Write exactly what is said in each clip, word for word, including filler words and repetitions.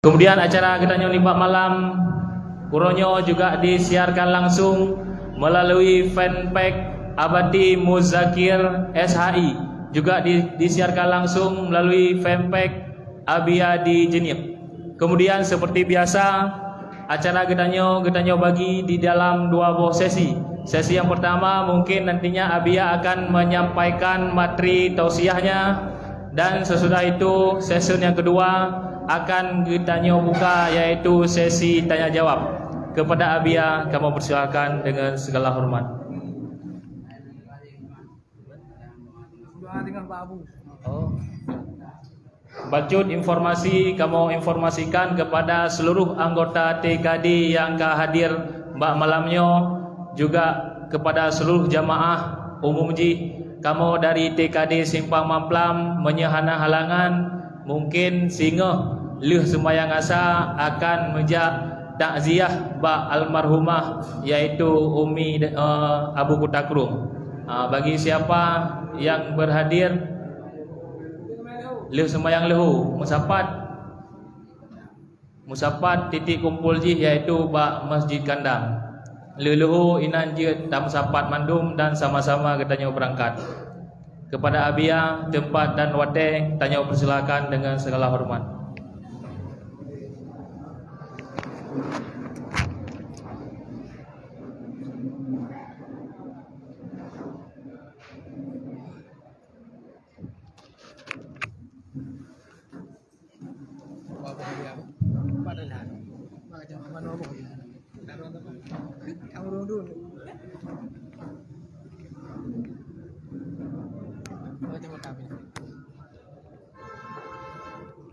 Kemudian acara geutanyoe nibak malam uroe nyoe juga disiarkan langsung melalui fanpage Abati Muzakir S H I, juga di, disiarkan langsung melalui fanpage Abia di Jeunieb. Kemudian seperti biasa, acara geutanyoe, geutanyoe bagi di dalam dua boh sesi. Sesi yang pertama mungkin nantinya Abia akan menyampaikan materi tausiahnya, dan sesudah itu sesi yang kedua akan geutanyoe buka, yaitu sesi tanya jawab. Kepada Abia, kamoe persilakan dengan segala hormat. Bacut informasi, kamoe informasikan kepada seluruh anggota T K D nyang ka hadir bak malam nyoe, juga kepada seluruh jamaah umum jih. Kamoe dari T K D Simpang Mamplam, meunyoe hana halangan, mungkin singoh lheueh seumayang Asa akan meujak takziah bak almarhumah, yaitu Umi, eh, Abu Kuta Krueng. Ah, bagi siapa yang berhadir, lheueh seumayang leuhô, meusapat, meusapat titik kumpul jih, yaitu bak Masjid Kandang. Leuhô inan jeuet tameusapat mandum dan sama-sama geutanyoe beurangkat. Kepada Abia, teumpat dan watée tanyoe persilakan dengan segala hormat.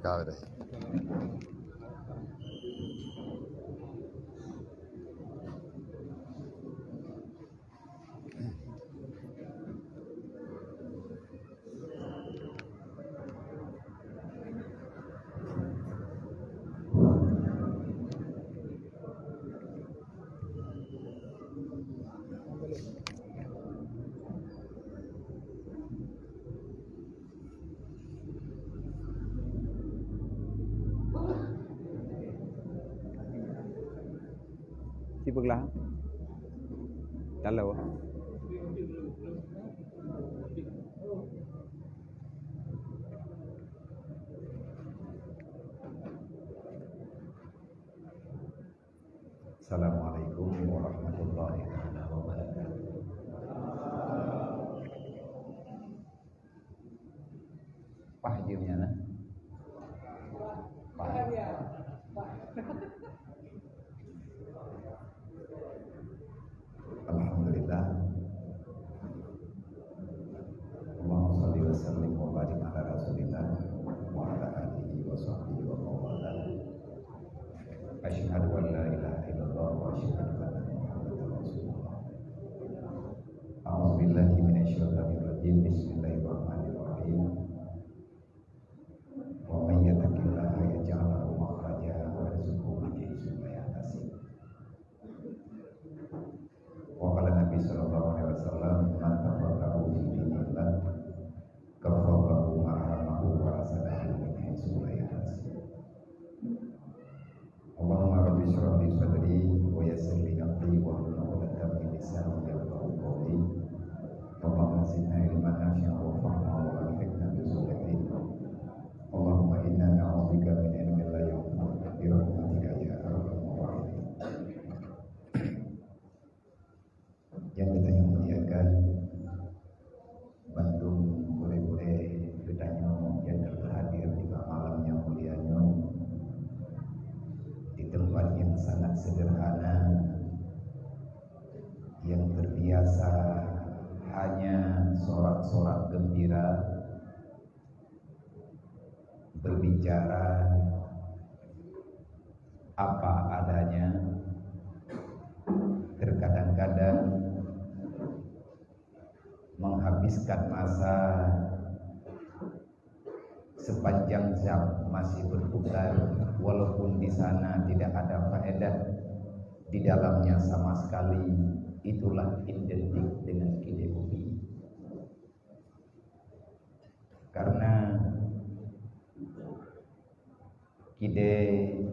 Ka deh. Sipeuglah. Talo. Assalamualaikum warahmatullahi taala wabarakatuh. Pah jeuem nyan, nah. Pah. Alhamdulillah. Allahumma shalli wa sallim wa barik ala Rasulillah wa ala alihi wa sahbihi wa man walah. Asyhadu an la ilaha illallah wa asyhadu anna Muhammadar Rasulullah. A'udzu billahi minasyaitonir rajim. Bismillahirrahmanirrahim. Wa may yattaqillaha yaj'al lahu makhraja wa yarzuqhu min haitsu la yahtasib. Wa qala Nabi sallallahu alaihi wasallam, "Man tafaqaha fi dinillah, kafaqahu ma haramahu wa razaqahu min haitsu la yahtasib." Allahumma rabbi shrah li sadri wa yassir li amri wahlul 'uqdatam min lisani yafqahu qawli. Allahumma zidna ilman nafi'an wa fahma wa alhiqna bis sholihin. Allahumma inna na'udzubika min ilmin la yanfa' bi rahmatika ya arhamar rahimin. Nyang geutanyoe muliakan, bandum gurée-gurée geutanyoe nyang ka hadir di malam nyang mulia nyoe, di teumpat nyang sangat seudeurhana, nyang teubiasa hanya sorak-sorak geumbira, berbicara apa adanya, terkadang-kadang menghabiskan masa sepanjang jam masih berputar, walaupun di sana tidak ada faedah, di dalamnya sama sekali itulah identik dengan ideologi. Karena Idéh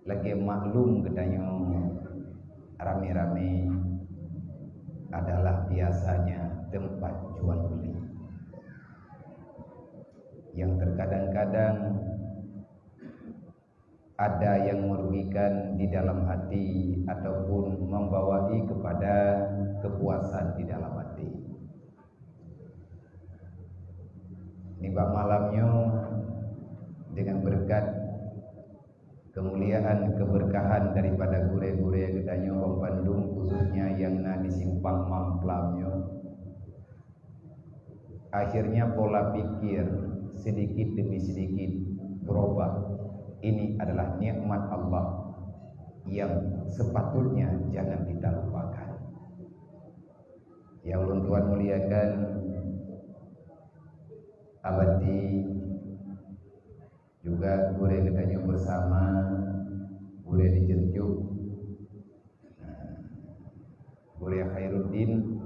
lagée maklum geutanyoe ramé-ramé adalah biasanya tempat jual beli yang terkadang-kadang ada yang merugikan di dalam hati ataupun membawai kepada kepuasan di dalam hati. Nibak malam nyoe dengan berkat kemuliaan keberkahan daripada gurée-gurée geutanyoe bandum, khususnya yang na di simpang Mamplam nyoe, akhirnya pola pikir sedikit demi sedikit berubah. Ini adalah nikmat Allah yang sepatutnya jangan kita lupakan. Yang ulôn tuan muliakan, abadi juga gurée geutanyoe bersama, gurée di Jerjuk, gurée Khairuddin,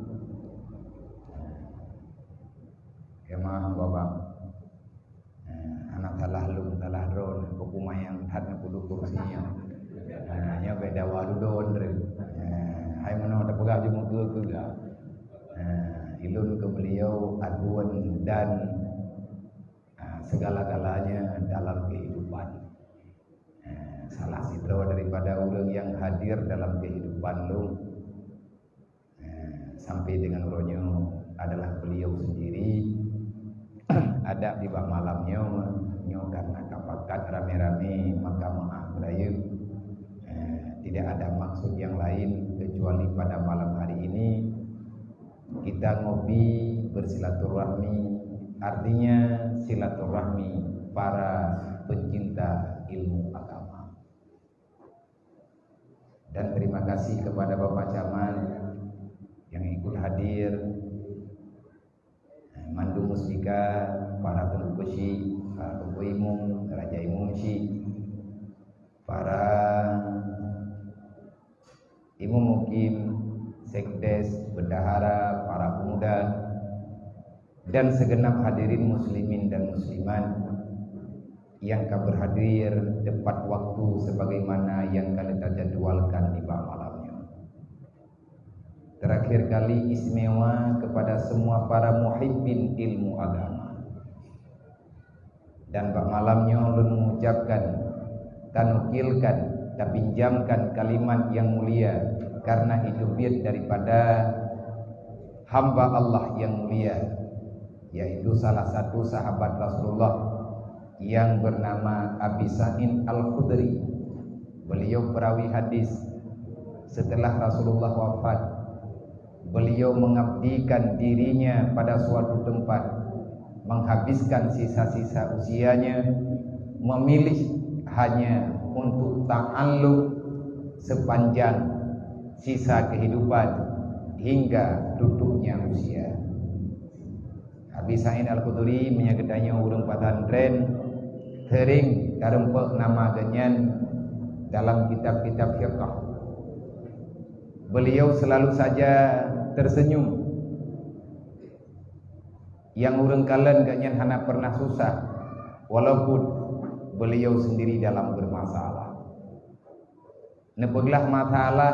Emang babang. Eh, anak salah lôn, salah droe, keupeue manyang that neupeuduek kursi nyoe. Nah, nyoe beda walu don re. Eh, hai meunoe tapeugah jumeukeue keuga. Eh, ilôn keu beliau aduen dan, ah, segala-galanya dalam kehidupan. Eh, salah sidroe daripada ureuëng yang hadir dalam kehidupan lôn. Eh, sampai dengan uroe nyoe adalah beliau sendiri. Adak di bak malam nyoe, nyoe karena ka pakat ramé-ramé maka meu'ah beurayeuk. Eh, tidak ada maksud yang lain kecuali pada malam hari ini kita ngopi bersilaturahmi, artinya silaturahmi para pencinta ilmu agama. Dan terima kasih kepada Bapak Camat yang ikut hadir, mandum mustika, para teungku syik, para teungku imum, raja imum syik, para imum mukim, sekdes, bendahara, para pemuda, dan segenap hadirin muslimin dan muslimat yang ka berhadir tepat waktu sebagaimana yang ka lheueh tajadwalkan nibak malam nyoe. Terakhir kali istimewa kepada semua para muhibbin ilmu agama. Dan bak malam nyoe lôn mengucapkan, tanukilkan, tapinjamkan kalimat yang mulia karena itu biet daripada hamba Allah yang mulia, yaitu salah satu sahabat Rasulullah yang bernama Abi Sa'id Al-Khudri. Beliau perawi hadis. Setelah Rasulullah wafat, beliau mengabdikan dirinya pada suatu tempat, menghabiskan sisa-sisa usianya, memilih hanya untuk ta'allum sepanjang sisa kehidupan hingga tutupnya usia. Abi Sa'id Al-Khudri meunyoe geutanyoe ureuëng pesantren sering tareumpok nama geuhnyan dalam kitab-kitab fiqah. Beliau selalu saja tersenyum. Nyang ureuëng kalon geuhnyan hana pernah susah, walaupun beliau sendiri dalam bermasalah. Neupeuglah masalah,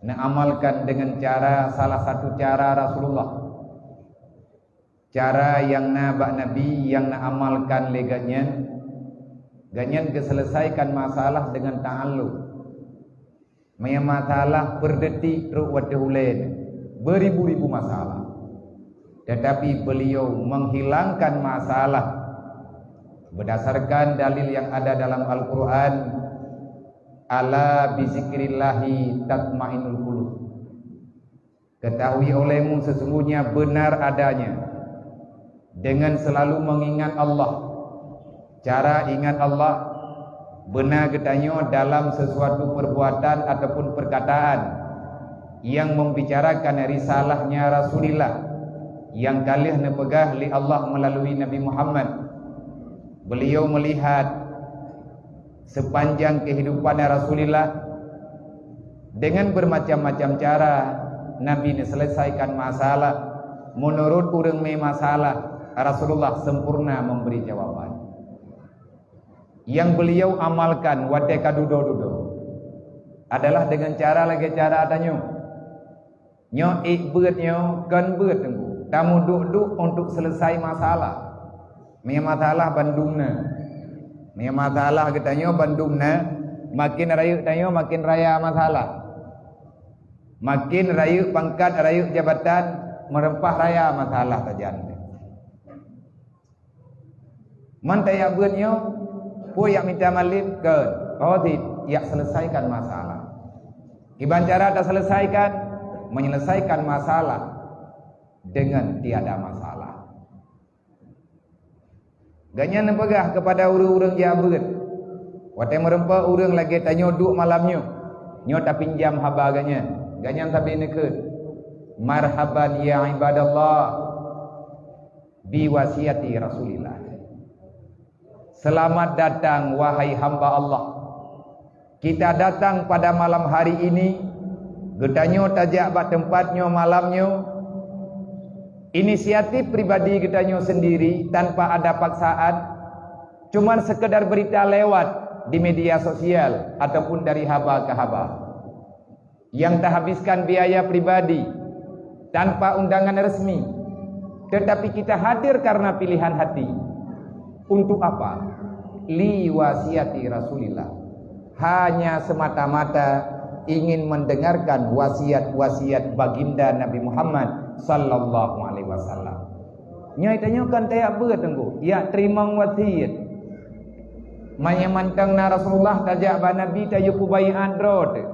neuamalkan dengan cara, salah satu cara Rasulullah. Cara nyang na bak Nabi nyang neuamalkan lé geuhnyan, geuhnyan geuselesaikan masalah dengan ta'allum. Meunyoe masalah peudetik trok watée ulée, beuribu-ribu masalah. Tetapi beliau menghilangkan masalah berdasarkan dalil yang ada dalam Al-Quran, "Ala bizikrillahi tatmainnul qulub." Ketahui olehmu sesungguhnya benar adanya dengan selalu mengingat Allah. Cara ingat Allah beuna geutanyoe dalam sesuatu perbuatan ataupun perkataan yang membicarakan risalahnya Rasulullah yang ka lheueh neupeugah lé Allah melalui Nabi Muhammad. Beliau melihat sepanjang kehidupan Rasulullah, dengan bermacam-macam cara Nabi neuselesaikan masalah. Menurut ureuëng mé masalah, Rasulullah sempurna memberi jawaban. nyang beliau amalkan watée ka dudoe-dudoe adalah dengan cara lagée cara tanyoe. Nyoe ék beuet nyoe kon beuet teungku. Tamuduek-duek untuk selesai masalah. Meunyoe masalah bandum na. Meunyoe masalah geutanyoe bandum na, makin rayeuk tanyoe makin raya masalah. Makin rayeuk pangkat, rayeuk jabatan, meureumpah raya masalah sajan. Man tajak beuet nyoe, peue jak mita malem? Kon, oh, ti-, jak selesaikan masalah. Kiban cara taselesaikan? Menyelesaikan masalah dengan tiada masalah. Gobnyan neupeugah keupada ureuëng-ureuëng jak beuet, watée meureumpok ureuëng lagée tanyoe duek malam nyoe, nyoe tapinjam haba gobnyan. Gobnyan sabe neukheun, "Marhaban ya ibadallah, bi wasiati Rasulillah." Selamat datang, wahai hamba Allah. Kita datang pada malam hari ini, geutanyoe tajak bak teumpat nyoe malam nyoe. Inisiatif pribadi geutanyoe sendiri tanpa ada paksaan, cuman sekedar berita lewat di media sosial ataupun dari haba ke haba. Yang tahabiskan biaya pribadi tanpa undangan resmi, tetapi kita hadir karena pilihan hati. Untuk apa? Li wasiati Rasulillah. Hanya semata-mata ingin mendengarkan wasiat-wasiat baginda Nabi Muhammad sallallahu alaihi wasallam. Nyoe tanyoe kan tajak beuet teungku, jak teurimong wasiat. Meunyoe mantong na Rasulullah tajak bak Nabi tayue peubaiat droe teuh.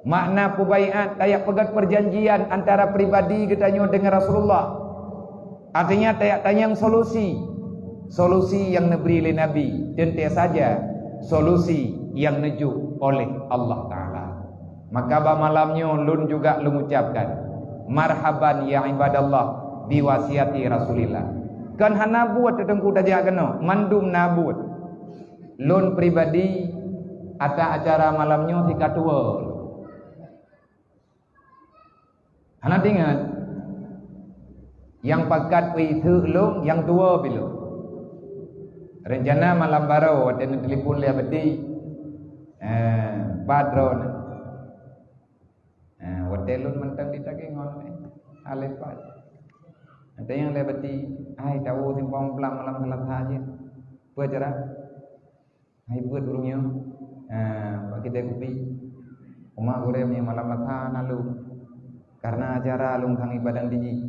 Makna peubaiat, tajak peugét perjanjian antara pribadi geutanyoe deungon Rasulullah. Artinya tajak tanyong solusi. Solusi nyang neubri lé Nabi, teuntée saja solusi nyang neujok oleh Allah Taala. Maka bak malam nyoe lôn juga lôn ucapkan, marhaban ya ibadallah bi wasiati Rasulillah. Kon hana buet teungku tajak keunoe, mandum na buet. Lôn pribadi, ata acara malam nyoe sikatua. Hana teuingat. Nyang pakat peuiseuk lôn, nyang tuwoe pih lôn. Reuncana malam baroe watée neutelepon lé Abati, eh, pat droeneuh. Eh, watée lôn mantong di dagée ngon, eh, alé pat. Watée nyan lé Abati, "Hai, tawoe simpang blang malam Seulasa jih." Peue acara? Hai beuet ureuëng nyoe, eh, bak keude kupi. Uma gurée meunyoe malam Seulasa na lôn, kareuna acara lôn sang ibadan di jih.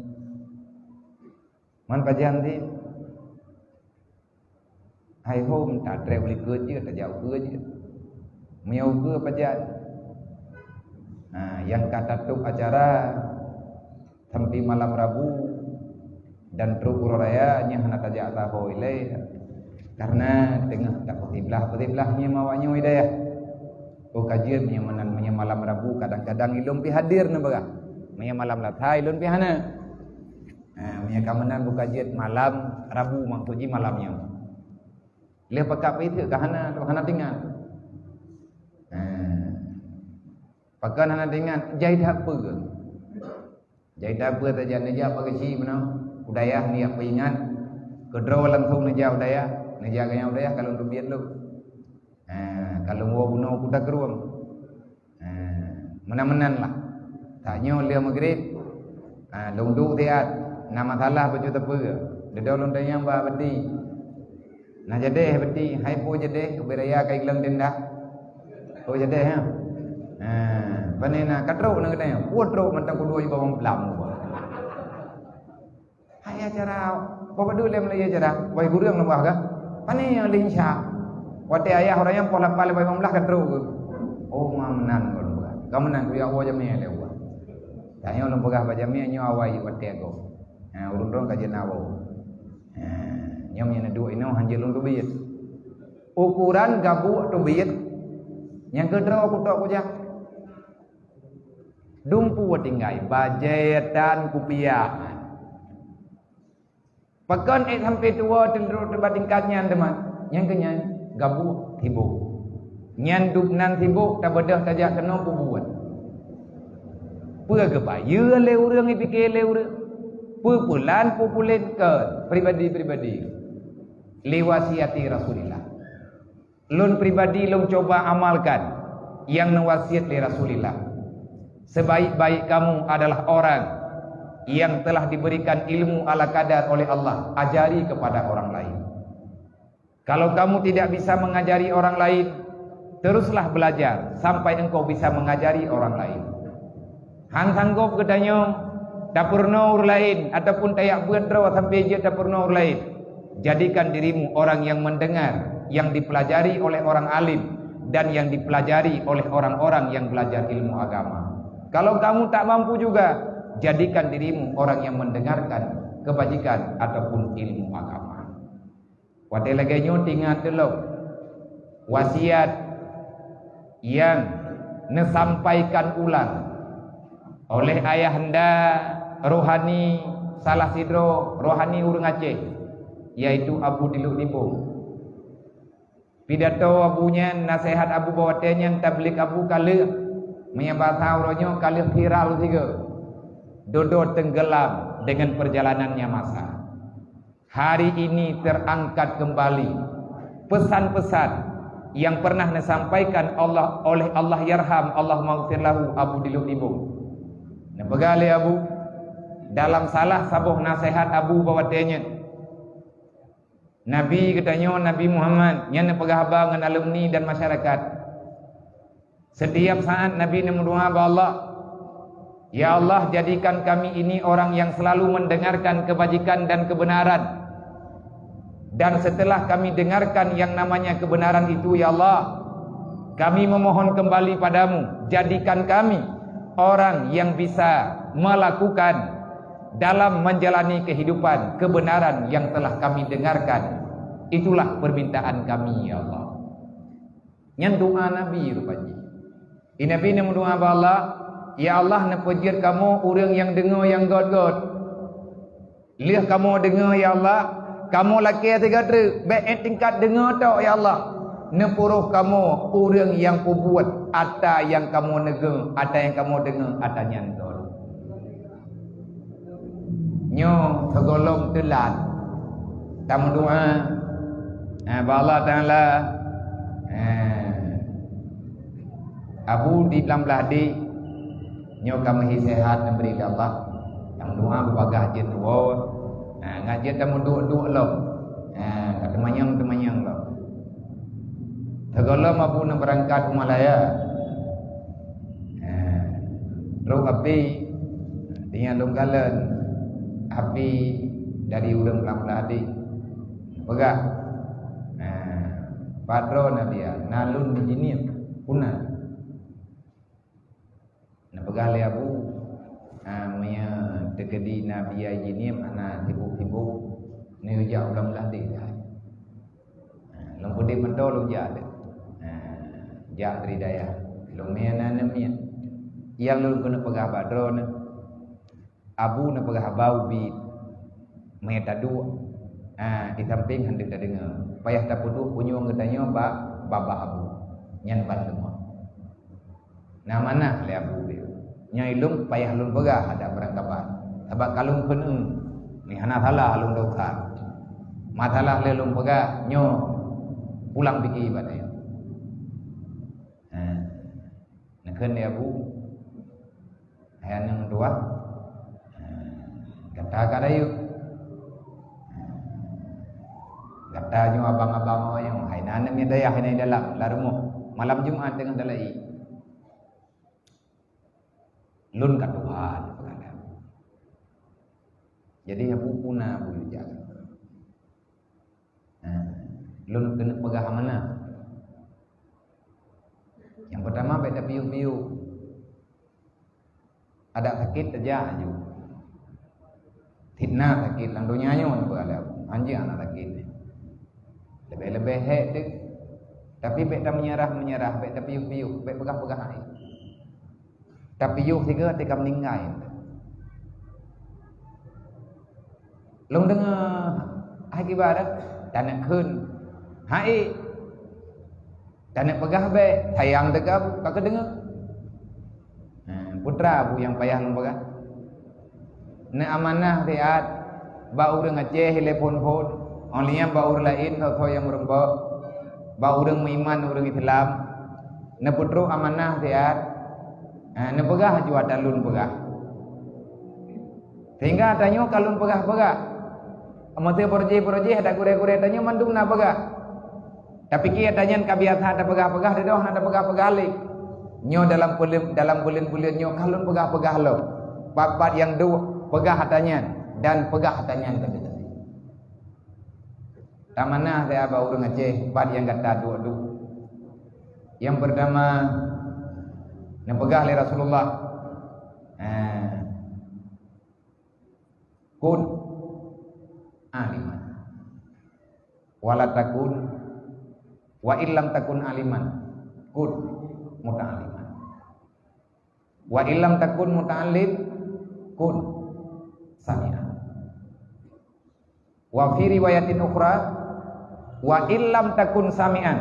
Man pajan cit, hai hom tatreb likot jeuet, tajak ukeue jeuet. Meunyoe ukeue pajan. Nah, nyang ka tatôb acara sampai malam Rabu dan trok uroe raya nyan hana tajak saho ilée, kareuna teungoh tapeusiblah-peusiblah nyoe awak nyoe i dayah. Oh ka jeuet meunyoe meunan, meunyoe malam Rabu kadang-kadang ilôn pih hadir neubeurah. Meunyoe malam Seulasa ilôn pih hana. Ha, meunyoe ka meunan buka jeuet malam Rabu, maksud jih malam nyoe. Lheueh pakat peuiseuk ka hana, hana teuingat. Ha. Pakon hana teuingat, jai that peue. Jai that peue tajak neujak bak geuchik meunoe, u dayah neujak peuingat. Keudroe langsong neujak u dayah, neujak gaya u dayah ka lôn teubiet lôn. Ha, ka lôn woe bunoe kuta keurueng. Ha, meunan-meunan lah. Tanyoe lheueh meugrib, ha, lôn duek siat, na masalah bacut teupeu. Dudoe lôn tanyong bak Abati. Na jadeh Abati, hai peue jadeh, ubé raya ka igleng tenda. Peue jadeh, ha? Ha, pane na ka trok na geutanyoe. Peue trok mantong keudua jih babang blam. Hai acara, bak padub lé meulayeue acara, wai gureueng leubah kah? Pane nyang lé Isa. Watée ayah ureuëng nyan poh lapan lé babang blam ka trok keuh. Oh, ma meunan kon bukan. Ka meunan kujak woe jamé lé Allah. Tanyoe lôn peugah bak jamé nyoe awai watée gob. Ha, ureuëng droe ka jeuet na woe. Ha, nyoe meunyoe neuduek inoe hanjeuet lôn teubiet. Ukuran gabuek teubiet nyang keudroe kutok kujak. Dumpeue tinggai, bajée tan kupiah. Pakon ék sampai tuwoe teudroe teuba tingkat nyan teuma? Nyang keu nyan gabuek sibok. Nyan dub nan sibok tabeudôh tajak keunoe peubuet. Peue geubayeue lé ureuëng, ipike lé ureuëng? Peue peulan, peue pulen keu pribadi-pribadi? Li wasiati Rasulillah. Lôn pribadi lôn cuba amalkan nyang neuwasiet lé Rasulullah. Sebaik-baik kamu adalah orang yang telah diberikan ilmu ala kadar oleh Allah, ajari kepada orang lain. Kalau kamu tidak bisa mengajari orang lain, teruslah belajar sampai engkau bisa mengajari orang lain. Han sanggob geutanyoe tapeurunoe ureuëng laén ataupun tayak beuet droe sampoe jeuet tapeurunoe ureuëng laén. Jadikan dirimu orang yang mendengar yang dipelajari oleh orang alim dan yang dipelajari oleh orang-orang yang belajar ilmu agama. Kalau kamu tak mampu juga, jadikan dirimu orang yang mendengarkan kebajikan ataupun ilmu agama. Watée lagée nyoe teuingat lom wasiat nyang neusampaikan ulang oleh ayahanda rohani salah sidroe rohani ureuëng Aceh, yaitu Abu Diluk Libong. Pidato Abu nyan, naseuhat Abu bak watée nyan, tablik Abu ka lheueh, meunyoe basa uroe nyoe ka lheueh viral sigoe. Dudoe teunggelam deungon peujalanannya masa. Hari ini terangkat kembali pesan-pesan yang pernah neusampaikan Allah, oleh Allahyarham, Allahummaghfir lahu, Abu Diluk Libong. Neupeugah lé Abu, dalam salah saboh naseuhat Abu bak watée nyan, Nabi geutanyoe, Nabi Muhammad, nyan neupeugah haba ngon alumni dan masyarakat. Setiap saat Nabi neumeudoá bak Allah, "Ya Allah, jadikan kami ini orang yang selalu mendengarkan kebajikan dan kebenaran. Dan setelah kami dengarkan yang namanya kebenaran itu, ya Allah, kami memohon kembali padamu, jadikan kami orang yang bisa melakukan dalam menjalani kehidupan kebenaran yang telah kami dengarkan. Itulah permintaan kami, ya Allah." Nyan doa Nabi rupajih. Di Nabi neumeudoá bak Allah, "Ya Allah, neupeujeuet kamoe ureuëng nyang deungoe nyang göt-göt. Lheueh kamoe deungoe, ya Allah, kamoe lakée sigoe treuk, bék ék tingkat deungoe tok, ya Allah. Neupuroh kamoe ureuëng nyang peubuet ata nyang kamoe neugeu, ata nyang kamoe deungoe, ata nyan göt." Nyoe sigohlom teulat tameudoá, ha, bak Allah Taala. Ha, Abu di Blang Blahdeh nyoe ka meuhi seuhat neubri lé Allah. Tameudoá beubagaih jeuet tuwoe. Ha, ngat jeuet tameuduek-duek lom. Ha, ka teumanyong-teumanyong lom. Sigohlom Abu neubeurangkat u Malaya. Ha, trok api, teungoh lôn kalon api dari ureuëng Blang Blahdeh. Peugah, "Ha, padroe na biya, na lôn meujiniep, puna." Neupeugah lé Abu, "Ha, meunyoe teukeudi na biya jiniep hana sibok-sibok, neujak u Blang Blahdeh dah." Ha, lôn peudeh mantong lôn jak deh. Ha, jak dari dayah. Lôn miet na neumiet. Nyang lôn keuneuk peugah bak droeneuh, Abu neupeugah haba ubit. Meunyoe taduek, ha, di sampéng hana tadeungoe. Payah tapeuduek punyueng geutanyoe bak babah Abu. Nyan ban leumah. Na manah lé Abu Ubed. Nyoe ilôn payah lôn peugah adak beurangkaban. Sabab ka lôn keuneuk, ni hana salah lôn dosa. Masalah lé lôn peugah nyoe pulang pike ibadat. Ha. Neukheun lé Abu, hai aneuëk dua, ha, gata ka rayeuk. Ha. Gata nyoe abang-abang awak nyoe, hai na aneuk dayah hai na dalam, lam rumoh. Malam Jumat teungoh dalai. Lôn ka tuha, peugah lé Abu. Jadi Abu puna Abu Rijal. Ha, lôn keuneuk peugah amanah. Nyang peutama, bék tapiôh-piôh. Adak sakét tajak laju. Fitnah sakét lam donya nyoe, peugah lé Abu. Hanjeuet hana sakét. Leubeh-leubeh hék teuk. Tapi bék tameunyerah-menyerah, bék tapiôh-piôh, bék peugah-peugah hai. Tapiôh sigoe teuka meuninggai. Lôn deungoe hai kiban, taneuk kheun hai, taneuk peugah bék, sayang teuka ka keudeungoe. Ha, putra Abu nyang payah lôn peugah. Neuamanah siat bak ureuëng Aceh ilée phon-phon, óh lheueh nyan bak ureuëng laén soe-soe nyang meureumpok. Bak ureuëng meuiman, ureuëng Islam, neupeutrok amanah siat, ha, neupeugah aju ata lôn peugah. Sehingga tanyoe ka lôn peugah-peugah. Meusé beurojih-beurojih, ada gurée-gurée tanyoe mandum na peugah. Tapi ki ata nyan ka biasa tapeugah-peugah, dudoe hana tapeugah-peugah lé. Nyoe dalam buleuen, dalam buleuen-buleuen nyoe ka lôn peugah-peugah lom. Pat-pat nyang duek peugah ata nyan dan peugah ata nyan teuntée. Tamanah saya bak ureuëng Aceh, pat nyang gata duek-duek. Nyang peurtama, neupeugah lé Rasulullah, eh, kun aliman. Wala takun, wa illam takun aliman, kun muta'aliman. Wa illam takun muta'allim, kun sami'an. Wa fi riwayatin ukhra, wa illam takun sami'an,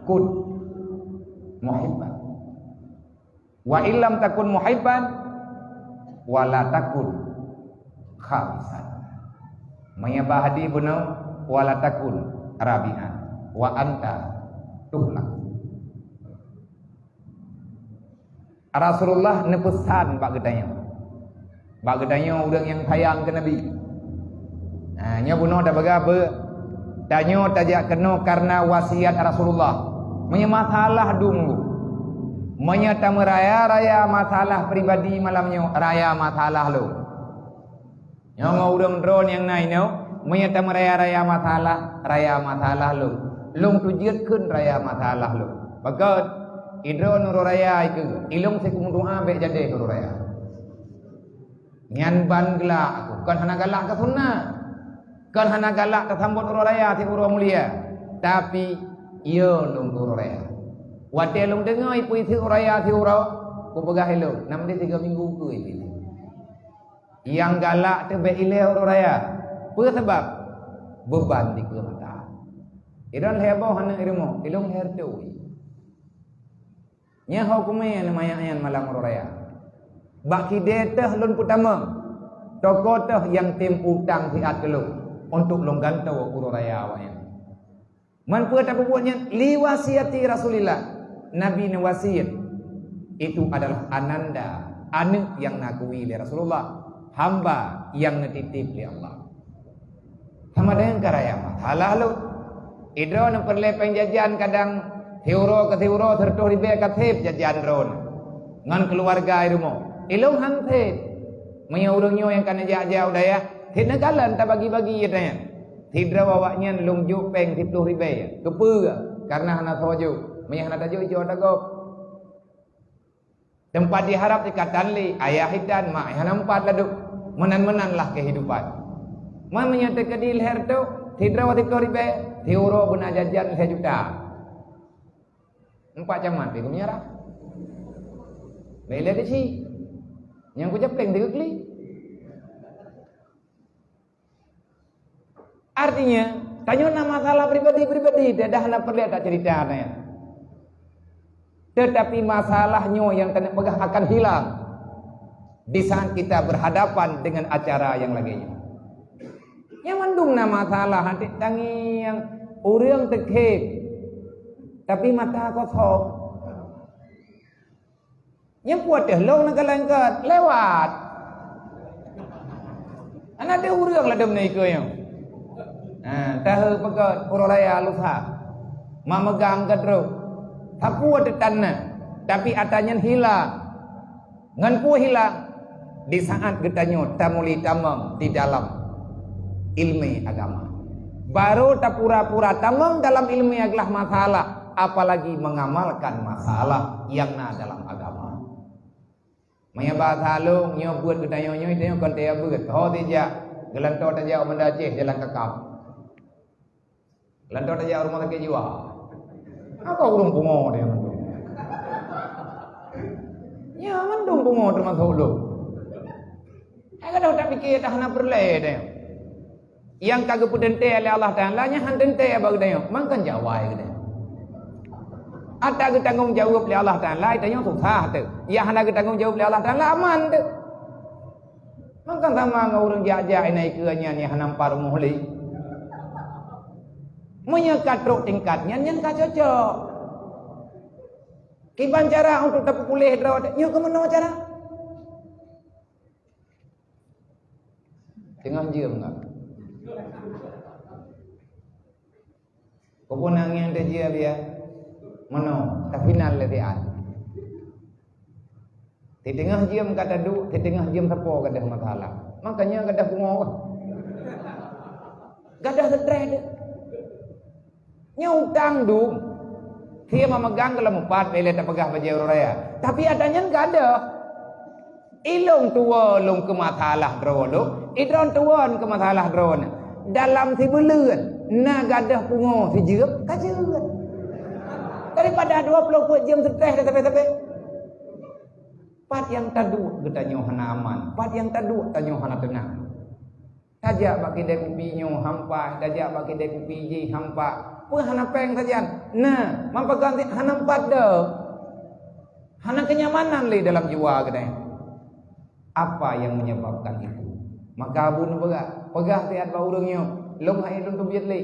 kun muhibban. Wa illam takun muhibban, wa la takun khamisan. Meunyoe bak hadis bunoe, wa la takun rabi'an, wa anta tuhlak. Rasulullah neupeusan bak geutanyoe. Bak geutanyoe ureuëng nyang sayang keu Nabi. Ha, nyoe bunoe tapeugah beu, tanyoe tajak keunoe kareuna wasiat Rasulullah. Meunyoe masalah dum, meunyoe tameuraya-raya masalah pribadi malam nyoe, raya masalah lom. Nyoe ngon ureuëng droe nyang na inoe, meunyoe tameuraya-raya masalah, raya masalah lom. Lôn tujeuet kheun raya masalah lom. Pakon, idroe nurôh raya ikeu, ilôn sikumeudoa bék jadi nurôh raya. Nyan ban geulak aku, kon hana galak keu sunnah. Kon hana galak teusambot uroe raya siuroe mulia. Tapi, yo lôn keu uroe raya. Watée lôn deungoe ipeue isi uroe raya siuroe, kupeugah ilôn, nam deh tiga minggu keu ipeue. Nyang galak teuh bék ilée uroe raya. Peue sabab? Beuban dikeue mata. Idroe lhée boh aneuk rumoh, ilôn lhée reutui. Nyan ho kumé manyak nyan malam uroe raya. Bak kidée teuh lôn peutamong, toko teuh nyang tem utang siat keu lôn, untuk lôn gantoe uroe raya awaknyan. Man peue tapeubuet nyan? Li wasiati Rasulillah. Nabi neuwasiet. Itu adalah ananda, aneuk nyang na keuwi lé Rasulullah, hamba nyang neutitip lé Allah. Sama dengan ka raya masalah lôn. Idroe neupeureulée péng jajan kadang siuroe keu siuroe seureutôh ribée ka sép jajan droeneuh. Ngon keuluwarga i rumoh. Ilôn han sép. Meunyoe ureuëng nyoe nyang ka neujak-jak u dayah, sép neukalon tabagi-bagi ata nyan. Sidroe awaknyan lôn jok péng siploh ribée. Keupeue? Kareuna hana soe jok. Meunyoe hana tajok, ijok ata gob. Teumpat jiharab sikatan lé, ayah itan, mak hana meupat ladôm. Meunan-meunan lah keuhidupan. Man meunyoe teukeudi lhée reutôh, sidroe siploh ribée, siuroe beuna jajan lhée juta. Empat camat pih geumeunyeurah. Bék lé teuci. Nyang kujak péng teukeuklik. Artinya, tanyoe na masalah pribadi-pribadi, dah, dah na peureulée tacerita nyan. Tetapi masalah nyoe nyang taneuk peugah akan hilang di saat kita berhadapan dengan acara nyang lagée nyoe. Nyang mandum na masalah, até tangieng ureuëng teukhém, tapi mata kosong. Nyang kuat teuh lôn neukalon keu lewat. Hana teuh ureuëng ladôm na ikeue nyoe. Ha, tahe peugah uroe raya lusa. Mak meugang ka trok. Sapeue teuh tan na, tapi ata nyan hilang. Ngon peue hilang? Di saat geutanyoe tamuli tamong di dalam ilmu agama. Baru tapura-pura tamong dalam ilmu adalah masalah, apalagi mengamalkan masalah yang na dalam agama. Maya bahasa lôn, nyoe buet geutanyoe nyoe, tanyoe kon taya buet. Ho tijak, geulantoe tajak u Banda Aceh jalan kakap. Lantoe tajak rumoh sakét jiwa. Apa ureuëng pungo dia mandum? Ya, mandum pungo termasuk lôn. Hai gadôh tak pikir dah hana peureulée dia. Nyang ka geupeuteuntée lé Allah Taala nyan han teuntée bak geutanyoe, mangkon jawai geutanyoe. Ata geutanggong jaweueb lé Allah Taala, tanyoe susah teuh. Nyang hana geutanggong jaweueb lé Allah Taala aman teuh. Mangkon sama ngon ureuëng jak-jak inan ikeue nyan nyang hana meupat rumoh lé. Meunyoe ka trok tingkat nyan, nyan ka cocok. Kiban cara untuk tapeupuléh droe, nyoe keu meunoe cara? Teungoh jeuem ka. Keupeue na angén tajia biya? Meunoe, tafinal lé siat. Siteungoh jeuem ka taduek, siteungoh jeuem sapo gadoh masalah. Makanya gadoh pungo. Gadoh stres deh. Nyoe utang dum. Sia memegang keu lom upat, bèk lé tapeugah bajèe uroe raya. Tapi ata nyan gadoh. Ilôn tuwo lôn keu masalah droe lôn, idroe tuwon keu masalah droe na. Dalam sibuleuen na gadoh pungo sijeuem ka jeuet. Daripada dua ploh peuet jeuem stres dah sabe-sabe. Pat nyang taduek geutanyoe hana aman, pat nyang taduek tanyoe hana teunang. Tajak bak kidai kupi nyoe hampa, tajak bak kidai kupi jih hampa. Peue hana péng sajan? Na, meupagan cit hana pat deuh. Hana kenyamanan lé dalam jiwa geutanyoe. Apa yang menyebabkan itu? Maka Abu neupeugah, peugah siat bak ureuëng nyoe, lôn hai lôn teubiet lé.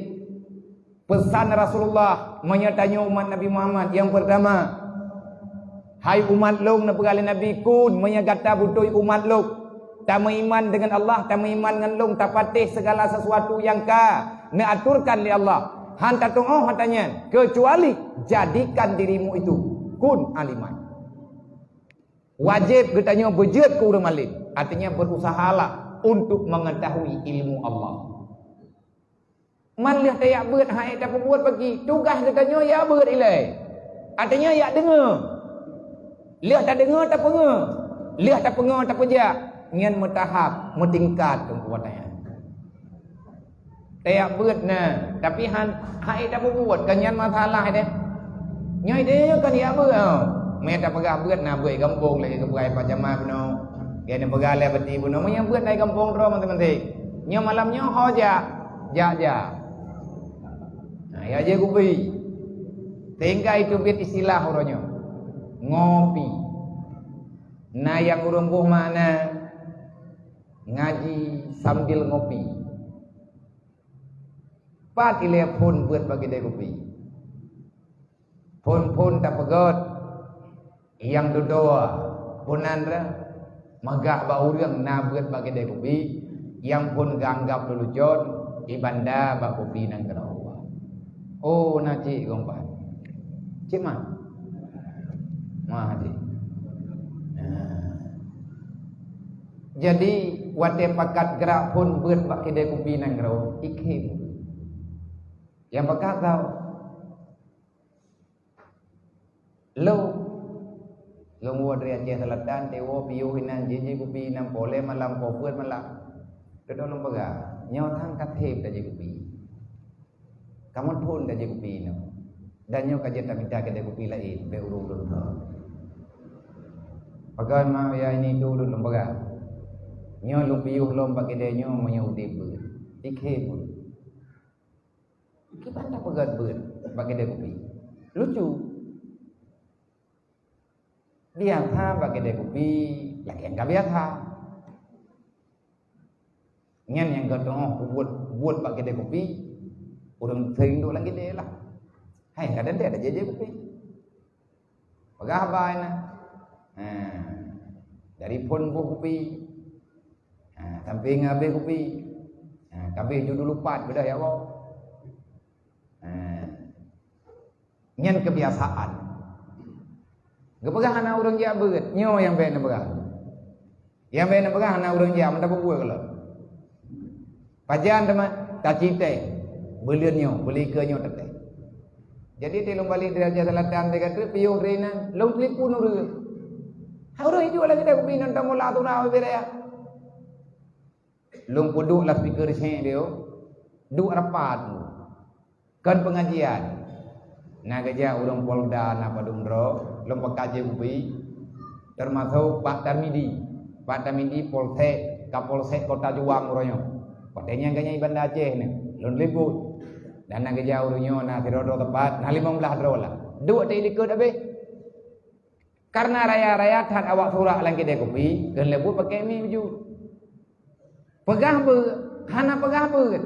Pesan Rasulullah meunyoe tanyoe umat Nabi Muhammad, nyang peurtama, "Hai umat lôn," neupeugah lé Nabi, "kun," meunyoe gata beutôi umat lôn, tameuiman deungon Allah, tameuiman ngon lôn, tapatéh segala sesuatu nyang ka neuaturkan lé Allah, han tatu'oh ata nyan, keucuali jadikan dirimu itu kun aliman. Wajéb geutanyoe beujeuet keu ureuëng malém, artinya berusahalah untuk mengetahui ilmu Allah. Man lheueh tajak beuet han ék tapeubuet bagi, tugaih geutanyoe jak beuet ilée. Artinya jak deungoe. Lheueh tadeungoe tapeungoe. Lheueh tapeungoe tapeujak. Nyan meutahap, meutingkat teungku watée nyan. Tajak beuet na, tapi han, han ék tapeubuet, kan nyan masalah deh. Nyoe ideh kan jak beuet, oh. Meunan tapeugah beuet na beuet gampông lagée geupeugah Pak Jamal bunoe. Geupeugah lé Bati bunoe, meunyoe beuet na gampông droe maséng-maséng. Nyoe malam nyoe ho jak. Jak-jak. Nah, ya je kupi. Sehingga itu bit istilah uroe nyoe. Ngopi. Na nyang ureuëng boh makna ngaji sambil ngopi. Pat ilée phon beuet bak kidai kupi. Phon-phon tapeugét, nyang dudoe phon nan reueh, meugah bak ureuëng na beuet bak kidai kupi, nyang phon geuanggab leulucon, ibanda bak kupi nan keudua. Oh, na cit gompan. Cit ma? Ma cit. Nah. Jadi, watée pakat grak phon beuet bak kidai kupi nan keudua, ikhém. Nyang pakat tau. Lôn, lôn woe dari Aceh Selatan, tewoe piôh inan, jiji kupi inan, polé malam, po beuet malam. Teudong lôn peugah, nyoe thang ka theb tajih kupi. Kamoe thon tajih kupi nyoe. Dan nyoe ka jeuet tamita kidai kupi laén, bèk ureuëng lôn thon. Pagan ma ya ini tu lôn peugah. Nyoe lôn piôh lom bak kidai nyoe meunyoe udeb beuet. Ikhém beuet. Kiban tapeugét beuet bak kidai kupi. Lucu. Biasa bak kidai kupi, lagée ka biasa. Nyan nyang geutanyoe buet, buet bak kidai kupi, ureuëng seuring duek lam kidai lah. Hai, kadang dia ada jeje kupi. Peugah haba na. Ha. Dari phon boh kupi. Ha, sampai ngon habéh kupi. Ha, ka habéh ju dulu pat beudôh ya Allah. Ha. Nyan kebiasaan. Geupeugah hana ureuëng jak beuet, nyoe nyang bèk neupeugah. Nyang bèk neupeugah hana ureuëng jak, meunan tapeubuet keulôn. Pajan teuma tacitée, buleuen nyoe, buleuen nyoe teuntée. Jadi, teulông balik dari Aceh Selatan, teuka treuk piôh dari nan, lôn telepon ureuëng. Hai ureuëng iduek lagée deh kupi nan tamula tuna bibiraya. Lôn peuduek lam speaker seng dia, duek rapat. Kon pengajian. Na geujak ureuëng Polda na padum droe, lôn pakat jeuet ubé, termasuk Pak Tarmidi. Pak Tarmidi Polsek, Kapolsek Kota Juang uroe nyoe. Watée nyan geuhnyan i Banda Aceh nyoe, lôn libut. Dan na geujak ureuëng nyoe na sidroe-droe teumpat, na limong blaih droe lah. Duek teuh i likot habéh. Karena raya-raya that awak surak lam kidai kupi, kheun lé buet pakai mi baju. Peugah beuet, hana peugah beuet.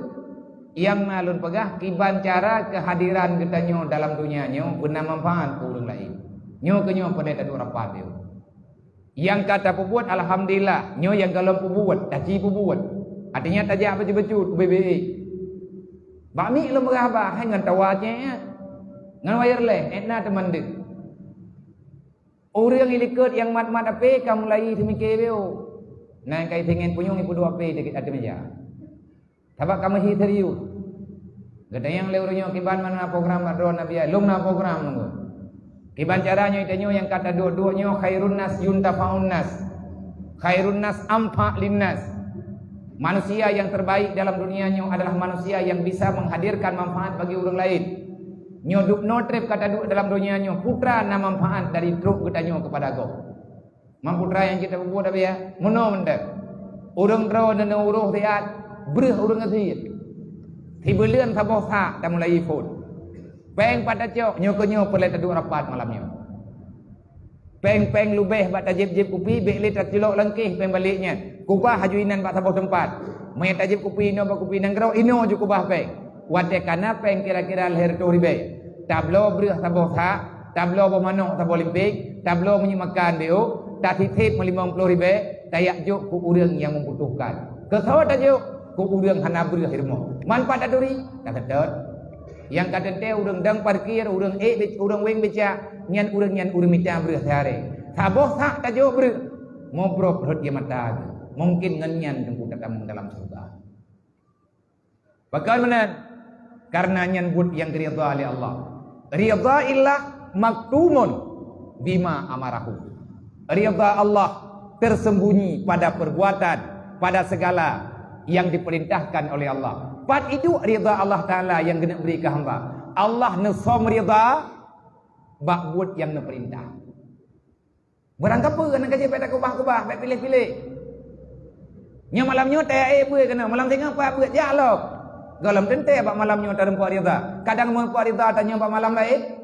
Nyang na lôn peugah, kiban cara keuhadiran geutanyoe dalam donya nyoe beuna manfaat keu ureuëng laén. Nyoe keuh nyoe peureulée taduek rapat nyoe. Nyang ka tapeubuet, alhamdulillah, nyoe nyang gohlom peubuet, taci peubuet. Artinya tajak bacut-bacut, ubé-bé. Bak miek lôn peugah haba, hai ngon tawa cék, ngon wireless, ék na teumandeueng. Ureuëng ilikot nyang mat-mat ape ka mulai seumiké beu. Nan kai singen punyueng ipeuduek ape di ateueh meja. Sabab ka meuhi serius. Geutanyong lé ureuëng nyoe kiban mana program bak droe Nabi, lom na program nunggu. Kiban cara nyoe tanyoe nyang ka taduek-duek nyoe khairun nas yuntafaun nas. Khairun nas anfa linnas. Manusia yang terbaik dalam dunia nyoe adalah manusia yang bisa menghadirkan manfaat bagi ureuëng lain. Nyoe dubnoe treb ka taduek dalam donya nyoe, putra na manfaat dari trok geutanyoe kepada gob. Mang putra nyang cit tapeubuet tapi ya, meunoe mantong. Ureuëng droe neunoe uroh siat, breueh ureuëng asiet. Sibuleuen saboh sak tamulai phon. Péng pat tacok, nyoe keuh nyoe peureulée taduek rapat malam nyoe. Péng-péng leubeh bak tajieb-jieb kupi, bék lé tacilok langkéh péng balek nyan. Kubah aju inan bak saboh teumpat. Meunyo tajieb kupi inoe bak kupi nanggroe, inoe ju kubah péng. Watée ka na péng kira-kira lhée reutôh ribée, tabloe breueh saboh sak, tabloe boh manok saboh limpéng, tabloe minyeuk makan beu, tasiteb meulimong ploh ribée, tajak jok keu ureuëng nyang membutuhkan. Keu soe tajok? Keu ureuëng hana breueh di rumoh. Man pat taturi? Taseutôt. Nyang ka teuntée ureuëng dang parkir, ureuëng ék, ureuëng weng becak, nyan ureuëng nyan ureuëng mita breueh sehari. Saboh sak tajok breueh, mubrok rhot ie mata geuh. Mungkin ngon nyan teungku tatamong dalam syeuruga. Pakon meunan? Karena nyan buet nyang geuridha lé Allah. Ridha illah maktumun bima amarahu. Ridha Allah tersembunyi pada perbuatan, pada segala yang diperintahkan oleh Allah. Pat iduek ridha Allah Taala nyang geuneuk bri keu hamba? Allah neusom ridha bak buet nyang neupeurintah. Barang kapeue, hana gaji bék takubah-kubah, bék piléh-piléh. Nyoe malam nyoe teuék beuet keunoe, malam singoh pat beuet jak lom. Gohlom teuntée bak malam nyoe tarumpok ridha. Kadang meureumpok ridha tanyoe bak malam laén.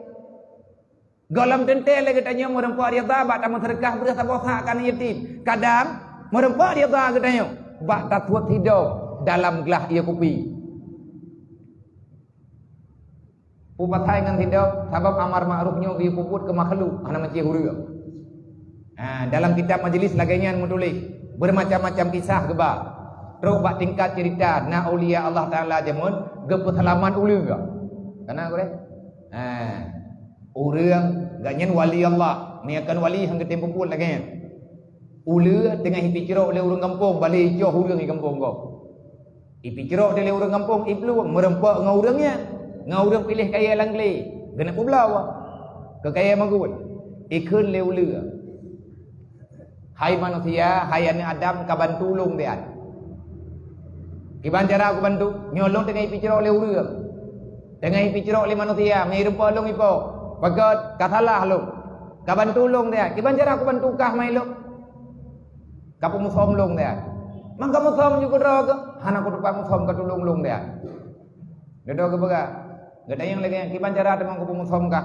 Gohlom teuntée lé geutanyoe meureumpok ridha bak tameuseudeukah breueh saboh sak keu aneuk yatim. Kadang meureumpok ridha geutanyoe bak tatuet sidom dalam glah ie kupi. Peue pasai ngon sidom? Sabab amar makruf nyoe geupeubuet keu makhluk, hana meucéh ureuëng. Ha, dalam kitab majlis lagée nyan meutuléh, beumacam-macam kisah geuba. Trok bak tingkat cerita, na aulia Allah Taala jameun geupeuseulamat ulée. Kana gurée? Ha, ureuëng geuh nyan wali Allah, meunyo kon wali han geutem peubuet lagée nyan. Ulée teungoh ipicrok lé ureuëng gampông, balée icoh ureuëng di gampông gob. Ipicrok lé ureuëng gampông, iplueng meureumpok ngon ureuëng nyan, ngon ureuëng piléh kayée lam glé, geuneuk peubloe keu kayée magun. Ikheun lé ulée, "Hai manusia, hai aneuëk Adam, ka bantu lôn siat." "Kiban cara kubantu?" "Nyoe lôn teungoh ipicrok lé ureuëng, teungoh ipicrok lé manusia, meurumpok lôn ipo, peugét ka salah lôn, ka bantu lôn siat." "Kiban cara kubantu kah mai lôn?" "Ka peumusom lôn siat." "Man ka musom ju keudroe keuh?" "Hana kutupat musom, ka tulông lôn siat." Dudoe geupeugah, geutanyong lagée nyan, "Kiban cara teuma kupeumusom kah?"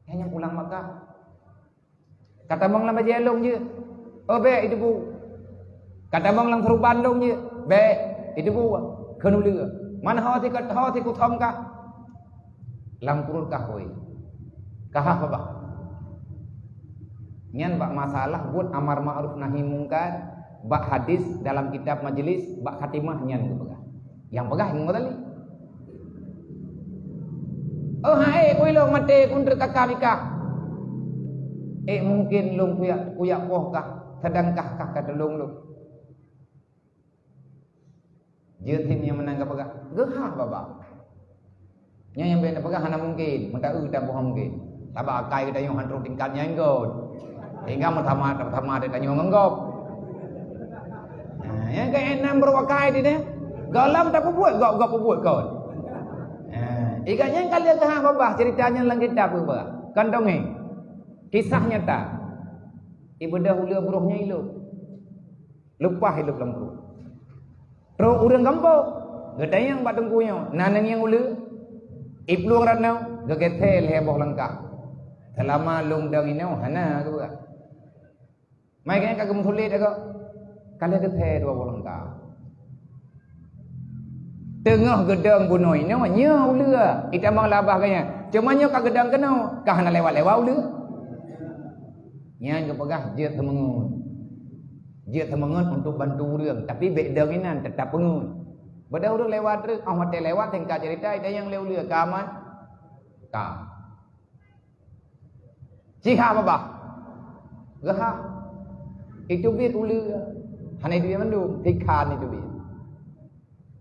Nyan nyang pulang Makkah. "Ka tamong lam bajée lôn jeuet." "Oh bék, itu bu." "Ka tamong lam seuruban lôn jeuet." "Bék, itu bu." Kheun ulée, "Man ho si ka, ho si kusom kah?" "Lam pruet kah kôi, ka hah babah." Nyan bak masalah buet amar makruf nahi mungkar, bak hadis dalam kitab majlis, bak khatimah nyan geupeugah. Nyang peugah Imam Ghazali. "Oh hai, kui lôn maté kun treuk kaka mikah. Eh mungkin lôn kuyak, kuyak poh kah, sedang kah, kah ka tulông lôn." Jeuet him nyang meunan geupeugah, geuhah babah. Nyan nyang bèk neupeugah hana mungkin, meuta-eu taboh mungkin. Sabab akai geutanyoe han trok tingkat nyan göt. Hingga meutamah-tamah geutanyoe ngon gob. Nah, nyang keu enam brok akai di nyan. Gohlom tapeubuet, gob-gob peubuet kon. Nah, ikat nyan ka lheueh geuhah babah cerita nyan lam kitab peue bah. Kon dongeng. Kisah nyata. Ibeudôh uleue broh nyan ilôp. Leupah ilôp lam pruet. Trok ureueng gampông, geutanyong bak teungku nyoe, "Na neungieng uleue?" Iplueng rot nyoe, geugeusé lhèe boh langkah. "Seulama lôn dong inoe hana," geupeugah. "Mai keunoe ka geumeusulet agak." Ka lheueh geusé dua boh leungka. Teungoh geudong bunoe inoe, nyoe uleue. Itamong labah gaya. Cuma nyoe ka geudong keunoe, ka hana lewat-lewat uleue. Nyan geupeugah jeuet seumeungeut. Jeuet seumeungeut untuk bantu ureuëng, tapi bék dong inan, teutap peungeut. Beudah ureuëng lewat treuk, oh watée lewat, singkat cerita, itanyong lé uleue, "Ka aman?" "Ka." "Ci ha babah?" "Geuha." Iteubiet uleue. Hana iteubiet mandum, tikhan iteubiet.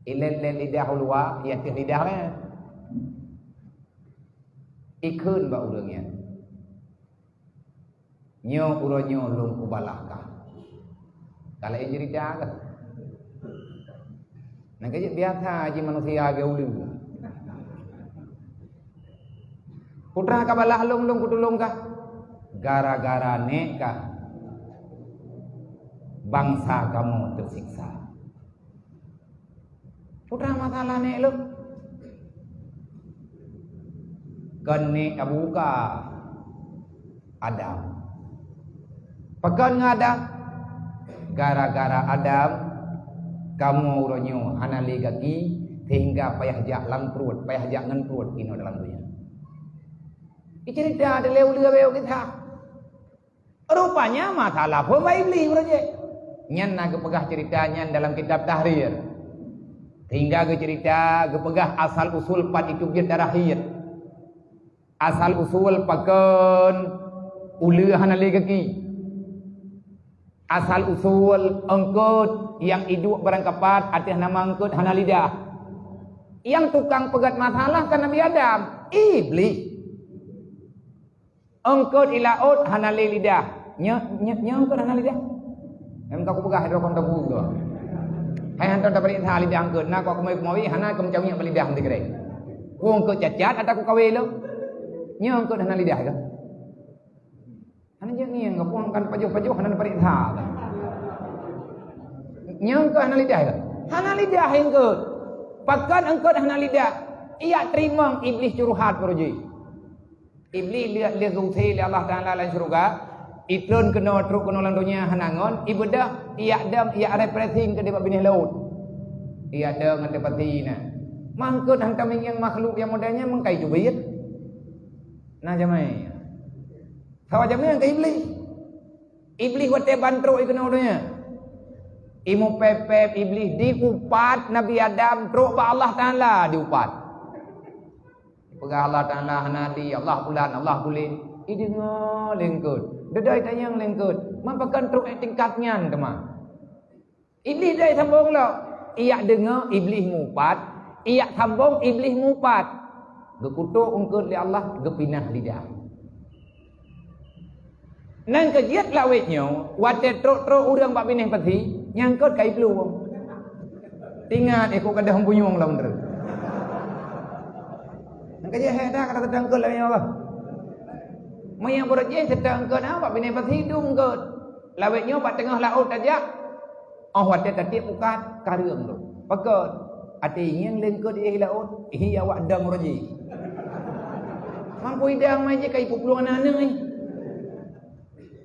Ilét-lét lidah u luwa, iateueh lidah nyan. Ikheun bak ureuëng nyan, "Nyoe uroe nyoe lôn kubalah kah." Ka laén cerita kah? Nyang ka jeuet biasa jih manusia geu uleue. "Peue teuma ka balah lôn, lôn kutulông kah?" "Gara-gara nék kah, bansa kamoe teusiksa." "Peue teuma masalah nék lôn?" "Kon nék Abu Ka, Adam." "Pakon ngon Adam?" "Gara-gara Adam, kamoe uroe nyoe hana lé gaki, sehingga payah jak lam pruet, payah jak ngon pruet inoe dalam donya." Icerita lé uleue beu kisah. Rupanya masalah phon bak Iblih uroe jih. Nyan na geupeugah cerita nyan dalam kitab Tahrir. Sehingga geucerita, geupeugah asal usul pat itu jeuet darah hiet. Asal usul pakon uleue hana lé gaki. Asal usul eungkot nyang iduek barangkapat ateueh nama eungkot hana lidah. Nyang tukang peugét masalah kan Nabi Adam, Iblih. Eungkot i laôt hana lé lidah. Nyo, nyo, nyo eungkot hana lidah. Em ka kupeugah droe kon tabu tu. Hai hantom tapareksa lidah eungkot, na kok keumawi-keumawi hana keu meucaweueng bak lidah meusikrek. Ku eungkot cacat ata ku kawé lom. Nyo eungkot hana lidah ke? Hana jeuet ngieng ke puang kan pajoh-pajoh hana pareksa. Nyo eungkot hana lidah ke? Hana lidah eungkot. Pakon eungkot hana lidah? Ijak teurimong Iblih curhat baroe jih. Iblih lé, lé geusé lé Allah Taala lam syeuruga, itreun keunoe trok keunoe lam donya hana ngon, ibeudôh, ijak dong, ijak refreshing keu di bak binéh laôt. Ijak dong ngon teupati na. Mangkot hantom ingieng makhluk nyang model nyan meukai teubiet. Nah jamai. Sawa jamai nyang keu Iblih. Iblih watée ban trok i keunoe donya. Imupép-pép Iblih diupat Nabi Adam trok bak Allah Taala diupat. Peugah Allah Taala hana di, Allah bulan, Allah buleuen. Ideungoe lé eungkot. Deudai tanyong lé eungkot. Man pakon trok tingkat nyan teuma. Iblih dai sambong lom. Ijak deungoe Iblih mupat, ijak sambong Iblih mupat. Geukutok eungkot lé Allah, geupinah lidah. Nang keujiet lawét nyoe, watée trok-trok ureuëng bak binéh pasi, nyang eungkot ka iplueng. Ingat, eh, kok gadôh bunyueng lom treuk. Nang keujiet hé dah kata teuka eungkot lawét nyoe bah. Meunyoe beureujeuen teuka eungkot, ha, bak binéh pasi dum eungkot. Lawét nyoe bak teungoh laôt tajak. Oh watée tatiek ukat, kareueng lom. Pakon? Até ingieng lé eungkot di laôt, hi awak dang roji. Mangkui dang mai jih ka ipuplueng aneuk-aneuk, eh.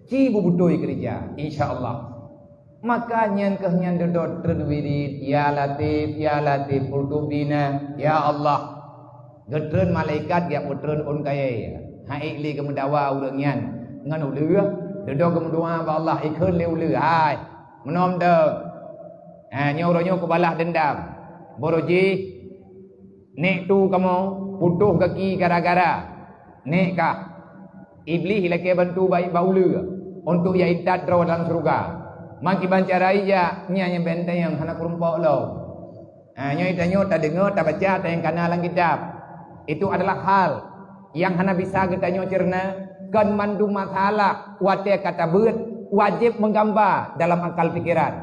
Ci beubeutôi keureuja, insya Allah. Maka nyan keuh nyan dudoe treun wirid, "Ya Latif, ya Latif, ultuf bina, ya Allah." Geutreun malaikat geupeutrön ôn kayée. Hai lé geumeudawa ureuëng nyan ngon uleue, dudoe geumeudoá bak Allah, ikheun lé uleue, "Hai, meunoe mantong. Ha, nyoe uroe nyoe kubalah deundam. Baroe jih, nék tu kamoe putôh gaki gara-gara nék kah." Iblih ilakée bantu bak, bak uleue untuk ya intat droe dalam syeuruga. Meukiban cara ija, nyan nyang benteng nyang hana keurumpok lom. Ha, nyoe tanyoe tadeungoe, tabaca, tayang kana lam kitab. Itu adalah hal nyang hana bisa geutanyoe ceureunoe, kon mandum masalah watée ka tabeuet wajéb meugamba dalam akal pikeran.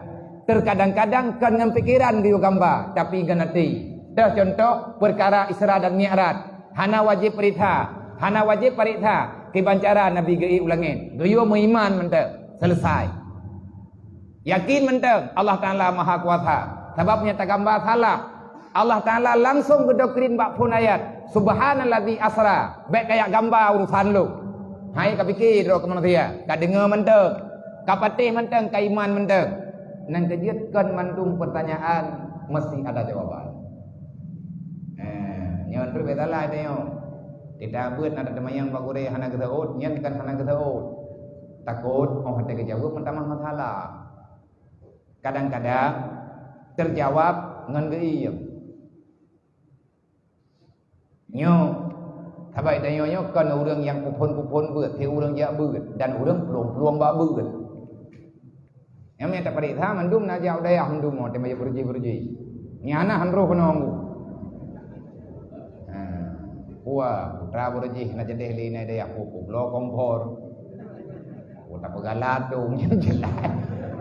Teukadang-kadang kon ngon pikeran geuyue gamba, tapi ngon até. Teuh cuntoh peukara Isra dan Mi'raj. Hana wajéb peuriksa, hana wajéb pareksa kiban cara Nabi geuék u langét. Geuyue meuiman mantong, seuleusai. Yakin mantong Allah Taala Maha Kuasa. Sabab meunyoe tagamba salah, Allah Taala langsong geudoktrin bak phon ayat, "Subhanalladzi asra." Bék kajak gamba urusan lôn. Hai ka pike droe keu manusia, ka deungoe mantong, ka patéh mantong, ka iman mantong. Nyang keujeuet kon mandum peurtanyaan meusti ada jawaban. Eh, nyoe trok beda lah tanyoe. Kita beuet na teumanyong bak gurée hana geuseuôt, nyan kan hana geuseuôt. Takot oh teugeujaweueb meutamah masalah. Kadang-kadang teujawab ngon geuiem. Nyoe, sabai tanyoe nyoe kon ureuëng nyang puphon-puphon beuet, si ureuëng jak beuet dan ureuëng plueng-plueng bak beuet. Nyang mita pareksa mandum na jak u dayah mandum teuma jak beureuji-beureuji. Nyang hana han roh keunoe. Ha, putra beureuji na jadeh lé na dayah pupu bloe kompor. Puta peugala tu nyang jelas.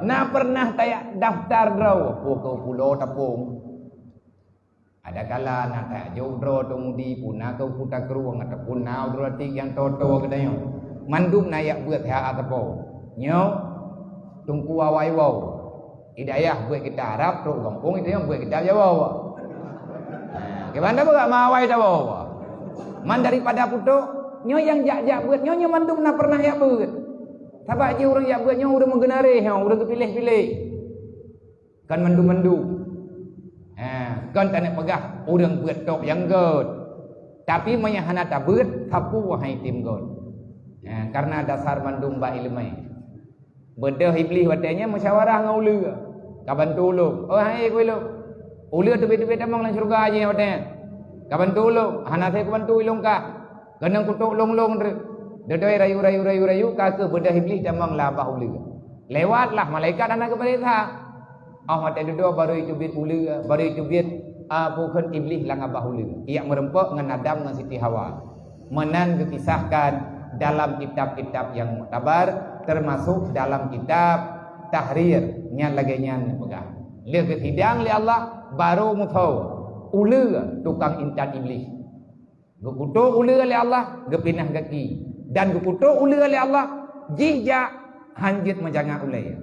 Na pernah tayak daftar droe puku pulo tapong. Adakala na tajok droe teumudi puna keu puta krueng ataupun na droe atik nyang toto geutanyoe. Mandum na yak beuet ha atapo. Nyoe tungku awai wau. Hidayah beuet kita Arab trok gampông itu yang beuet kita Jawa. Nah, gimana beuet ma awai tawo. Man daripada putok nyoe yang jak-jak beuet nyoe nyoe mandum na pernah yak beuet. Sabab ji urang yak beuet nyoe urang meugeunareh, urang geupiléh-piléh. Kon mandum-mandum. Ha, kon taneuk peugah ureuëng beuet tok nyang gét. Tapi meunyo hana tabeuet, sapeue hai tem gét. Ha, karena dasar mandum bak ileumé. Beudôh Iblih watée nyan musyawarah ngon uleue. Ka bantu ulôn. Oh hai ku ilôn. Uleue teubiet-teubiet tamong lam syeuruga jih watée nyan. Ka bantu ulôn. Hana sai kubantu ilôn kah. Keunong kutok long-long treuk. Dodoi rayu-rayu rayu-rayu ka keuh beudôh Iblih tamong lam babah uleue. Lewatlah malaikat hana geupareksa. Oh watée dudoe barô iteubiet uleue, barô iteubiet, ah, pukon Iblih lam babah uleue. Yak meureumpok ngon Adam ngon Siti Hawa. Meunan geukisahkan dalam kitab-kitab nyang muktabar, teumasok dalam kitab Tahrir nyang lagée nyan peugah. Lheueh geusidang lé Allah, barô meusawa uleue tukang intat Iblih. Geukutok uleue lé Allah, geupinah gaki. Dan geukutok uleue lé Allah, jih jak han jeuet meujangat ulée.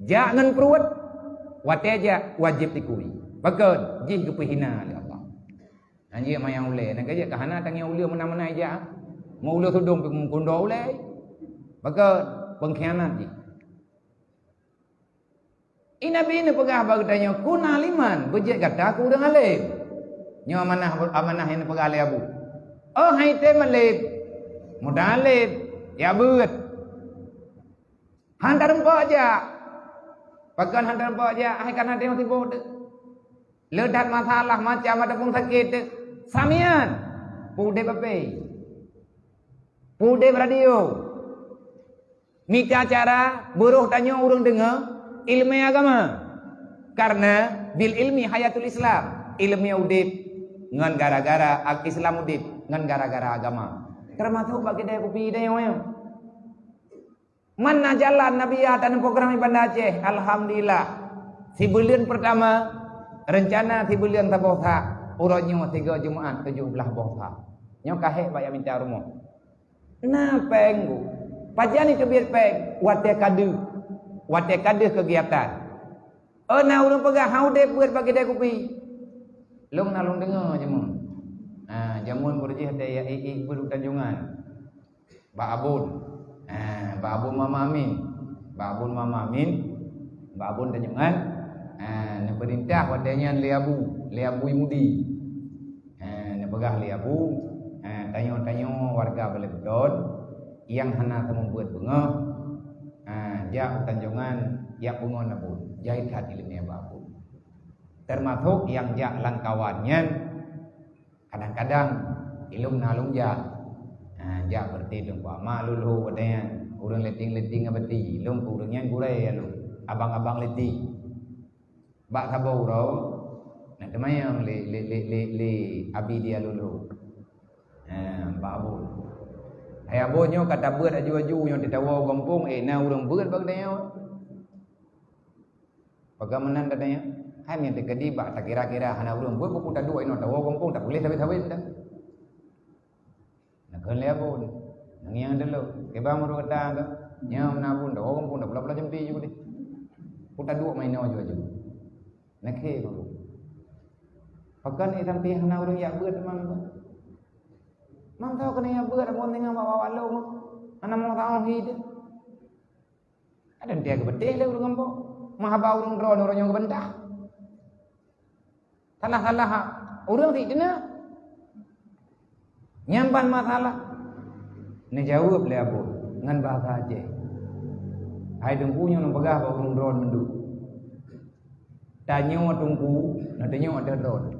Jak ngon pruet, watée jak wajéb tikui. Pakon jih geupeuhina lé Allah. Han jeuet manyang ulée, nyang keujeuet ka hana tangieng uleue meunan-meunan ijak. Meu uleue tudong pih meukundo ulée. Pakon pengkhianat jih. I Nabi neupeugah bak geutanyoe, "Kun aliman, beujeuet gata keu ureuëng além." Nyoe amanah, amanah nyang neupeugah lé Abu. Oh hai tem além, muda além, ya beuet. Han tareumpok jak. Pakon han tareumpok jak, hai kana teuh sibok teuh. Le that masalah macam ataupun sakét teuh. Samian. Pudeb ape? Pudeb radio. Mita cara beurôh tanyoe ureuëng deungoe ileumé agama. Karena bil ilmi hayatul Islam, ileumé udeb ngon gara-gara ag-, Islam udeb ngon gara-gara agama. Teumasok bak keude kupi tanyoe nyoe. Man na jalan Nabi ya taneuk program di Banda Aceh, alhamdulillah. Sibuleuen pertama, rencana sibuleuen saboh sa, uroe nyoe sigoe Jumaat tujoh blaih boh sa. Nyoe ka hék bak ya mita rumoh. Na péng bu. Pajan iteubiet péng? Watée ka deuh. Watée ka deuh kegiatan. Oh na ureuëng peugah, "Hau deh beuet bak keude kupi." Lôn na lôn deungoe jameun. Ha, jameun beureuji watée ya ié-ié beuet u Tanjongan. Bak Abon. Ha, bak Abon Mama Amin. Bak Abon Mama Amin. Bak Abon Tanjongan. Ha, neupeurintah watée nyan lé Abu, lé Abu Mudi. Ha, neupeugah lé Abu, ha, tanyoe-tanyoe warga Balai Beudon nyang hana seumeubeuet beungoh, ha, jak u Tanjongan, jak beungoh nabon. Jai that ileumé bak Abu. Teumasok nyang jak lam kawan nyan, kadang-kadang ilôn na lôn jak. Ha, jak beureuti teungku ama lôn lhôh watée nyan, ureuëng leting-leting abati, lôn keu ureuëng nyan gurée lôn, abang-abang leting. Bak saboh uroe, na teumanyong lé, lé, lé, lé, lé Abi dia lôn lhôh. Ha, bak Abu. Hai Abu nyoe ka tabeuet aju-aju nyoe teuh tawoe gampông, eh, na ureuëng beuet bak tanyoe. Pakon meunan ka tanyoe? Hai meuteukadi bak takira-kira hana ureuëng beuet, buku taduek inoe tawoe gampông, tapuléh sabe-sabe dah. Nakheun lé Abon, "Ngieng dulu, kiban meureuta ka. Nyoe na Abon dah, oh, Abon dah pula-pula jampi ju deh. Ku taduek main nyoe ju-ju." Nakheun Abon. Pakon itam pih hana ureuëng jak beuet teuma. Mantong keuneuk jak beuet, Abon tinggai bak-bak lôn. Hana mau tahu hi deh. Ada dia geubeuteh lé ureuëng gampông. Meuhaba ureuëng droe, ureuëng nyang geubantah. Salah-salah ureuëng sik teuna. Nyan ban masalah. Neujaweueb lé Abon ngon bahasa Aceh. Hai Teungku, nyoe neupeugah bak ureuëng droe mandum. Tanyoe Teungku, na tanyoe ateueh droe.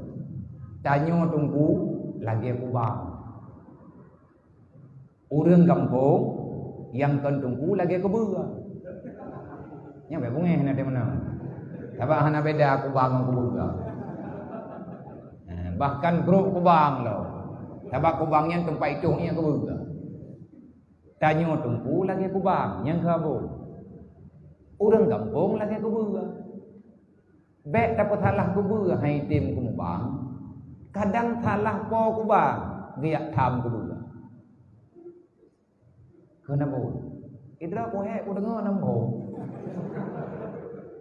Tanyoe Teungku lagée kubang. Ureuëng gampông nyang kon Teungku lagée kubeue. Nyan bék beungéh na teuh meunan. Sabab hana beda kubang ngon kubeue. Nah, bahkan brok kubang lom. Sabab kubang nyan teumpat itong nyan kubeue. Tanyoe Teungku lagée kubang, nyang keu Abon. Ureuëng gampông lagée kubeue. Bék tapeusalah kubeue hai tem keumubang. Kadang salah po kubang geujak tham kubeue. Keu na Abon. Idroe kuhek kudeungoe na Abon.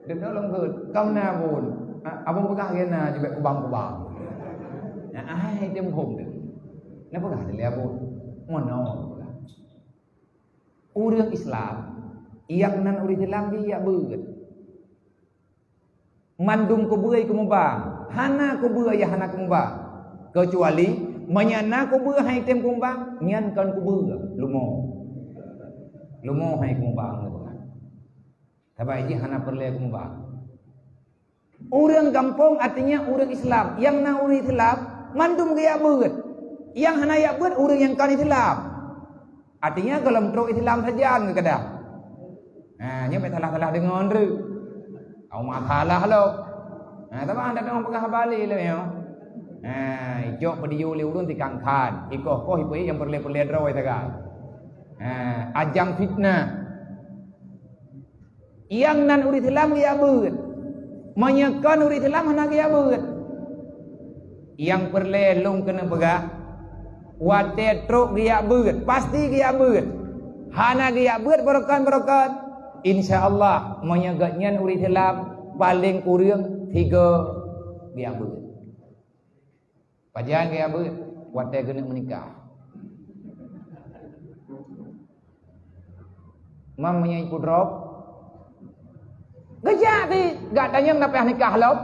Deungoe lom keu kam na Abon. A-, Abon peugah lagée na jibék kubang-kubang. Nah, hai tem hom tu. Na peugah lé Abon. Mono peugah. Ureuëng Islam, nyang nan ureuëng Islam jih jak beuet. Mandum kubeue keumubang, hana kubeue nyang hana keumubang. Keucuali meunyoe na kubeue hai tem keumubang, nyan kon kubeue, lumo. Lumo hai keumubang, keumubang. Sabab jih hana peureulée keumubang. Ureuëng gampông artinya ureuëng Islam, nyang na ureuëng Islam mandum geujak beuet. Nyang hana jak beuet ureuëng nyang kon Islam. Artinya gohlom trok Islam sajan geukeudang. Ha, nyoe bék salah-salah deungon tu. Au masalah lom. Ha, teuma anda tengok peugah bali lom nyoe. Ha, ijok peudiyeu lé ureuëng tikang khan, ikoh-koh ipeuék nyang peureulée-peureulée droe sagai. Ha, ajang fitnah. Nyang nan ureuëng Islam geujak beuet. Meunyoe kon ureuëng Islam hana geujak beuet. Nyang peureulée lôn keuneuk peugah, watée trok geujak beuet, pasti geujak beuet. Hana geujak beuet beurokon-beurokon, insya Allah meunyoe gobnyan ureuëng Islam paleng kureueng tiga geujak beuet. Pajan geujak beuet? Watée geuneuk meunikah. Mam meunyoe ipudrop, geujak ti gak tanyong na payah nikah lom.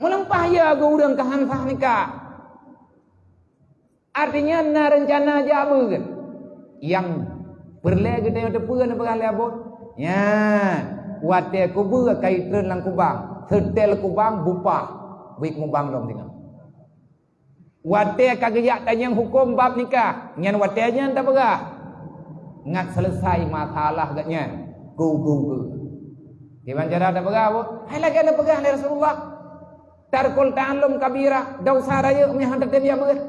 Meuleupah ya geu ureuëng ka han sah nikah. Artinya na reuncana jak beuet. Nyang peureulée geutanyoe teupeue neupeugah lé Abon. Nyan, watée kubeue ka itreun lam kubang, seutel kubang bupah, beuet mubang lom singoh. Watée ka geujak tanyong huköm bab nikah, nyan watée nyan tapeugah. Ngat seuleusai masalah gobnyan. Go, go, go. Kiban cara tapeugah, Bu? Hai lagée neupeugah lé Rasulullah. Tarkul ta'allum kabira, desya rayeuk meuhan tatem jak beuet.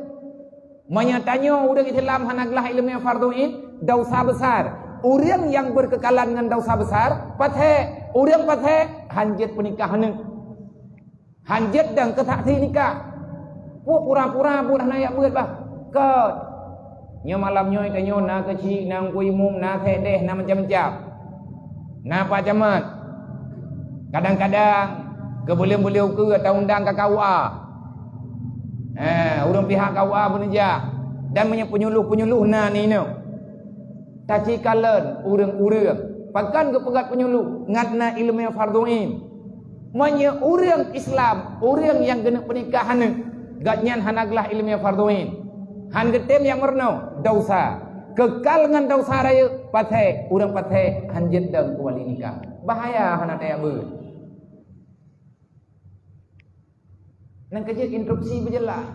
Meunyoe tanyoe ureuëng Islam hana glah iéleumé fardhu ain, desya besar. Ureuëng nyang beukeukalan ngon desya besar, pathé. Ureuëng pathé, hanjeuet peunikah aneuk. Hanjeuet dong keu saksi nikah. Peue pura-pura buet hana jak beuet bah. Kon. Nyoe malam nyoe tanyoe na keuchik, na Teungku Imum, na sekdes, na macam-macam. Na Pak Camat. Kadang-kadang keu buleuen-buleuen ukeue taundang ka K U A. Ha, ureuëng pihak K U A pun jak. Dan meunyoe penyuluh-penyuluh na ninoe. Tacikalon ureuëng-ureuëng pakon geupeugét penyuluh ngat na iéleumé fardhu ain. Meunyoe ureuëng Islam, ureuëng nyang geuneuk peunikah aneuk, gobnyan hana glah iéleumé fardhu ain, han geutem nyang meurunoe, desya. Keukal ngon desya rayeuk, pathé, ureuëng pathé han jeuet dong keu wali nikah. Bahaya hana tajak beuet. Nyan keuh jeuet instruksi beujeulaih.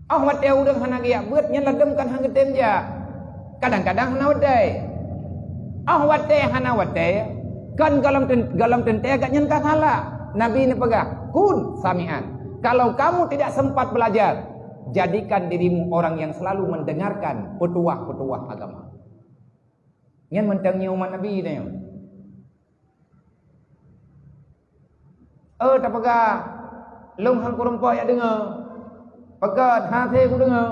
Óh watée ureuëng hana geujak beuet, nyan ladôm kan han geutem jak. Kadang-kadang hana watée. Óh watée hana watée, kan gohlom ten-, gohlom teuntée gobnyan ka salah. Nabi neupeugah, "Kun sami'an." Kalau kamu tidak sempat belajar, jadikan dirimu orang yang selalu mendengarkan petuah-petuah agama. Nyan mantong nyoe umat Nabi nyoe. Oh, tapeugah, lôn han kureumpok jak deungoe. Peugah, hase kudeungoe.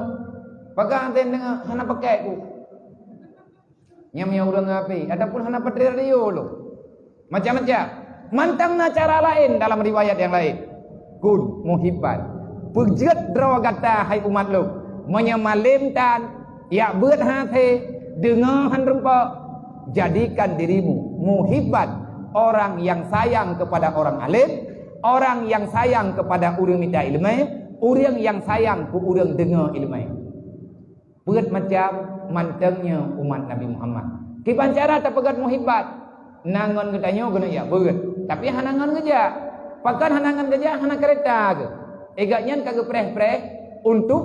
Peugah, hase deungoe, hana pakai ku. Nyan meunyoe ureuëng api, ataupun hana patrei radio lôn. Macam-macam. Mantong na cara laén dalam riwayat nyang laén. Kun muhibban. Peujeuet droe gata, hai umat lôn. Meunyoe malém tan, jak beuet hase, deungoe han rumpok, jadikan dirimu Muhibbat, orang yang sayang kepada orang alim, orang yang sayang kepada ureuëng mita ileumé, ureuëng yang sayang keu ureuëng deungoe ileumé. Peuet macam mantong nyoe umat Nabi Muhammad. Kiban cara tapeugét muhibbat? Na ngon geutanyoe keuneuk jak beuet, tapi hana ngon geujak. Pakon hana ngon geujak? Hana keureta keuh. Igat nyan ka geupreh-preh untuk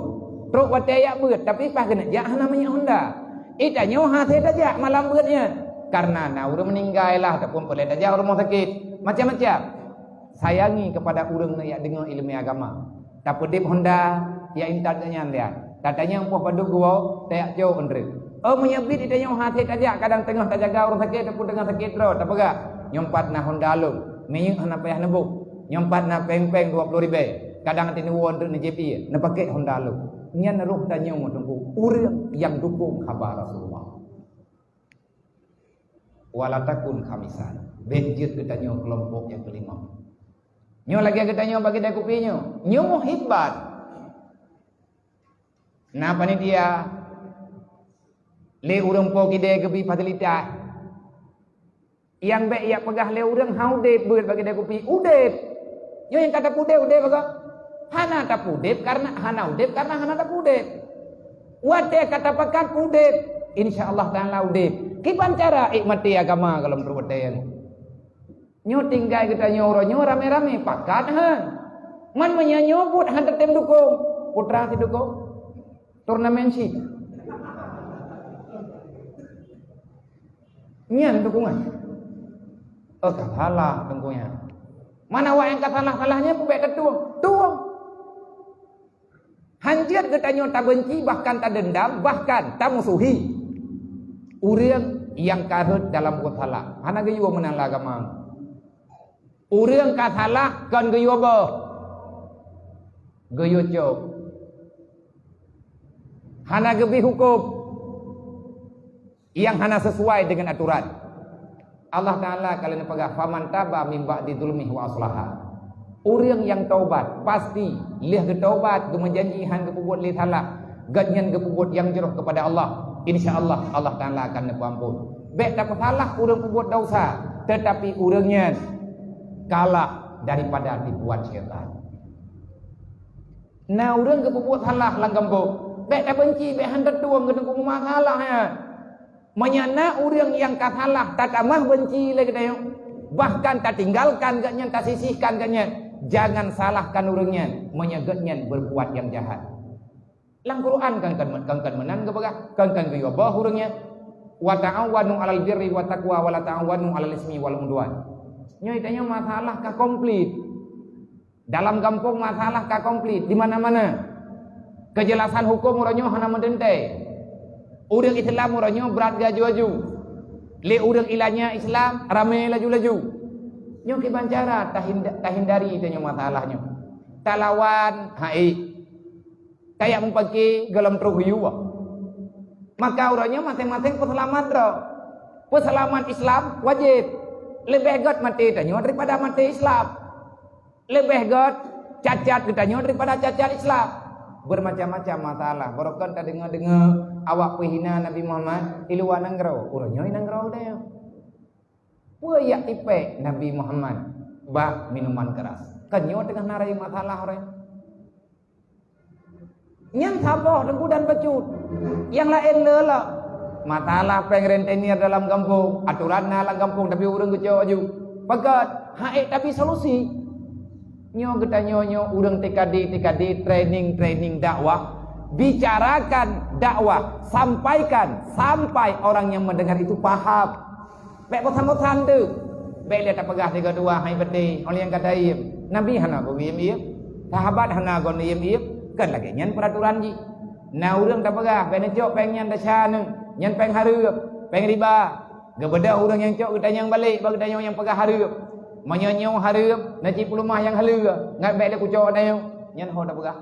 trok watée jak beuet, tapi paih keuneuk jak hana minyeuk honda. Itanyoe hase tajak malam beuet nyan, kareuna na ureuëng meuninggai lah ataupun peureulée tajak u rumoh sakét, macam-macam. Sayangi kepada ureuëng nyang deungoe ileumé agama. Tapeudeb honda, ya intat geuh nyan lian. Tatanyong poh padub geuwoe, tajak cok euntrek. Oh, meunyoe bit itanyoe hase tajak, kadang teungoh tajaga ureuëng sakét ataupun teungoh sakét droe, tapeugah, "Nyoe pat na honda lôn, minyeuk hana payah neuboh. Nyoe pat na péng-péng dua ploh ribée, kadang teuneuk woe euntrek neujép ié, neupakét honda lôn." Nyan roh tanyoe meuteungku, ureuëng nyang dukong haba Rasulullah. Wala takun khamisan. Bék jeuet geutanyoe keulompok nyang keulimong. Nyoe lagée geutanyoe bak kidai kupi nyoe. Nyoe muhibbat. Na panitia, lé ureuëng po kidai geubri fasilitas. Nyang bék jak peugah lé ureuëng hana udeb beuet bak kidai kupi. Udeb. Nyoe nyang ka tapudeb, udeb bak? Hana tapudeb kareuna hana udeb, kareuna hana tapudeb. Watée ka tapakat udeb, insya Allah Taala udeb. Kiban cara nikmati agama gohlom trok watée nyoe. Nyoe tinggai geutanyoe uroe nyoe ramé-ramé pakat han. Man meunyoe nyoe buet han teutem dukong, putra sidukong. Turnamen cit. Nyan dukungan. Oh, ka salah dukungan. Mana awak nyang ka salah-salah nyan peubuet tatueng. Tueng. Hanjeuet geutanyoe tabenci, bahkan tadendam, bahkan tamusuhi ureuëng nyang ka rhot dalam buet salah. Hana geuyue meunan lam agama. Ureuëng ka salah kon geuyue boh, geuyue cok, hana geubri huköm nyang hana sesuai deungon atoran. Allah Taala ka lheueh neupeugah, "Faman taba min ba'di zulmihi wa aslaha." Ureuëng nyang taubat, pasti lheueh geutaubat, geumeujanji han geupeubuet lé salah, gobnyan geupeubuet nyang jroh keupada Allah, insya Allah, Allah Taala akan neupeuamphon. Bék tapeusalah ureuëng peubuet desya, teutapi ureuëng nyan kalah daripada tipuan syaitan. Na ureuëng geupeubuet salah lam gampông, bék tabenci, bék han tatueng keuneuk peumasalah nyan. Meunyoe na ureuëng nyang ka salah tatamah benci lé geutanyoe, bahkan tatinggalkan gobnyan, tasisihkan gobnyan, jangan salahkan ureuëng nyan meunyoe gobnyan berbuat nyang jahat. Lam Quran kan, kan, kan, kan meunan geupeugah, kan, kan geuyue boh ureuëng nyan, "Wa ta'awanu 'alal birri wat taqwa wa la ta'awanu 'alal ismi wal 'udwan." Nyoe tanyoe masalah ka komplit. Dalam gampông masalah ka komplit di mana-mana. Keujelasan huköm uroe nyoe hana meuteuntée. Ureuëng Islam uroe nyoe brat geuaju-aju. Lé ureuëng ilanya Islam ramé laju-laju. Nyoe kiban cara tahinda-, tahindari tanyoe masalah nyoe. Talawan hai. Tajak mupaki gohlom troh geuyue. Maka uroe nyoe maséng-maséng peuseulamat droe. Peuseulamat Islam wajéb. Leubeh gét maté tanyoe daripada maté Islam. Leubeh gét cacat geutanyoe daripada cacat Islam. Bermacam-macam masalah. Barokon tadeungoe-deungoe awak peuhina Nabi Muhammad i luwa nanggroe. Uroe nyoe i nanggroe geutanyoe. Peue jak ipék Nabi Muhammad bak minuman keras? Kan nyoe teungoh na rayeuk masalah uroe nyoe. Nyan saboh teungku dan bacut. Nyang laén le lah. Masalah péng rentenir dalam gampông, atoran na lam gampông tapi ureuëng geucok aju. Pakat, han ék tabi solusi. Nyoe geutanyoe nyoe ureuëng T K D, T K D, training, training dakwah. Bicarakan dakwah, sampaikan sampai orang yang mendengar itu paham. Bék bosan-bosan teuh. Bék lé tapeugah sigoe dua hai beutôi, óh lheueh nyan ka taiem. Nabi hana geuiem-iem. Sahabat hana geuiem-iem. Kan lagée nyan peuraturan jih. Na ureuëng tapeugah, bék neucok péng nyan desya neuh, nyan péng hareuem, péng riba. Geubeudôh ureuëng nyang cok geutanyoe balék bak geutanyoe nyang peugah hareuem. Meunyoe nyoe hareuem, na cit peuleumah nyang haleue, ngat bék lé kucok tanyoe. Nyan ho tapeugah.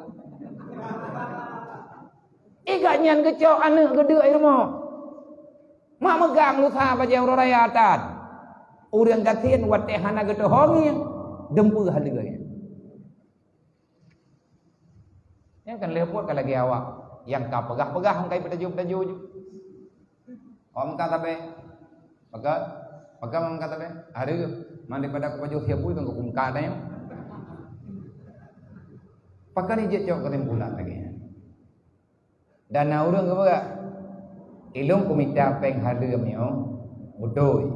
Igat nyan geucok aneuëk geudeuk i rumoh. Mak meugang lusa bajée uroe raya that. Ureuëng gasien watée hana geutuho ngieng, dumpeue haleue nyan. Nyan kan lheueh buet ka lagée awak nyang ka peugah-peugah, nyang ka ipeutajô-peutajô ju. Awak meuka sabe. Maka Pakon meukat tadi? Hareuem. Man daripada kupajoh siapui kan kuungkap tadi. Pakon jeuet cok kesimpulan lagèe nyan. Dan na ureueng geupeugah, "Ilôn kumita péng hareuem nyoe, beutôi.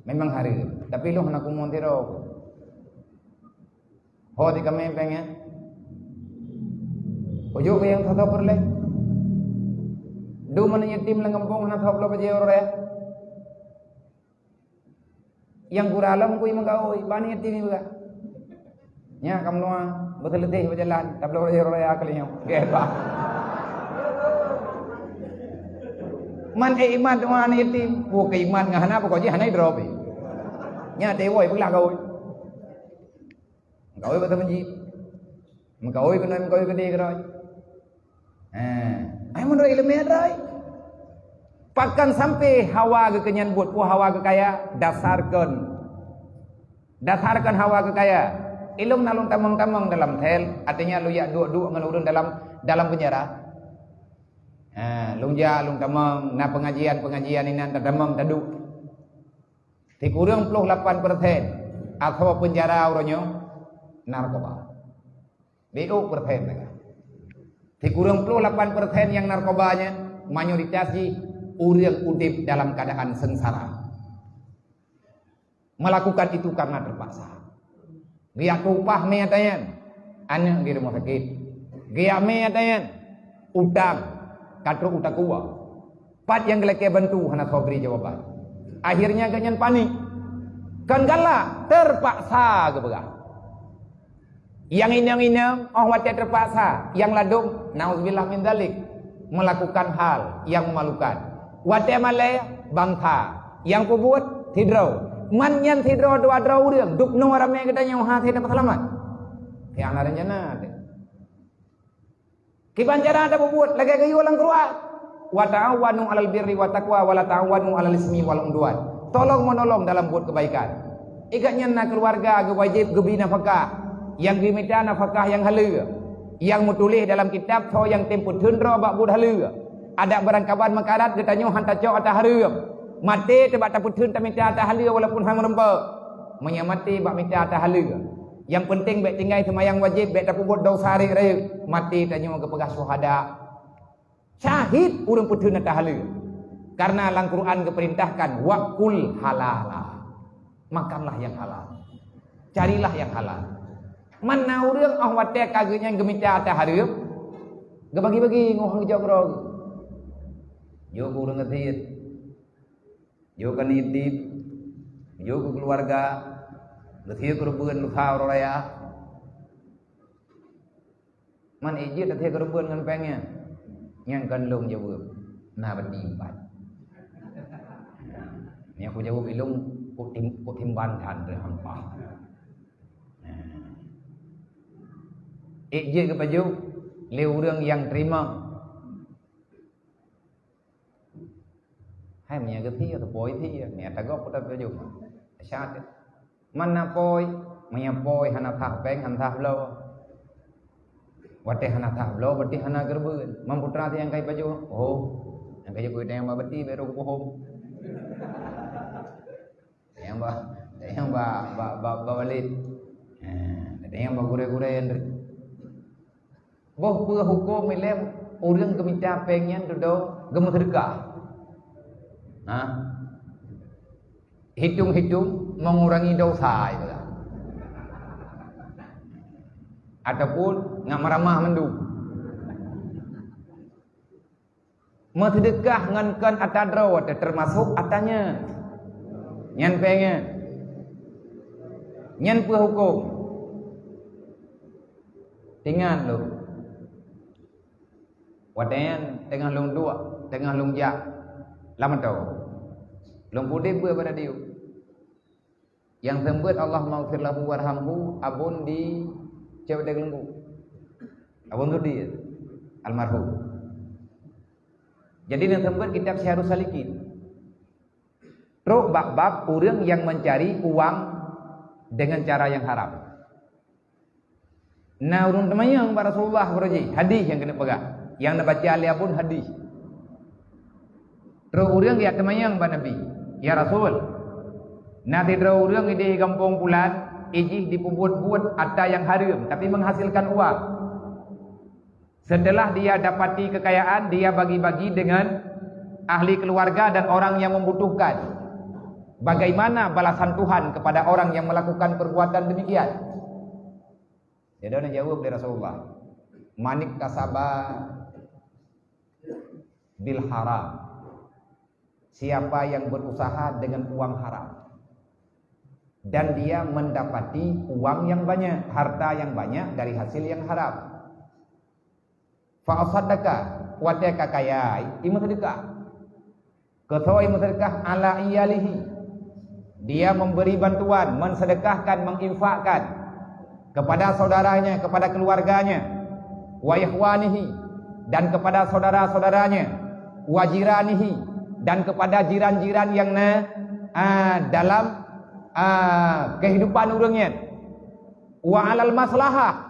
Memang hareuem, tapi ilôn hana kumon sidroe." Ho di kami péng nyan. Ujoe nyang tho-tho peureulèe. Dum aneuk yatim lam gampông hana tho bloe bajèe uroe raya. Nyang gura lom kui meugaui, bani yatim juga. Nya kamoe beuteuleudeh beujalan, tabloe uroe raya kali nyoe. Gèt bah. Man eh iman teuma aneuk yatim. Wo keu iman ngon hana pokok jih hana idroe pih. Nya tewoi peulah gaui. Meugaui bak teumeuji. Meugaui keunoe, meugaui keudeh keudroe. Eh, ai meunurot ileumèe droe. Pakon sampai hawa geukeunyan buet, peue hawa geukaya? Dasarkan. Dasarkan hawa geukaya. Ilôn na lôn tamong-tamong dalam sel, artinya lôn jak duek-duek ngon ureueng dalam, dalam penjara. Ha, lôn jak lôn tamong, na pengajian-pengajian inan tatamong taduek. Sikureueng ploh lapan persen asoe penjara uroe nyoe narkoba. Beu persen lagèe. Sikureueng ploh lapan persen nyang narkoba nyan mayoritas jih ureueng udeb dalam keuadaan seungsara. Melakukan itu karena terpaksa. Geujak keu upah mé ata nyan, aneuk di rumoh sakét. Geujak mé ata nyan, utang, ka trok u takue. Pat nyang geulakèe bantu hana soe bri jawaban. Akhirnya gobnyan panik. Kon galak, terpaksa geupeugah. Nyang inong-inong, óh watèe terpaksa, nyang ladôm, nauzubillah min dzalik, melakukan hal yang memalukan. Watèe malèe, bangsa, nyang peubuet, sidroe. Man nyan sidroe dua droe ureueng, dubnoe ramè geutanyoe hase tapeuseulamat. Nyang na rencana teuh. Kiban cara tapeubuet lagèe geuyue lam Quran, "Wa ta'awanu 'alal birri wat taqwa wa la ta'awanu 'alal ismi wal 'udwan." Tolong-meunolong dalam buet keubaikan. Ikat nyan na keuluwarga geuwajéb geubri nafakah, nyang geumita nafakah nyang haleue, nyang meutuléh dalam kitab soe nyang tem peutheun droe bak buet haleue. Adak barangkaban meukarat geutanyoe han tacok ata hareuem. Maté teubak tapeutheun tamita ata haleue walaupun han meureumpok. Meunyoe maté bak mita ata haleue. Nyang peunteng bèk tinggai seumayang wajéb, bèk tapeubuet desya rayeuk-rayeuk, maté tanyoe geupeugah syuhada. Syahid ureueng peutheun ata haleue. Karena lam Quran geupeurintahkan, "Wa kul halala." Makanlah yang halal. Carilah yang halal. Man na ureueng óh watèe ka geuh nyan geumita ata hareuem, geubagi-bagi ngon ureueng geujok keudroe. Jok keu ureueng gasien. Jok keu aneuk yatim, jok keu keuluwarga, geusie keureubeuen lusa uroe raya. Man ék jeuet geusie keureubeuen ngon péng nyan? Nyan kon lôn jaweueb, na bati empat. Nyang kujaweueb ilôn, kuk tim-, kuk timban that lé hampah. Ék jeuet geupajoh lé ureueng nyang teurimong. Hai meunyo geusie, teupôi sie, meunyo tagob peue tapajoh. Syarat. Man na pôi, meunyo pôi hana sah péng, hana sah bloe. Watèe hana sah bloe, berarti hana keureubeuen. Man putra sie nyang ka jipajoh, oh, nyang ka jipajoh nyang bak bati, baru kupoh hom. Nyang ba, nyang ba, ba, ba, ba balek. Ha, nyang ba gurèe-gurèe nyan. Boh peue huköm ilèe ureueng geumita péng nyan dudoe geumeuseudeukah? Ha? Hitung-hitung mengurangi dosa, ibarat. Ataupun ngat meuramah mandum. Meuseudeukah ngon kon ata droe teuh teumasok ata nyan. Nyan péng nyan. Nyan peue huköm? Ingat lôn. Watèe nyan teungoh lôn duek, teungoh lôn jak lam atô. Lôn peuudép beuet bak radiu. Nyang seumeubeuet, "Allahummaghfir lahu warhamhu", Abon di Cibadèe Geulunggu. Abon Sudi, almarhum. Jadi, nyang seumeubeuet kitab Syiarus Salikin. Trok bak bab ureueng nyang meucari uang deungon cara nyang haram. Na ureueng teumanyong bak Rasulullah baroe jih, hadih nyang keuneuk peugah. Nyang neubaca lé Abon hadih. Trok ureueng geujak teumanyong bak Nabi. "Ya Rasul, na sidroe ureuëng idéh gampông pulan, ijih jipeubuet-buet atra nyang hareuem, tapi menghasilkan uang. Setelah dia dapati kekayaan, dia bagi-bagi dengan ahli keluarga dan orang yang membutuhkan. Bagaimana balasan Tuhan kepada orang yang melakukan perbuatan demikian?" Jadi, na jaweueb lé Rasulullah, "Manik tasaba bil haram." Siapa yang berusaha dengan uang haram dan dia mendapati uang yang banyak, harta yang banyak dari hasil yang haram. Fa asaddaqa, watée ka kaya, imeuseudekah. Keusoe imeuseudekah ala iyalihi. Dia memberi bantuan, mensedekahkan, menginfakkan kepada saudaranya, kepada keluarganya, wa ikhwanihi, dan kepada saudara-saudaranya, wa jiranihi, dan kepada jiran-jiran yang na, ah, dalam, ah, kehidupan ureuëng nyan, wa alal maslahah,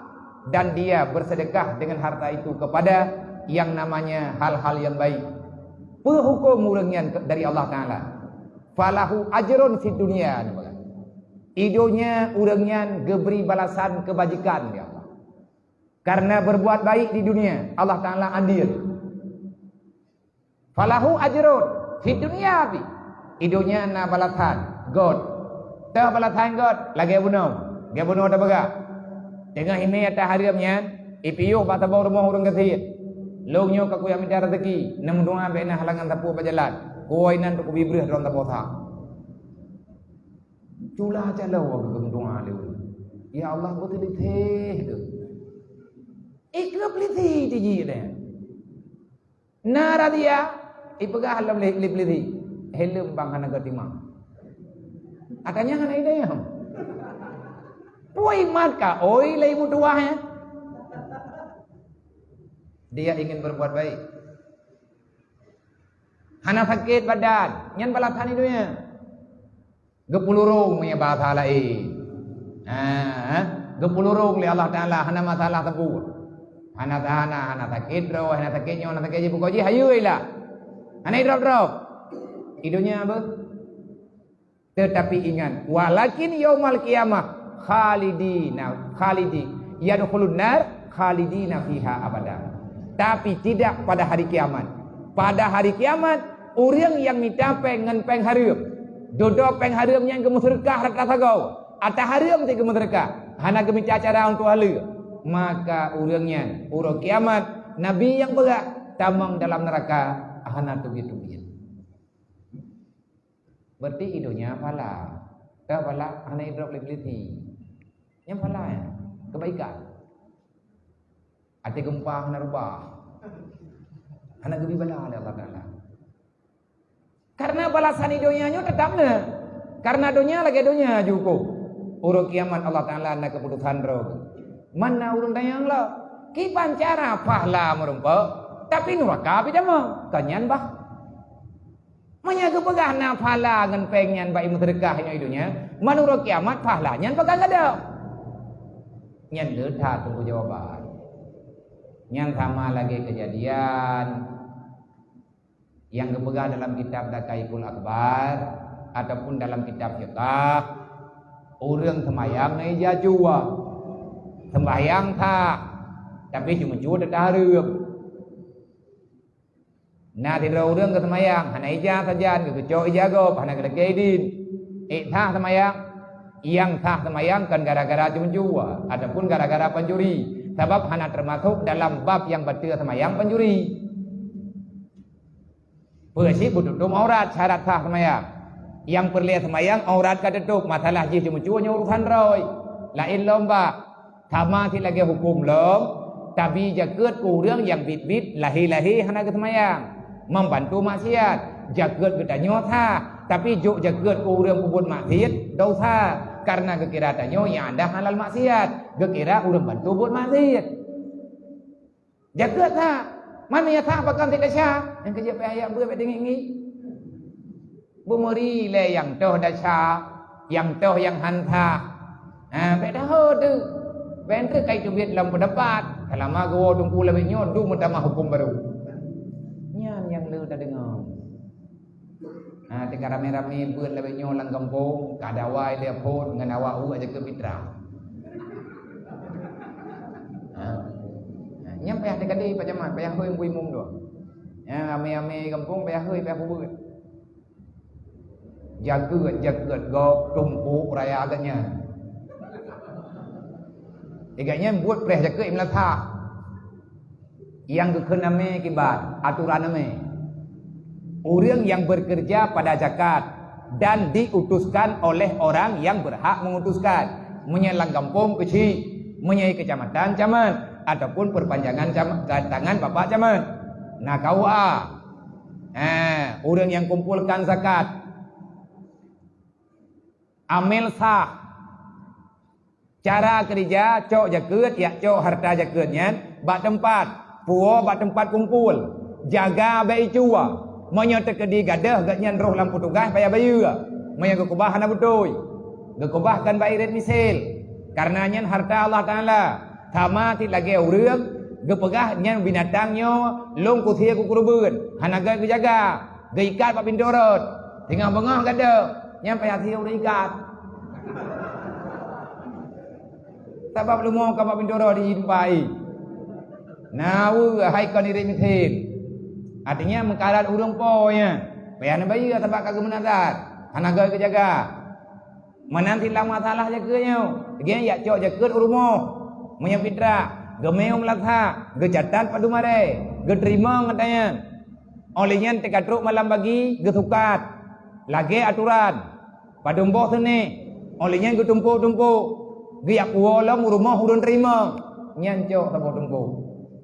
dan dia bersedekah dengan harta itu kepada yang namanya hal-hal yang baik. Peue huköm ureuëng nyan dari Allah Taala? "Falahu ajrun fid dunya." I donya ureuëng nyan geubri balasan keubajikan lé Allah. Karena berbuat baik di dunia, Allah Taala adil. "Falahu ajrun fid dunya" pi. I donya na balasan göt. Teuh balasan göt, lagée bunoe. Lagée bunoe tapeugah, teungoh imé atra hareuem nyan, ipiôh bak saboh rumoh ureuëng gasien. "Lôn nyoe ka kujak mita raseuki, neumeudoá bék na halangan sapeue bak jalan. Kuwoe inan teukubri breueh droe saboh sa." Cula caloe geumeudoá lé ureuëng, "Ya Allah, beuteuliseh keuh." Ikeup lisi tiji deh. Na razia, ipeugah lom lé, lé polisi, "Heleuem bang hana geutimang." Atra nyan hana idéh. Pui mat ka, oi, lé meutuwah, ya. Dia ingin berbuat baik. Hana sakét badan, nyan balasan i donya. Geupulurong meunyoe bahasa laén. Ha, geupulurong lé Allah Taala, hana masalah teupeu. Hana, hana, hana sakét droe, hana sakét nyoe, hana sakét jih, pokok jih hayeue lah. Hana idrop-drop. I donya beuh. Tetapi ingat, walakin yaumal qiyamah khalidina, khalidi, yadkhulun nar khalidina fiha abada. Tapi tidak pada hari kiamat. Pada hari kiamat, ureuëng nyang mita péng ngon péng hareuem, dudoe péng hareuem nyan geumeuseudeukah rata sagoe, atra hareuem cit geumeuseudeukah, hana geumita cara untuk haleue, maka ureuëng nyan uroe kiamat, Nabi nyang peugah, tamong dalam neuraka hana teubiet-teubiet. Berarti i donya phala. Ka phala hana idrop lé polisi. Nyang phala nyan kebaikan. Até geumpa hana rubah. Hana geubri bala lé Allah Taala. Karena balasan i donya nyoe teutap na. Karena donya lagée donya jihuköm. Uroe kiamat Allah Taala na keuputosan droe. Mana ureuëng tanyong lom? Kiban cara phala meurumpok, tapi nuraka pih tamong. Kon nyan bah. Meunyoe geupeugah na phala ngon péng nyan bak i meuseudeukah nyoe i donya, meunurot kiamat phala nyan pakon gadôh. Nyan le that teungku jawaban. Nyan sama lagée keujadian nyang geupeugah dalam kitab Daqaiqul Akhbar ataupun dalam kitab fiqah, ureuëng seumayang na ija cue, seumbahyang sah, tapi ceumeucue teuka hareuem. Na sidroe ureuëng geuseumayang, hana ija sajan, geukeucok ija gob, hana geulakée idin. Ék sah seumayang? Nyang sah seumayang kon gara-gara ceumeucue ataupun gara-gara pancuri, sabab hana teumasok dalam bab nyang bateue seumayang pancuri. Peue cit beututôb aurat syarat sah seumayang. Nyang peureulée seumayang aurat ka tutôb, masalah jih ceumeucue nyoe urosan droe. Laén lom bah. Sama cit lagée huköm lom, tabi jakeuet keu ureuëng nyang biet-biet lahé-lahé hana geuseumayang, membantu maksiat. Jakeuet geutanyoe sah, tapi jok jakeuet keu ureuëng peubuet maksiat, dosa, kareuna geukira tanyoe nyang ada halal maksiat, geukira ureuëng bantu buet maksiat. Jakeuet sah, man nyang sah pakon cit desya, nyang keujeuet pih ayat beuet bèk teungiek-ngiek. Beumeuri lé nyang toh desya, nyang toh nyang han sah. Ha, bèk taho teuh. Bèk treuk kai teubiet lom peundapat, seulama geuwoe teungku lawét nyoe dum meutamah huköm barô. Nyan nyang le tadeungoe. Ha, teuka ramé-ramé beuet lawét nyoe lam gampông, ka dawai lé phon ngon awak uek jakeue pitra. Ha. Ha, nyan payah teuka deh Pak Camat, payah hôi Teungku Imum dua. Nyan ramé-ramé gampông payah hôi, payah peubeuet. Jakeue-jakeue gob tumpôk raya geuh nyan. Geuh nyan buet preh jakeue imeulasah. Nyang geukheun amé kiban aturan amé. Ureuëng nyang bekerja pada zakat dan diutuskan oleh orang yang berhak mengutuskan. Meunyoe lam gampông keuchik, meunyoe keucamatan camat, ataupun perpanjangan cam-, tangan bapak camat. Na K U A. Ha, ureuëng nyang kumpulkan zakat. Amil sah. Cara keurija, cok jakeuet, yak cok hareuta jakeuet nyan bak teumpat, puwoe bak teumpat kumpul, jaga bèk icue. Meunyoe teukeudi gadôh, gobnyan rôh lam peutugaih payah bayeue. Meunyoe geukeubah hana beutôi, geukeubah kon bak irit misil, kareuna nyan hareuta Allah Taala. Sama cit lagèe ureuëng geupeugah, "Nyan binatang nyoe lôn kusie kukeureubeuen, hana göt geujaga." Geuikat bak pintoe rot. Teungoh beungoh gadôh, nyan payah sie ureuëng ikat. Sabab leumo ka bak pintoe rot di tempat ie. Na weueh hai kon irit misil. Artinya meukarat ureuëng po nyan. Payah neubayeue sabab ka geumeunazar. Hana göt geujaga. Meunan cit lam masalah jakeuet nyoe, geuh yak cok jakeuet u rumoh. Meunyoe pitra, geumé u meulasah, geucatat padum aré, geuteurimong gata nyan. Óh lheueh nyan teuka trok malam bagi, geusukat. Lagèe aturan. Padum boh seunéh, óh lheueh nyan geutumpôk-tumpôk. Geuyak puwoe lom u rumoh ureuëng teurimong. Nyan cok saboh tumpôk.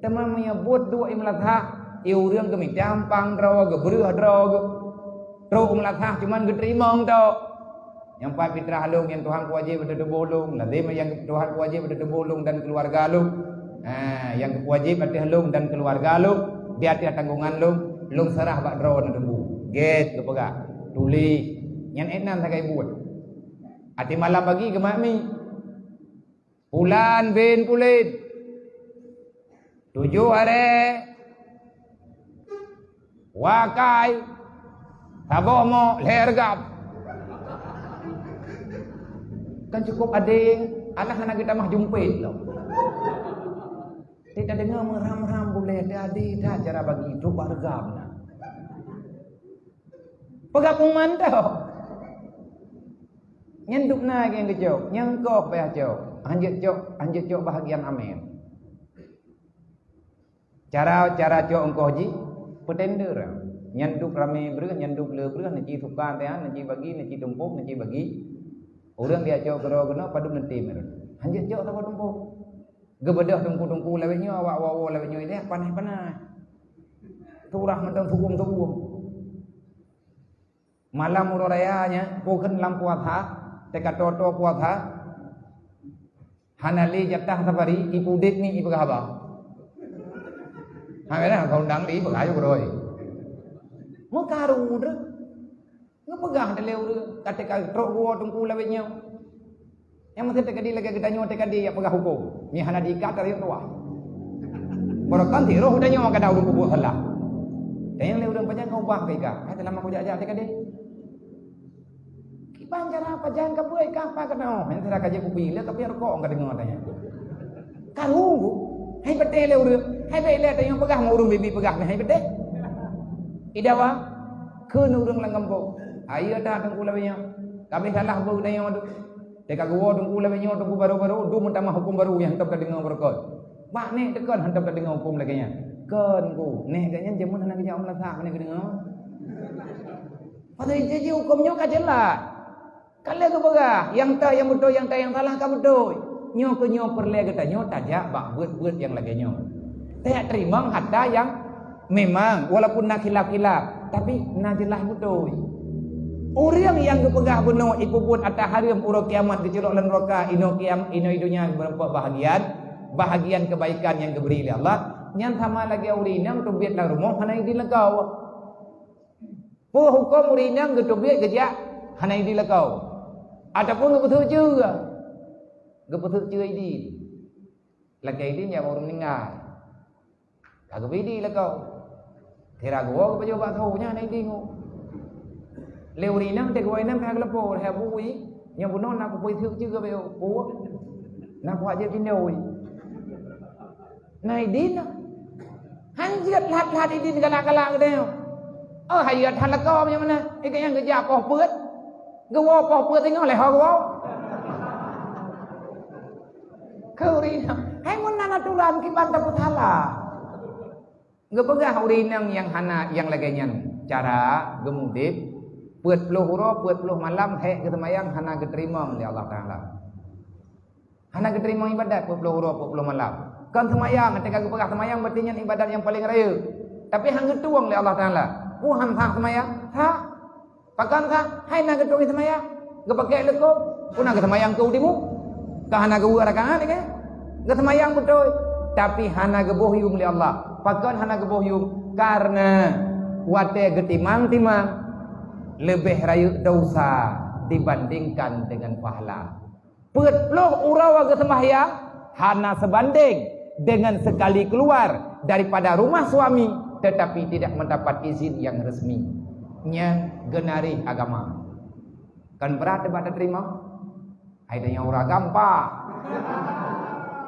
Teuma meunyoe buet duek i meulasah, i ureuëng geumita empang droe, geubreueh droe, geu-, trok u meulasah cuman geuteurimong tok. Nyang pat pitrah lôn, nyang Tuhan peuwajéb ateueh tuboh lôn, lazem nyang Tuhan peuwajéb ateueh tuboh lôn dan keuluwarga lôn. Ha, nyang peuwajéb ateueh lôn dan keuluwarga lôn, di ateueh tanggongan lôn, lôn seurah bak droe na teungku. Gét geupeugah, tuléh. Nyan ék nan sagai buet. Até malam pagi geumat mi. Pulan bin pulit. Tujoh aré, wakai, saboh mok, lhèe reugab. Kan cukup adé, alah hana geutamah jumpét lom. Teuka deungoe meuram-ram buléh, teuadé that cara bagi, trok bak reugab na. Peugah peue mantong. Nyan dubna nyang geucok, nyang koh payah cok. Hanjeuet cok, hanjeuet cok bahagian amé. Cara, cara cok eungkoh jih, peutender. Nyan dub ramé breueh, nyan dub le breueh, neuci suka teuan, neuci bagi, neuci tumpôk, neuci bagi. Ureuëng dia cok keudroe keunoe, padub neutem. Hanjeuet cok saboh tumpôk. Geubeudôh teungku-teungku lawét nyoe, awak woe-woe lawét nyoe ilèe panéh-panéh. Surah mantong suguem-suguem. Malam uroe raya nyan, peue kheun lam puasa, teuka toe-toe puasa, hana lé jatah safari, ipeudeb ni ipeugah haba. Ha, kan? Ka undang lé ipeugah ayo beurôi. Meukaru deh. Geupeugah teuh lé ureuëng, ka teuka trok geuwoe teungku lawét nyoe. Nyang meusti teukeudi lagèe geutanyoe teukeudi jak peugah hukôm. Nyan hana diikat tarek tuah. Barokon tiroh geutanyoe ka dau ureuëng peubuet salah. Dan nyang lé ureuëng pajan ka ubah keu ikah. Hai, teulama kujak-jak teukeudi. Kiban cara pajan ka buet ikah apa keunoe? Nyang sira ka jeuet kupi le, tapi rukok ka deungoe tanya. Karu, hai beuteh lé ureuëng. Hai bèk lé tanyoe peugah ngon ureuëng bibi peugah hai beuteh. Idawa, kheun ureuëng lam gampông. Ayo ta teungku lawét nyoe. Ka abéh salah beu geutanyoe tu. Teuka geuwoe teungku lawét nyoe, teungku barô-barô, dum meutamah hukôm barô nyang hantom tadeungoe beurokon. Bak nek teukon hantom tadeungoe hukôm lagèe nyan. Kon ku, neh geuh nyan jameun hana geujak u meulasah, hana geudeungoe. Padahai janji hukôm nyoe ka jeulaih. Ka lheueh geupeugah, nyang ta nyang beutôi, nyang ta nyang salah ka beutôi. Nyoe keuh nyoe peureulèe geutanyoe tajak bak buet-buet nyang lagèe nyoe. Tajak teurimong hareuta nyang memang, walaupun na khilaf-khilaf, tapi na jeulaih beutôi. Ureuëng nyang geupeugah bunoe ipeubuet atra hareuem uroe kiamat geuculok lam nuraka, inoe kiam-, inoe donya meureumpok bahagian, bahagian keubaikan nyang geubri lé Allah, nyan sama lagèe ureuëng inong teubiet lam rumoh hana idin lakoe. Peue hukôm ureuëng inong geuteubiet geujak hana idin lakoe? Ataupun geupeuseuk ceue? Geupeuseuk ceue idin. Lakèe idin jak bak ureuëng meuninggai. Ka geubri idin lakoe. Sira geuwoe geupajoh bak tho nyan hana idin nyoe. Lé ureueng inong, teuka ureueng inong ka geuleupo, hai bui, nyang bunoe na kupeue teuk cit keu beu, na kuhak jép tindoi. Na idin. Han jeuet that-that idin galak-galak geutanyoe. Oh, hayeu that lakoe meunyoe meunan. Ikeu nyang geujak poh peuet. Geuwoe poh peuet teungoh lé ho geuwoe. Keu ureueng inong. Hai meunan aturan kiban tapeusalah. Geupeugah ureueng inong nyang hana nyang lagèe nyan cara geumudép, peuet ploh uroe, peuet ploh malam, hék geuseumayang hana geuteurimong lé Allah Taala. Hana geuteurimong ibadat peuet ploh uroe, peuet ploh malam. Kon seumayang, teuka geupeugah seumayang berarti nyan ibadat nyang paleng rayeuk. Tapi han geutueng lé Allah Taala. Peue han sah seumayang? Sah. Pakon sah? Hai na geutueng seumayang. Geupakèk leuko. Peue na geuseumayang keu u timu? Ka hana geuweuek rakaat lagèe. Geuseumayang beutôi. Tapi hana geuboh yum lé Allah. Pakon hana geuboh yum? Karena watèe geutimang-timang leubeh rayeuk dosa dibandingkan dengan pahala. Peuet ploh uroe geuseumbahyang hana seubandéng dengan sekali keluar daripada rumah suami tetapi tidak mendapat izin yang resmi. Nyan geunari agama. Kan brat bak tateurimong? Hai tanyoe ureueng gampang.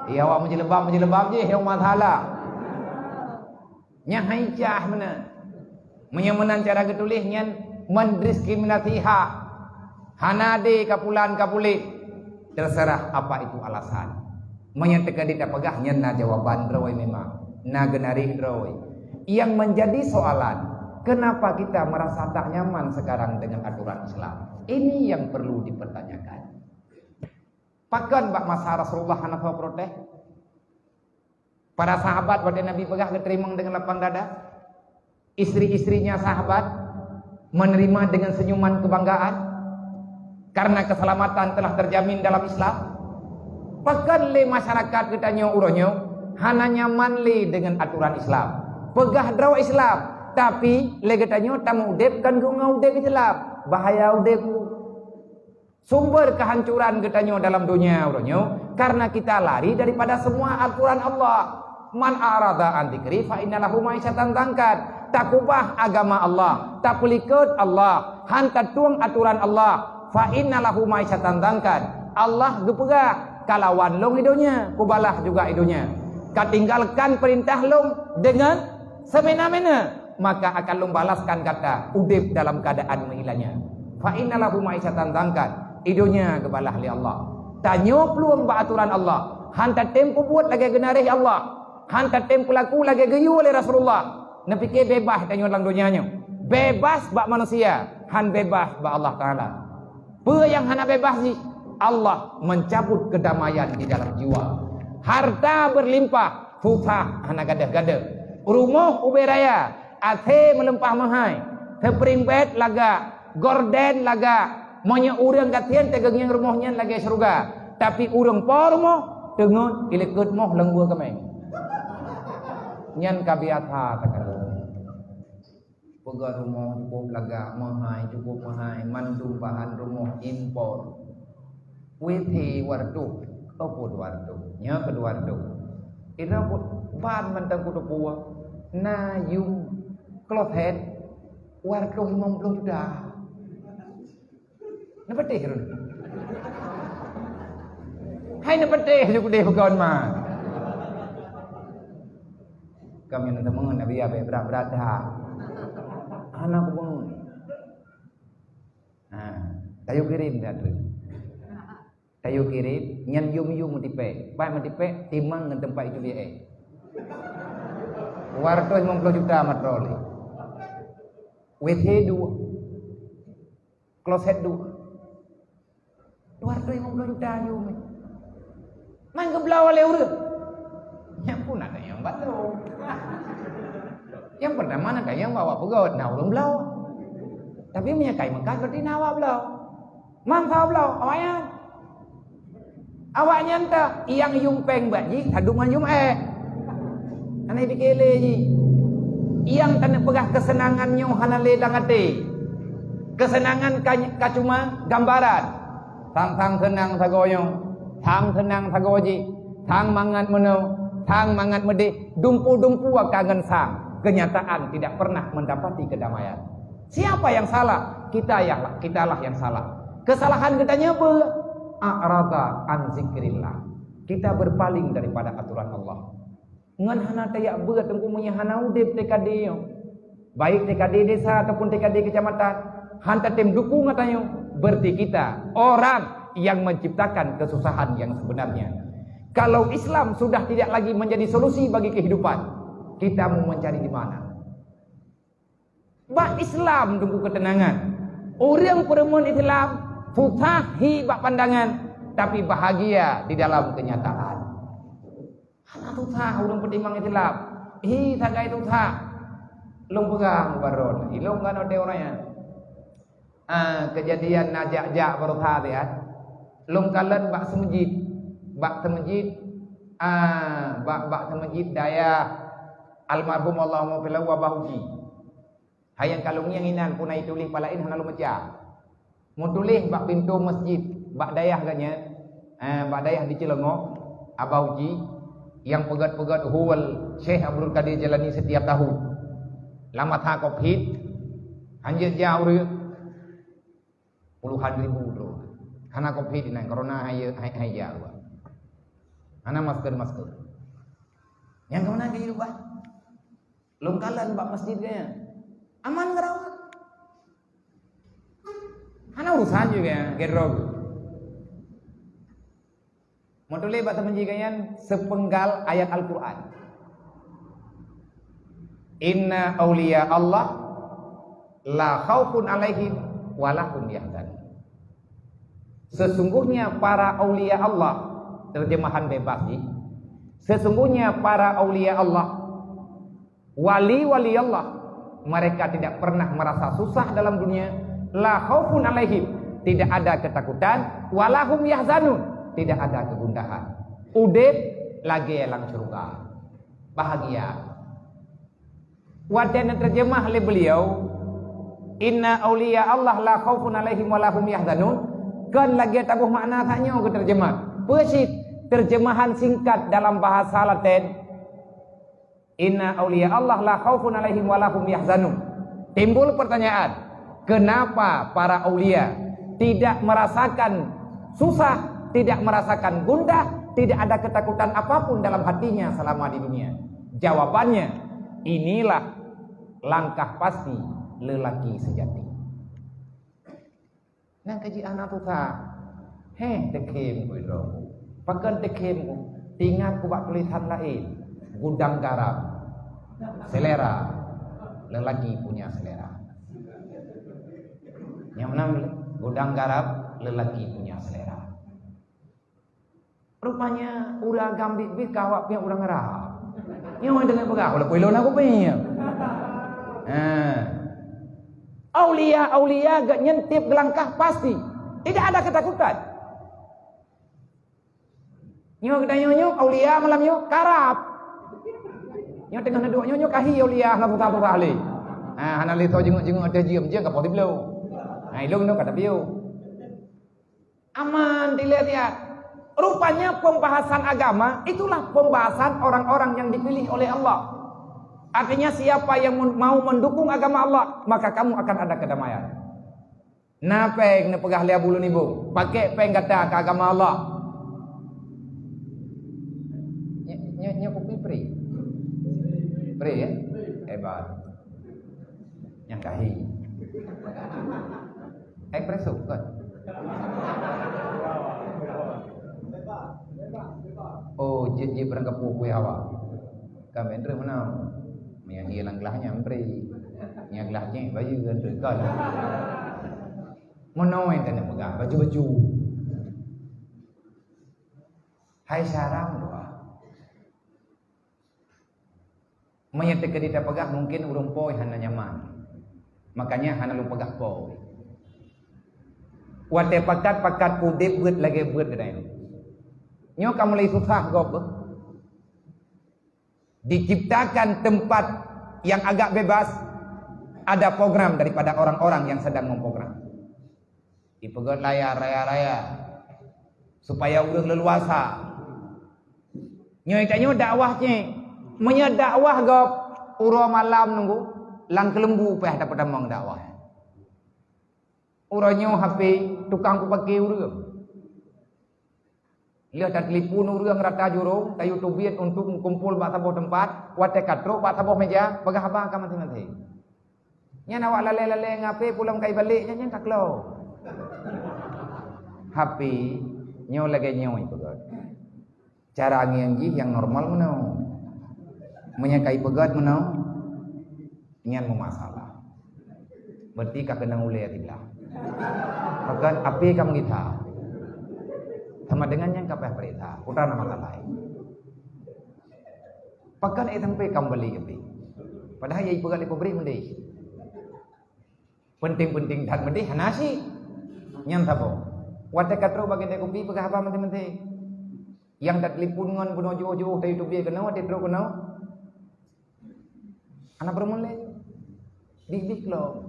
Iya, awak meujilbab-meujilbab jih nyang masalah. Nyan hai cah meunan. Meunyoe meunan cara geutuléh nyan mendiskriminasi hak. Hana adé ka pulan ka puléh. Terserah apa itu alasan. Meunyoe teuka dipeugah nyan na jawaban droe memang. Na geunari droe. Yang menjadi soalan, kenapa kita merasa tak nyaman sekarang dengan aturan Islam? Ini yang perlu dipertanyakan. Pakon bak masa Rasulullah hana soe protes? Para sahabat watèe Nabi peugah geuteurimong dengan lapang dada. Istri-istrinya sahabat menerima dengan senyuman kebanggaan karena keselamatan telah terjamin dalam Islam. Pakon lé masyarakat geutanyoe uroe nyoe hana nyaman lé dengan aturan Islam. Peugah droe Islam, tapi lé geutanyoe tameudép kon geuh ngon udép Islam. Bahaya udép. Sumber kehancuran geutanyoe dalam donya uroe nyoe karena kita lari daripada semua aturan Allah. "Man a'rada an dzikri fa inna lahu ma'isyatan dhanka." Takubah agama Allah, tapeulikot Allah, han tatueng aturan Allah, "fa inna lahu ma'isyatan dhanka." Allah geupeugah, "Kalawan lôn i donya, kubalah juga i donya. Katinggalkan perintah lôn dengan semena-mena, maka akan lôn balaskan gata udép dalam keadaan meuhilanya." Fa inna lahu ma'isyatan dhanka. I donya geubalah lé Allah. Tanyoe plueng bak aturan Allah. Han tatem peubuet lagèe geunareh Allah. Han tatem peulaku lagèe geuyue lé Rasulullah. Neupike bebas tanyoe lam donya nyoe. Bebas bak manusia, han bebas bak Allah Taala. Peue nyang hana bebas jih? Allah mencabut kedamaian di dalam jiwa. Harta berlimpah, susah hana gadôh-gadôh. Rumoh ubé raya, asé meuleumpah meuhai, spring bed lagak, gorden lagak. Meunyoe ureueng gasien teugeungieng rumoh nyan lagèe syeuruga, tapi ureueng po rumoh teungeut ilikot moh lam gua keumeng. Nyan ka biasa takalon. Peugah rumoh cukup lagak, meuhai cukup meuhai, mandum bahan rumoh impor. WC dua ratus, oh, dua ratus. Nya keu dua ratus. Inoe ban mantong kuteupue. Na yum kloset dua ratus lima puluh juta. Neupeuteh rhot. Hai neupeuteh ju keudeh peukon ma. Kami na teumeu'en Nabi abéh brat-brat that. Hana kubangun. Ha, tayue kirém that tu. Tayue kirém, nyan yum-yum meutipék. Pat meutipék, timang ngon teumpat itu biaya. Dua ratus lima puluh juta matroli. WC dua. Kloset dua. Dua ratus lima puluh juta yum. Man geubloe lé ureueng. Nyan pun ada nyang balu. Nyang pertama na kayang bawa peugöt na ureueng bloe. Tapi meunyo kai meukat berarti na awak bloe. Man saboh bloe, awaknyan. Awaknyan teuh nyang yum péng bak jih sadum ngon yum ék. Hana jipike lé jih. Nyang taneuk peugah keuseunangan nyoe hana lé lam até. Keuseunangan ka, ka cuma gambaran. Sang-sang seunang sagoe nyoe, sang seunang sagoe jih, sang mangat meunoe, sang mangat meudeh, dumpeue-dumpeue ka ngon sang. Keunyataan tidak pernah mendapati keudamaian. Siapa yang salah? Kita yang, kitalah yang salah. Kesalahan geutanyoe peue? A'rada an zikrillah. Kita berpaling daripada aturan Allah. Ngon hana tajak beuet teungku meunyoe hana udeb T K D nyoe. Baik T K D desa ataupun T K D kecamatan, han tatem dukung geutanyoe, berarti kita orang yang menciptakan kesusahan yang sebenarnya. Kalau Islam sudah tidak lagi menjadi solusi bagi kehidupan, kita mau mencari di mana? Bak Islam teungku keuteunangan. Ureuëng peureumeun Islam susah hi bak pandangan, tapi bahagia di dalam kenyataan. Hana susah ureuëng peutimang Islam. Hi sagai susah. Lôn peugah baroe, ilôn kan ada orang nyan. Ah, kejadian na jak-jak baroe tadi ya. Lôn kalon bak seumeujid. Bak seumeujid, ah, bak, bak seumeujid dayah almarhum Allahumma fil Abah Uji. Hai nyang ka lôn ngieng inan puna ituléh palaén hana lôn baca. Meutuléh bak pintoe masjid, bak dayah geuh nyan, eh, bak dayah di Cilongok, Abah Uji, nyang peugét-peugét huwal Syekh Abdul Qadir Jailani setiap tahun. Lam masa Covid, hanjeuet jak ureuëng, puluhan ribu droe. Hana Covid inan, corona hai, hai, hai jak. Hana masker-masker. Nyang keumanö geuyue ubah? Lôn kalon bak masjid geuh nyan. Aman geurawa. Hana urusan juga, gedrog. Meutuléh bak teumeuji geuh nyan seupenggal ayat Al-Qur'an. Inna auliya Allah la khaufun alaihim wa lahum yahzanun. Sesungguhnya para aulia Allah, terjemahan bebas ni, sesungguhnya para aulia Allah, wali-wali Allah, mereka tidak pernah merasa susah dalam dunia, la khaufun alaihim, tidak ada ketakutan, wa lahum yahzanun, tidak ada kegundahan. Udeb lagée lam syurga. Bahagia. Watée neuteurjeumah lé beuliau, "Inna auliya Allah la khaufun alaihim wa lahum yahzanun," kon lagée taboh makna tanyoe geuteurjeumah. Peue cit teurjeumahan singkat dalam bahasa Laten, "Inna auliya Allah la khaufun alaihim wa lahum yahzanun." Timbul pertanyaan, kenapa para aulia tidak merasakan susah, tidak merasakan gundah, tidak ada ketakutan apapun dalam hatinya selama di dunia? Jawabannya, inilah langkah pasti lelaki sejati. Nang kaji anak tuha, heh, teukhem ku droe. Pakon teukhem ku? Tingat ku bak tulisan laén, gudang garam. Selera. Lelaki punya selera. Nyang meunan gudang garam, lelaki punya selera. Rupanya ureuëng agam biet-biet ka awak piep ureuëng Arab. Nyoe deungon peugah, walaupun ilôn aku piep. Ha. Aulia-aulia geuh nyan tiep geulangkah pasti. Tidak ada ketakutan. Nyoe geutanyoe nyoe aulia malam nyoe karab. Nyoe teungoh neuduek nyoe, nyoe kahi aulia hana susah-susah lé. Ha, hana lé soe jinguk-jinguk ateueh jiem, jiem ka poh sibloe. Ha, ilôn nyoe ka tapiôh. Aman dilée siat. Rupanya pembahasan agama itulah pembahasan orang-orang yang dipilih oleh Allah. Artinya siapa yang men-, mau mendukung agama Allah, maka kamu akan ada kedamaian. Na péng neupeugah lé Abu Lôn Ibong, paké péng gata keu agama Allah. Nyoe, nyoe, nyoe kupi pri. Pri ya? Hebat. Nyang kahi. Espresso kan? Oh, jeuet-jeuet barang kapô kueh awak. Ka meuntreuk meunan. Meunyo hilang glah nyan bri. Nyang glah jih bayeue nteuk kan. Meunoe keuneuk peugah baju-baju. Hai saram dua. Meunyo teukeudi tapeugah mungkin ureuëng po hana nyaman. Makanya hana lôn peugah po. Watée pakat-pakat udeb beuet lagée beuet geutanyoe. Nyoe ka mulai susah gob beuh. Diciptakan tempat yang agak bebas, ada program daripada orang-orang yang sedang memprogram. Dipeugét layar raya-raya supaya ureuëng leuluasa. Nyoe tanyoe dakwah cit. Meunyoe dakwah gob uroe malam nunggu lam keuleumbu pih tapeutamong dakwah. Uroe nyoe H P tukang peupake ureuëng. Lheueh tatelepon ureuëng rata jurông, tayue teubiet untuk meukumpol bak saboh teumpat, watée ka trok bak saboh meja, peugah haba ka maséng-maséng. Nyan awak lalée-lalée ngon H P pulang kai balek nyan, nyan ka klok. H P nyoe lagée nyoe peugah. Cara ngieng jih nyang normal meunoe. Meunyoe ka ipeugét meunoe, nyan meumasalah. Berarti ka keunong ulée siblah. Pakon H P ka meugita. Sama dengan nyang ka payah peuriksa. Putra nama ka laén. Pakon eh sampai ka meubali H P. Padahai ya ipeugét lé pabrik meudeh. Penting-penting that meudeh hana asyik. Nyan saboh. Watée ka trok bak keudée kupi peugah haba maséng-maséng. Nyang tatelepon ngon bunoe jôh-jôh dari teubiet keunoe, watée trok keunoe. Hana peureulée. Dih-dih lom.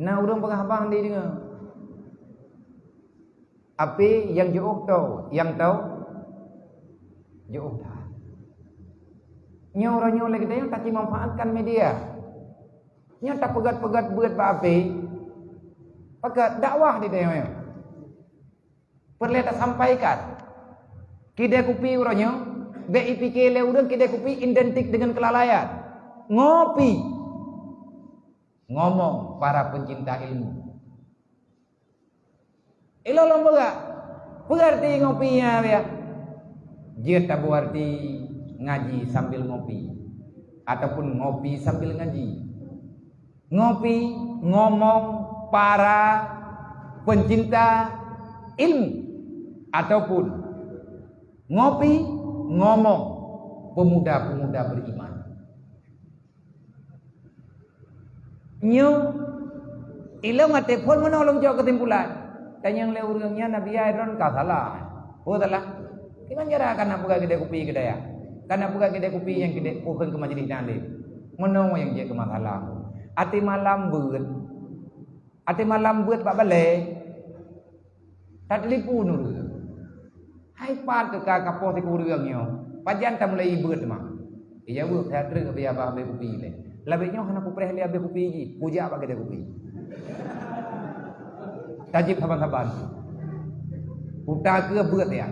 Na ureuëng peugah haba hana deungoe. Api nyang jiôh tho, nyang tho jiôh that. Nyoe uroe nyoe lagée tanyoe taci manfaatkan media. Nyoe tapeugét-peugét beuet bak api. Peugét dakwah di tanyoe. Peureulée tasampaikan. Keudée kupi uroe nyoe, bék ipike lé ureuëng keudée kupi identik dengan kelalaian. Ngopi. Ngomong para pencinta ilmu. Ilôn lôn peugah, peue arti ngopi nyan, ya? Jeuet tabu arti ngaji sambil ngopi, ataupun ngopi sambil ngaji. Ngopi, ngomong para pencinta ilmu, ataupun ngopi, ngomong pemuda-pemuda beriman. Nyoe, ilôn até phon meunoe lôn cok keusimpulan. Tanyong lé ureuëng nyan, Nabi Aidron ka salah. Oh, salah. Kiban cara kana peugah keudée kupi keudaya? Kana peugah keudée kupi nyang keudée ukeuen keu majelis nyan lé. Meunoe nyang jeuet keu masalah. Até malam beuet. Até malam beuet bak balée. Tatelepon ureuëng. Hai pat keu ka kapoh sikureueng nyoe. Pajan tamulai beuet mah. Ijaweueb, "Saya treuk abéh abah abéh kupi lé. Labéh nyoe hana kupreh lé abéh kupi jih, kujak bak keudée kupi." Tajieb saban-saban. Puta keu beuet ya.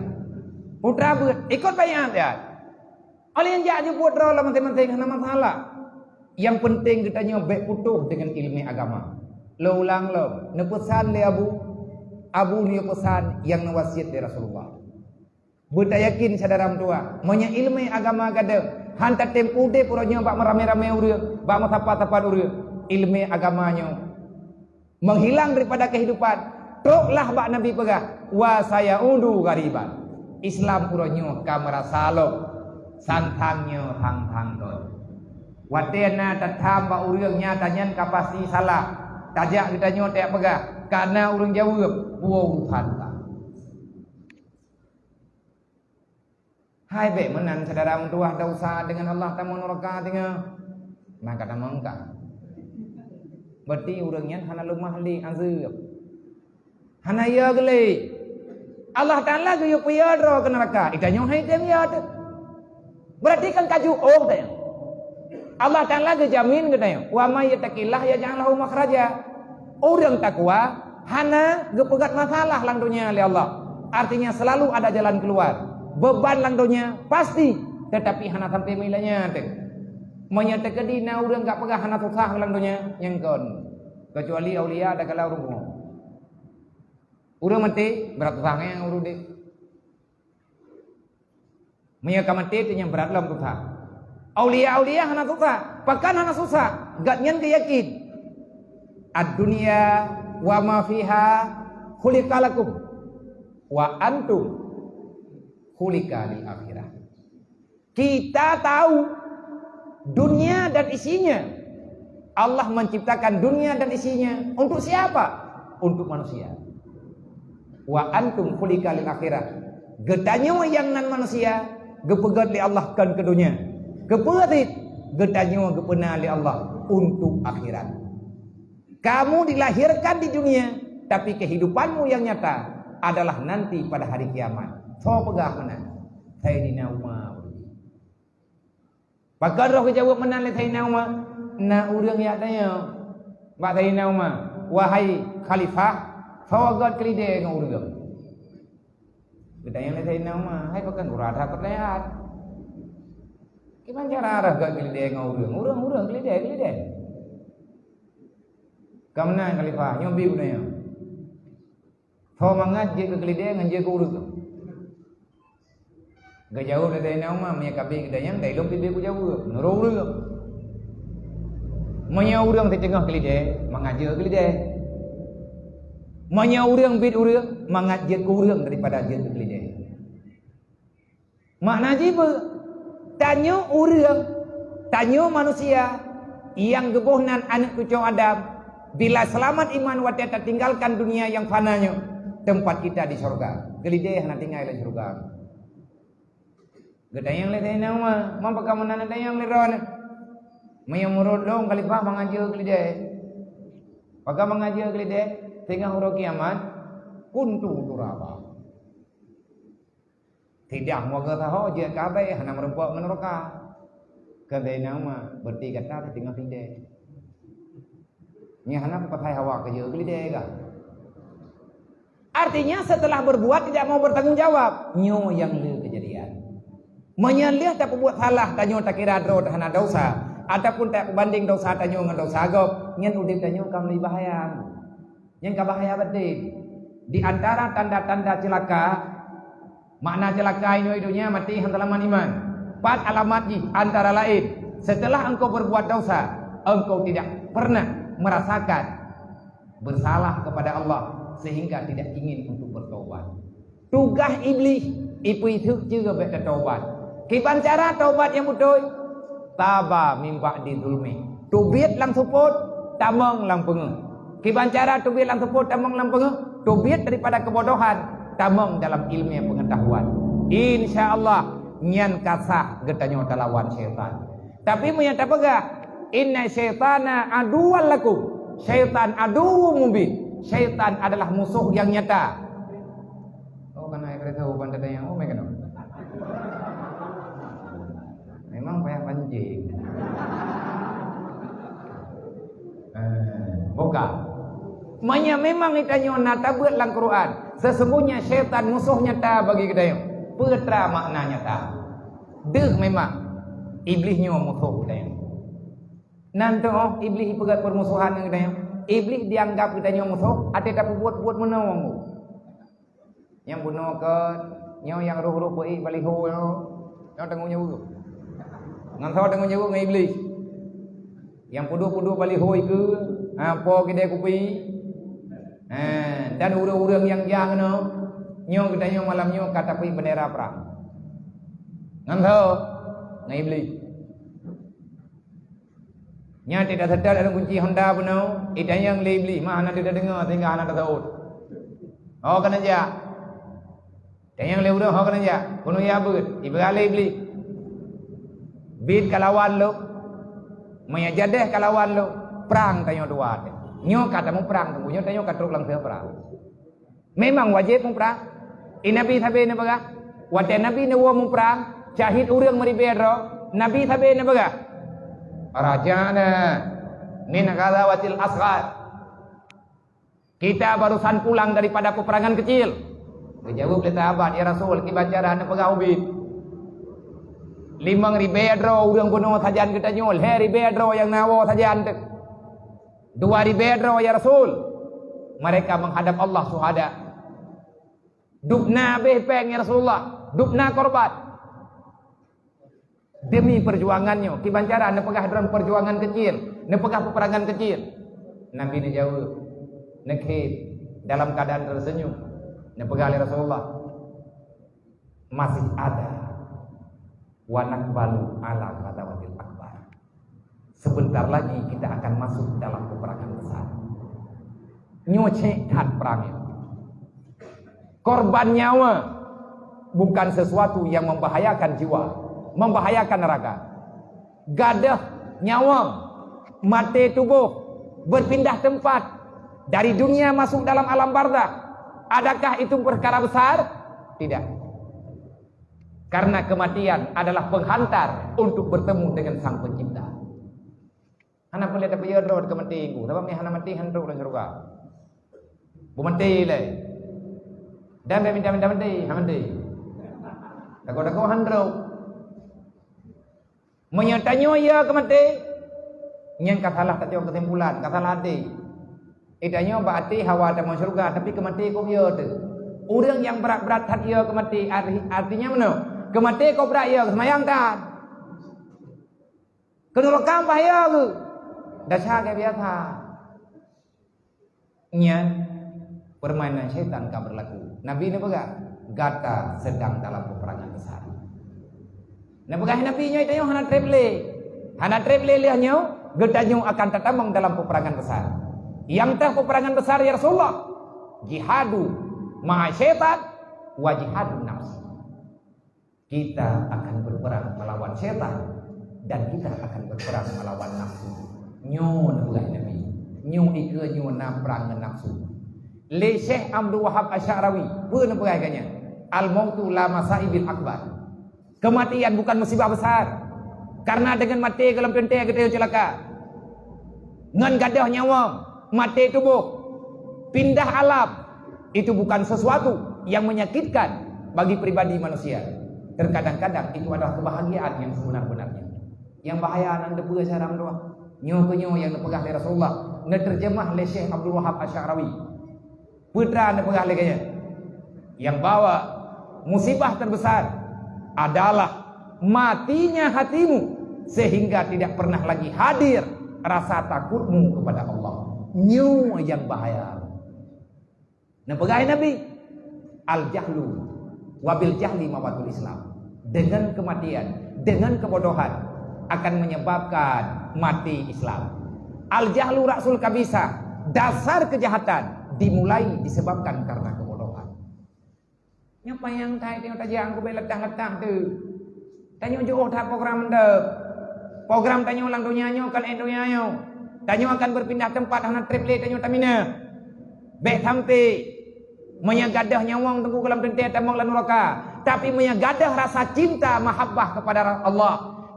Puta beuet, ikot baiát ya. Oleh nyang jak jipeuet droe lam maséng-maséng hana masalah. Nyang penting geutanyoe bék putôh deungon ileumé agama. Lôn ulang lom, neupeusan lé Abu, Abu neupeusan nyang neuwasiet lé Rasulullah. Beutayakin syedara meutuwah, meunyoe ileumé agama gadôh, han tatem udeb uroe nyoe bak meuramé-ramé ureuëng, bak meusapat-sapat ureuëng, ileumé agama nyoe menghilang daripada kehidupan, troklah bak Nabi peugah, "Wa sayaudu ghariban." Islam uroe nyoe ka meurasa lom, sang-sang nyoe sang-sang lom. Watée na tatham bak ureuëng nyata nyan ka pasti salah, tajak geutanyoe tajak peugah, ka na ureuëng jaweueb, peue urusan kah. Hai bék meunan syedara meutuwah, desya deungon Allah tamong nuraka teungoh. Maka tamong ka. Berarti ureuëng nyan hana leumah lé azeub. Hana ya geulé. Allah Taala geuyue peuyah droe keu nuraka. Geutanyoe hai tem ya teuh. Berarti kan ka jiôh teuh. Allah Taala geujamin geutanyoe, "Wa may yattaqillaha yaj'al lahu makhraja." Ureuëng takwa hana geupeugét masalah lam donya lé Allah. Artinya selalu ada jalan keluar. Beban lam donya pasti, tetapi hana sampai meuilat nyan teuh. Meunyoe teukeudi na ureuëng ka peugah hana susah lam donya, nyang kon. Kecuali aulia ada kala ureuëng. Ureuëng maté, brat susah nyan ureuëng deh. Meunyoe ka maté, teuh nyang brat lom susah. Aulia-aulia hana susah. Pakon hana susah? Gobnyan geuyakin, "Ad-dunya wa ma fiha khuliqa lakum, wa antum khuliqa lil akhirah." Kita tahu dunia dan isinya. Allah menciptakan dunia dan isinya untuk siapa? Untuk manusia. "Wa antum khuliqa lil akhirah." Geutanyoe nyang nan manusia geupeugét lé Allah kon keu donya. Keupeue cit? Geutanyoe geupeuna lé Allah untuk akhirat. Kamu dilahirkan di dunia, tapi kehidupanmu yang nyata adalah nanti pada hari kiamat. Soe peugah meunan? Saidina Umar. Pakon roh geujaweueb meunan lé Saidina Umar? Na ureuëng jak tanyong bak Saidina Umar, "Wahai khalifah, soe göt keulidèe ngon ureueng?" Geutanyong lé Saidina Umar, "Hai pakon gura that peureulèe that? Kiban cara rhah göt keulidèe ngon ureueng? Ureueng, ureueng, keulidèe, keulidèe." "Ka meunan khalifah, nyoe bi geutanyoe. Soe mangat jeuet keu keulidèe ngon jeuet keu ureueng?" Geujaweueb lé Saidina Umar, "Meunyoe ka bi geutanyong, dai lôn pih bèk kujaweueb, meunurot ureueng. Meunyoe ureueng siteungoh keulidèe, mangat jeuet keu keulidèe. Meunyoe ureueng biet ureueng, mangat jeuet keu ureueng daripada jeuet keu keulidèe." Makna jih beu, tanyoe ureueng, tanyoe manusia nyang geuboh nan aneuk cucoe Adam, bila seulamat iman watèe tatinggalkan dunia nyang fana nyoe, teumpat kita di syeuruga. Keulidèe hana tinggai lam syeuruga. Geutanyong lé Saidina Umar, "Man pakon meunan neutanyong lé droeneuh? Meunyoe meunurot lôn khalifah mangat jeuet keu keulidèe. Pakon mangat jeuet keu keulidèe? Singoh uroe kiamat, kuntu turaba. Sidang wareuga saho jeuet keu abèe, hana meurumpok ngon nuraka." Kheun Saidina Umar, "Berarti gata siteungoh keulidèe. Nyan hana peue pasai hawa keu jeuet keu keulidèe kah?" Artinya, setelah berbuat tidak mau bertanggung jawab. Nyoe nyang le keujadian. Meunyoe lheueh tapeubuet salah, tanyoe takira droe hana desya, ataupun tapeubandeng desya tanyoe ngon desya gob, nyan udeb tanyoe ka meulai bahaya. Nyan ka bahaya baten. Di antara tanda-tanda ceulaka, makna ceulaka inoe donya, maté hana seulamat iman. Pat alamat jih? Antara laén, setelah engkau berbuat dosa, engkau tidak pernah merasakan bersalah kepada Allah sehingga tidak ingin untuk bertobat. Tugaih Iblih, ipeuiseuk ceue bèk tatobat. Kiban cara tobat nyang beutôi? Taba min ba'di zulmi. Teubiet lam seupôt, tamong lam peungeuh. Kiban cara teubiet lam seupôt, tamong lam peungeuh? Teubiet daripada keubodohan, tamong dalam ileumèe peungeutahuan. Insya Allah, nyan ka sah geutanyoe talawan syaitan. Tapi meunyoe tapeugah, "Inna syaitana aduwwal lakum," syaitan aduwwum mubin. Syaitan adalah musuh yang nyata. Oh, kana kereta bukan tadi yang, oh, mereka. Memang banyak pancing. Eh, bukan. Meunyoe memang geutanyoe na tabeuet lam Quran, sesungguhnya syaitan musuh nyata bagi geutanyoe. Peue teuma makna nyata? Deuh memang, Iblih nyoe musoh geutanyoe. Nan teuh Iblih ipeugöt peurmusohan ngon geutanyoe. Iblih dianggap geutanyoe musoh, até tapeubuet-buet meunoe. Nyang bunoe kön, nyoe nyang roh-roh peuék baliho nyoe, nyoe teungoh nyoe. Ngon soe teungoh nyoe? Ngon Iblih. Nyang peuduek-peuduek baliho ikeue, ha, po keudè kupi. Ha, dan ureueng-ureueng nyang jak nyoe, nyoe geutanyoe malam nyoe ka tapeuék beundera prang. Ngon soe? Ngon Iblih. Nyan teuka seutôt dalam kunci Honda bunoe, itanyong lé Iblih, mah hana teudeungoe sehingga hana teusaut. Oh, keuneuk jak. Tanyong lé ureueng, ho keuneuk jak. Keuneuk jak beuet, ipeugah lé Iblih. Biet kalawan lôn, meunyoe jadeh kalawan lôn, prang tanyoe dua teuh. Nyoe ka tamuprang, teungku nyoe tanyoe ka trok lam seue prang. Memang wajéb muprang. I Nabi sabe neupeugah, watée Nabi neuwoe muprang, syahid ureuëng meuribée droe, Nabi sabe neupeugah, "Raja'na min ghazawatil asghar." Kita barusan pulang daripada peperangan kecil. Geujaweueb lé sahabat, "Ya Rasul, kiban cara neupeugah ubit? Limong ribée droe ureuëng bunoe sajan geutanyoe, lhée ribée droe nyang na woe sajan teuh." Dua ribée droe, ya Rasul, mereka menghadap Allah syuhada. Dubna abéh péng, ya Rasulullah, dubna korban. Demi perjuangan nyoe, kiban cara neupeugah droe perjuangan kecil, neupeugah peperangan kecil. Nabi neujaweueb, neukheun dalam keadaan tersenyum. Neupeugah lé Rasulullah, "Masih ada, wa naqbalu ala ghadawatil akbar." Sebentar lagi kita akan masuk dalam peperangan besar. Nyoe cék that perang nyoe. Korban nyawa bukan sesuatu yang membahayakan jiwa, membahayakan raga. Gadôh nyawa, maté tuboh, berpindah tempat dari dunia masuk dalam alam barzakh. Adakah itu perkara besar? Tidak. Karena kematian adalah penghantar untuk bertemu dengan Sang Pencipta. Hana peureulée tapeujeuet droe keu maté ku, sabab meuhana maté han trok lam syeuruga. Beumaté lé. Dan bèk minta-minta maté, han maté. Takot-takot han trok. Meunyoe tanyoe ya keu maté, nyan ka salah tacok keusimpulan, ka salah até. Eh, tanyoe bak até hawa tamong syeuruga, tapi keu maté kok ya teuh. Ureuëng nyang brat-brat that ya keu maté, arti, artinya meunoe, keu maté kok brat ya, seumayang that. Keuneuraka bahya geuh. Desya lagèe biasa. Nyan, permainan syaitan ka berlaku. Nabi neupeugah, "Gata sedang dalam peperangan besar." Neupeugah Nabi nyoe, tanyoe hana treb lé. Hana treb lé lheueh nyoe, geutanyoe akan tatamong dalam peperangan besar. Nyang teuh peperangan besar, ya Rasulullah, jihadu ma'a syaitan wa jihadun nafsi. Kita akan berperang melawan setan dan kita akan berperang melawan nafsu. Nyoe neupeugah Nabi. Nyoe ikeue nyoe na prang ngon nafsu. Lé Syekh Abdul Wahab Asy'arawi, peue neupeugah lagèe nyan? Al-mautu la masaibil akbar. Kematian bukan musibah besar. Karena dengan maté goh lom teuntèe geutanyoe ceulaka. Ngon gadôh nyawöng, maté tuboh, pindah alam, itu bukan sesuatu yang menyakitkan bagi pribadi manusia. Terkadang-kadang itu adalah kebahagiaan yang sebenar-benarnya. Nyang bahaya nan teupeue syara meutuah. Nyoe keuh nyoe nyang neupeugah lé Rasulullah, neuteurjeumah lé Syekh Abdul Wahab Asy'arawi. Peue teuma neupeugah lagèe nyan, nyang bahwa musibah terbesar adalah matinya hatimu sehingga tidak pernah lagi hadir rasa takutmu kepada Allah. Nyoe nyang bahaya. Neupeugah Nabi, "Al-jahlu wa bil jahli mawatul Islam." Dengan kematian, dengan kebodohan akan menyebabkan mati Islam. Al-jahlu ra'sul kabisa, dasar kejahatan dimulai disebabkan karena kebodohan. Nyoe panyang that tanyoe tajak keu bèk leutah-leutah teuh. Tanyoe jiôh that program mantong. Program tanyoe lam donya nyoe kon ék donya nyoe. Tanyoe akan berpindah tempat hana treb lé tanyoe taminah. Bèk sampai meunyoe gadôh nyawöng teungku goh lom teuntèe tamong lam nuraka. Tapi meunyoe gadôh rasa cinta mahabbah kepada Allah,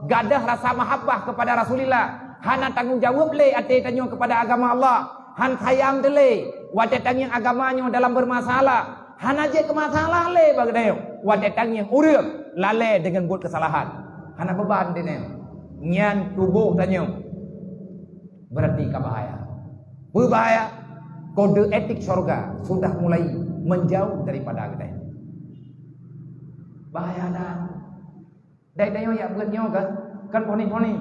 gadôh rasa mahabbah kepada Rasulillah, hana tanggong jaweueb lé até tanyoe kepada agama Allah, han sayang teuh lé watèe tangieng agama nyoe dalam bermasalah. Hana jeuet keu masalah lé bak geutanyoe watèe tangieng ureuëng lalè deungon buet keusalahan. Hana beuban di nyan. Nyan tuboh tanyoe berarti ka bahaya. Peue bahaya? Kode etik syurga sudah mulai menjauh daripada geutanyoe. Bahaya that. Dai tanyoe jak beuet nyoe kan, kan poni-poni.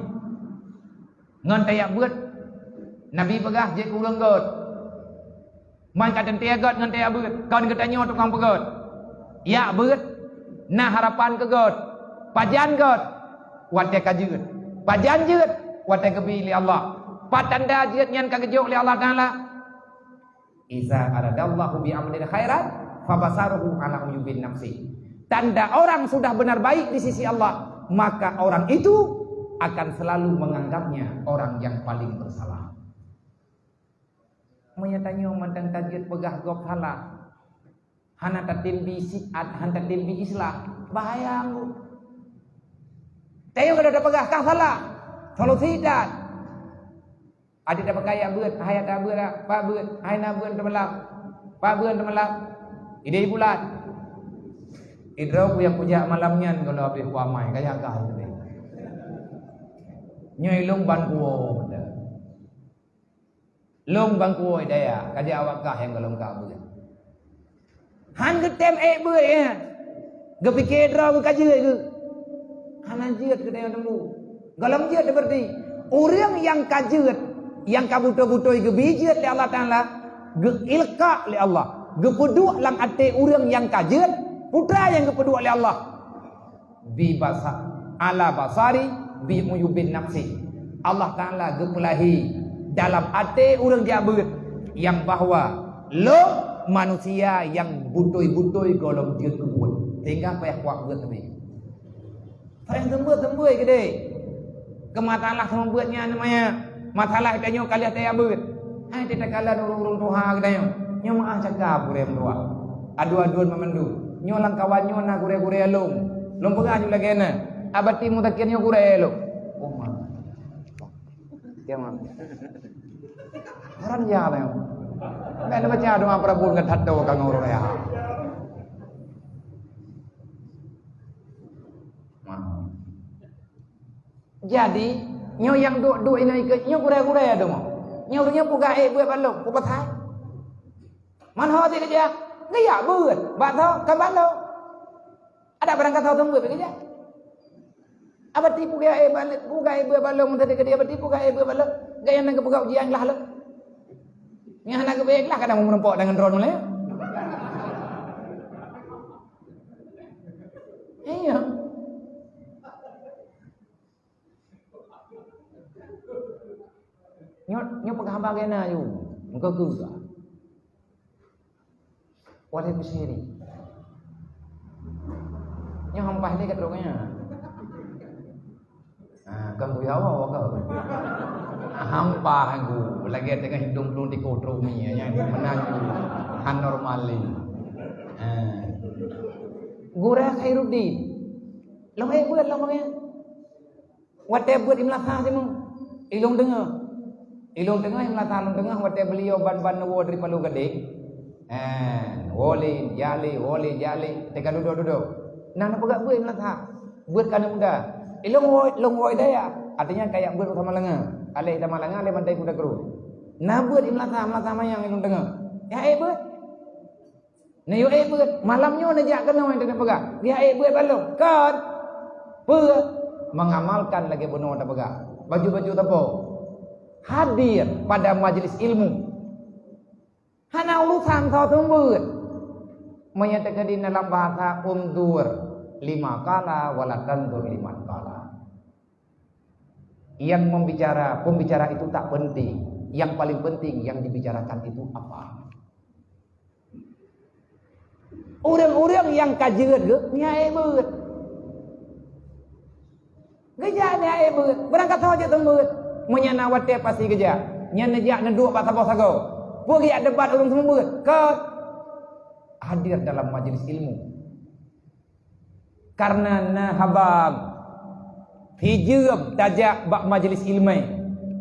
Ngon tajak beuet, Nabi peugah jeuet keu ureuëng göt. Man ka teuntèe göt ngon tajak beuet, kon geutanyoe tukang peugöt. Jak beuet, na harapan keu göt. Pajan göt? Watèe ka jeuet. Pajan jeuet? Watèe geubi lé Allah. Pat tanda jeuet nyan ka geujok lé Allah Taala? "Iza aradallahu bi 'abdin khairan, fabasaruhu 'ala uyubin nafsi." Tanda orang sudah benar baik di sisi Allah, maka orang itu akan selalu menganggapnya orang yang paling bersalah. Meunyoe tanyoe mantong ka jeuet peugah gob salah, hana tatem bi siat, hana tatem bi islah, bahaya ngon. Tanyoe ka tapeugah ka salah, solusi that. Adak tapeugah jak beuet, hai jak beuet, Pak beuet, hai na beuet teumalam, Pak beuet teumalam. Idéh bulat. Idroe ku nyang kujak malam nyan goh lom habéh kuamai, kajak gah teuntèe. Nyoe ilôn ban kuwoe mantong. Lôn ban kuwoe daya, kajak awak kah nyang goh lom ka beuet. Han geutem ék beuet nyan. Geupike droe geuh ka jeuet geuh. Hana jeuet geutanyoe teungku. Goh lom jeuet berarti ureuëng nyang ka jeuet, nyang ka beutôi-beutôi geubi jeuet lé Allah Taala, geuilqa lé Allah, geupeuduek lam até ureuëng nyang ka jeuet, peue nyang geupeuduek lé Allah. Bi basa-, ala basari bi uyubin nafsi. Allah Taala geupeulahi dalam até ureuëng jak beuet nyang bahwa lôn manusia nyang beutôi-beutôi goh lom jeuet keu buet, sehingga payah kuat beuet teubiet. Payah seumeubeuet-seumeubeuet keudéh. Keu masalah seumeubeuet nyan maya, masalah tanyoe ka lheueh tajak beuet. Hai takalon ureuëng-ureuëng tuha geutanyoe. Nyoe meu'ah cakap gurée meutuah. Adu-aduan meumandum. Nyoe lam kawan nyoe na gurée-gurée lôn. Lôn peugah nyoe lagée na. Abati Muzakir nyoe gurée lôn. Oh, ma. Kiamat. Heran ya, tengok. Meunan baca doa peurabot ngon that do ka ngon ureueng ya. Jadi, nyoe nyang duek-duek inoe ikeu nyoe gurèe-gurèe deungoe. Nyoe ureueng nyoe peugah ék beuet bak lôn, peue pasai? Man ho sit keujak, geujak beuet, bak tho, ka bak lôn. Adak barang ka tho teumbeuet keujak. Abati peugah ék bak lôn, peugah ék beuet bak lôn, meunteuka dia abati peugah ék beuet bak lôn. Gaya nan geupeugah ujian lah lôn. Nyang hana geubeuet lah kadang meureumpok dengan droe ulèe. Iya. Nyoe, nyoe peugah haba gena yu. Engkau keu. Walai beusiri. Nyoe hampah lé ka droe nyan. Ah, kan bui hawa wa ka. Ah, hampah aku. Lagi tengah hidup belum dikotrumi ya, yang menang. Han normal ni. Ah. Gurèe Khairuddin. Long eh buat long eh. Watèe beuet i meulasa simu, ilôn deungoe. Ilôn deungoe i meulasa lôn deungoe watèe beuliau ban-ban neuwoe dari Palu Gadeng. Eh, woe lé, jak lé, woe lé, jak lé, teuka dudoe-dudoe. Nah, neupeugah beuet i meulasa. Beuet ka aneuk muda. Ilôn woe, lôn woe i dayah. Artinya kajak beuet u Samalanga. Alèh Samalanga, alèh Bantai Kuta Kru. Na beuet i meulasa, meulasa manyang ilôn deungoe. Ya, eh, beuet. Neuyue ék beuet, malam nyoe neujak keunoe nyang teuneuk peugah. Geujak ék beuet bak lôn. Kon. Peue? Mengamalkan lagèe bunoe tapeugah. Baju-baju teupeu. Hadir pada majlis ilmu. Hana urusan soe seumeubeuet. Meunyoe teukeudi dalam bahasa unzur lima qala wala tanzur liman qala. Yang membicara, pembicara itu tak penting. Yang paling penting yang dibicarakan itu apa. Ureueng-ureueng nyang ka jeuet geuh, nyan ék beuet. Geujak nyan ék beuet, beurangkat saboh jeuet seumeubeuet. Meunyoe na watèe pasti geujak, nyan neujak neuduek bak saboh sagoe. Peue geujak debat ureueng seumeubeuet? Kon. Hadir dalam majlis ilmu. Karena na haba, sijeuem tajak bak majlis ilmu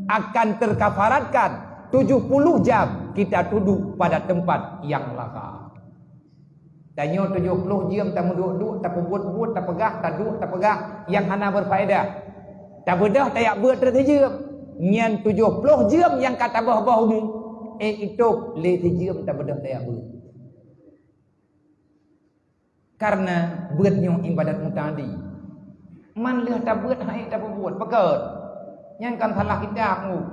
akan terkafaratkan tujuh puluh jam kita duduk pada tempat yang laka. Tanyoe tujoh ploh jeuem tameuduek-duek, tapeubuet-buet, tapeugah, taduek, tapeugah nyang hana berfaedah. Tabeudôh tajak beuet rot sijeuem. Nyan tujoh ploh jeuem nyang ka tabôh-bôh umu, ék itôb lé sijeuem tabeudôh tajak beuet. Karena beuet nyoe ibadat muta'addi. Man lheueh tabeuet han ék tapeubuet, pakon? Nyan kan salah kitab nyoe.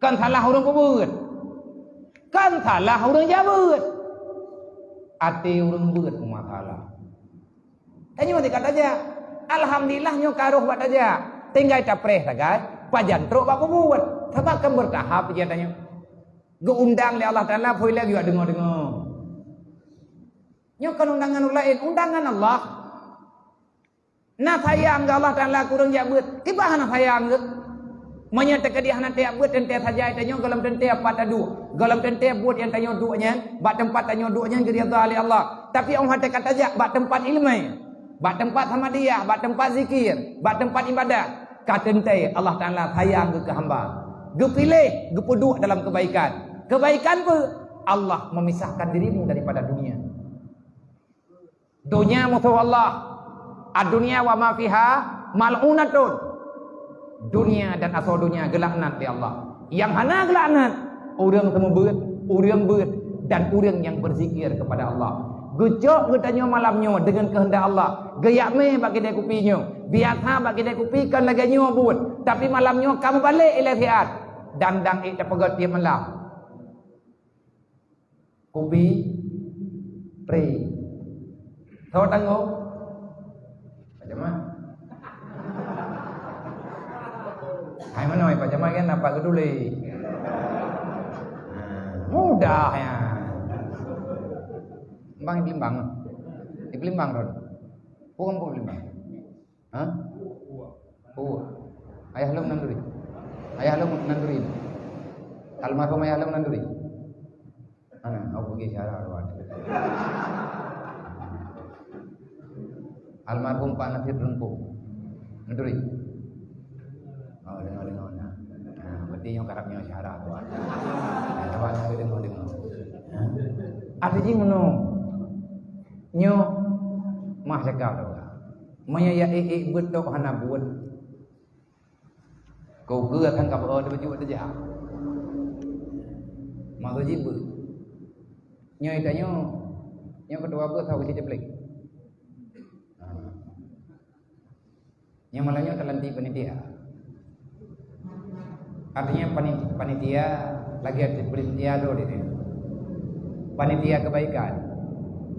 Kan salah ureueng peubeuet. Kan salah ureueng jak beuet. Até ureueng beuet peumasalah. Tanyoe teuka tajak. Alhamdulillah nyoe ka rhoh bak tajak. Tinggai tapreh sagai, pajan trok bak peubuet. Sabab kan beurtahap jih tanyoe. Geuundang lé Allah Taala, phôi lé geuyue deungoe-deungoe. Nyoe kon undangan ureueng laén, undangan Allah. Na sayang geuh Allah Taala keu ureueng jak beuet, kiban hana sayang geuh. Meunyoe teukeudi hana tajak beuet teuntèe saja tanyoe gohlom teuntèe pat taduek, gohlom teuntèe buet nyang tanyoe duek nyan, bak teumpat tanyoe duek nyan geuridha lé Allah. Tapi óh watèe ka tajak bak teumpat ileumèe, bak teumpat samadiyah, bak teumpat zikir, bak teumpat ibadah, ka teuntèe Allah Taala sayang geuh keu hamba. Geupiléh, geupeuduek dalam keubaikan. Keubaikan peue? Allah memisahkan dirimu daripada dunia. Dunia musoh Allah. Ad-dunya wa ma fiha mal'unatun. Dunia dan asoe dunia geulaknat lé Allah. Nyang hana geulaknat, ureueng seumeubeuet, ureueng beuet, dan ureueng nyang beuzikir keupada Allah. Geucok geutanyoe malam nyoe deungon keuheundak Allah. Geujak mé bak keude kupi nyoe. Biasa bak keude kupi kon lagèe nyoe buet, tapi malam nyoe ka meubalek ilèe siat. Dang-dang ék tapeugöt tiep malam. Kupi, pri. Soe tanggong? Pak Jamal. Hai meunoe Pak Jamal kan nampak geutuléh. Ha, mudah ya. Bang di Pelimbang. Di Pelimbang tu. Bukan, bukan Pelimbang. Hah? Oh. Ayah lôn nan turi. Ayah lôn nan turi. Almarhum ayah lôn nan turi. Mana? Aku pergi syara luar. Almarhum Pak Nasir Rengkong. Nan turi. Oh, dengar, dengar, dengar. Nyoe karab nyoe syara tuan. Tuan deungoe-deungoe. Arti jih meunoe. Nyoe mah cakap tu. Meunyoe ya ék-ék beuet tok hana buet. Keu keue akan ka beuet baju teuja. Maksud jih beuet. Nyoe tanyoe, nyoe keudua beuet saboh cit jeblek. Nyang malam nyoe talantik panitia. Artinya pani-, panitia lagèe panitia do di sini. Panitia kebaikan.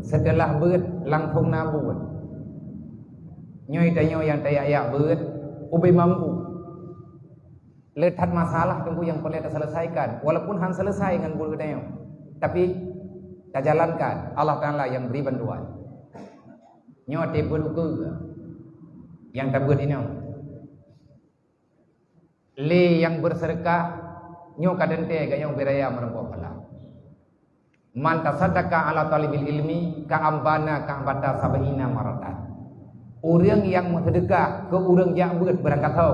Setelah beuet langsung na buet. Nyoe tanyoe nyang tayak-yak beuet ubé mampu. Le that masalah teungku nyang peureulèe taselesaikan, walaupun han selesai ngon buet geutanyoe. Tapi tajalankan, Allah Taala nyang bri bantuan. Nyoe teupeue ukeue nyang tabeuet inong. Lé nyang beuseudeukah nyoe ka teuntèe gayong beuraya meureumpok phala. Man tasaddaqa ala talibil ilmi ka'ambana ka'bata sab'ina maratan. Ureuëng nyang meuseudeukah keu ureuëng jak beuet beurangkat ho.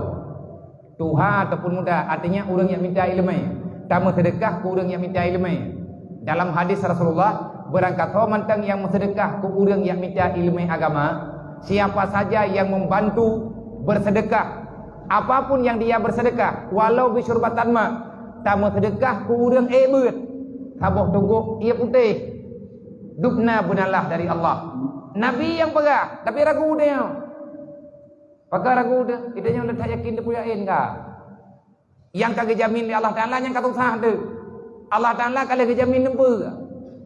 Tuha ataupun muda, artinya ureuëng nyang minta ileumé. Tameuseudeukah keu ureuëng nyang minta ileumé. Dalam hadis Rasulullah, beurangkat ho mantong nyang meuseudeukah keu ureuëng nyang minta ileumé agama, siapa saja yang membantu bersedekah, apapun yang dia bersedekah, walau bisyurbatin ma, tameuseudeukah keu ureuëng ék beuet, saboh tugok ié putéh, dubna beunalah dari Allah. Nabi nyang peugah, tapi ragu deh. Pakon ragu deh? Kita nyang letak yakin teupeue yakin ka. Nyang ka geujamin lé Allah Taala nyang ka susah teuh. Allah Taala ka lheueh geujamin neubeuet.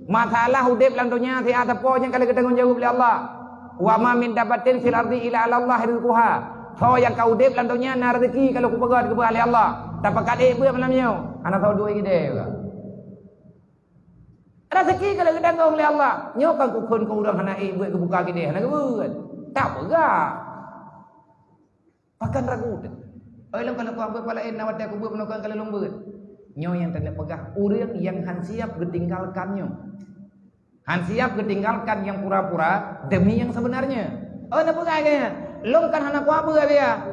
Masalah udeb lam donya siat sapo nyang ka lheueh geutanggong jaweueb lé Allah. Wa ma min dabbatin fil ardi illa 'alallahi rizquha. Soe nyang ka udeb lam donya na rezeki ka lheueh kupeugöt keubah lé Allah. Tapakat ék beuet malam nyoe, hana soe duek ideh juga. Rezeki ka lheueh geutanggong lé Allah. Nyoe kan kukheun keu ureuëng hana ék beuet geubuka ideh hana geubeuet. Tak peugah. Pakon ragu teuh. Oi lôn ka lôn kuat beuet pala na watèe kubeuet meunoe ka lôn beuet. Nyoe nyang taneuk peugah ureuëng nyang han siap geutinggalkan nyoe. Han siap geutinggalkan nyang pura-pura demi nyang sebenarnya. Oh na peugah keu nyan, lôn kan hana kuat beuet ya.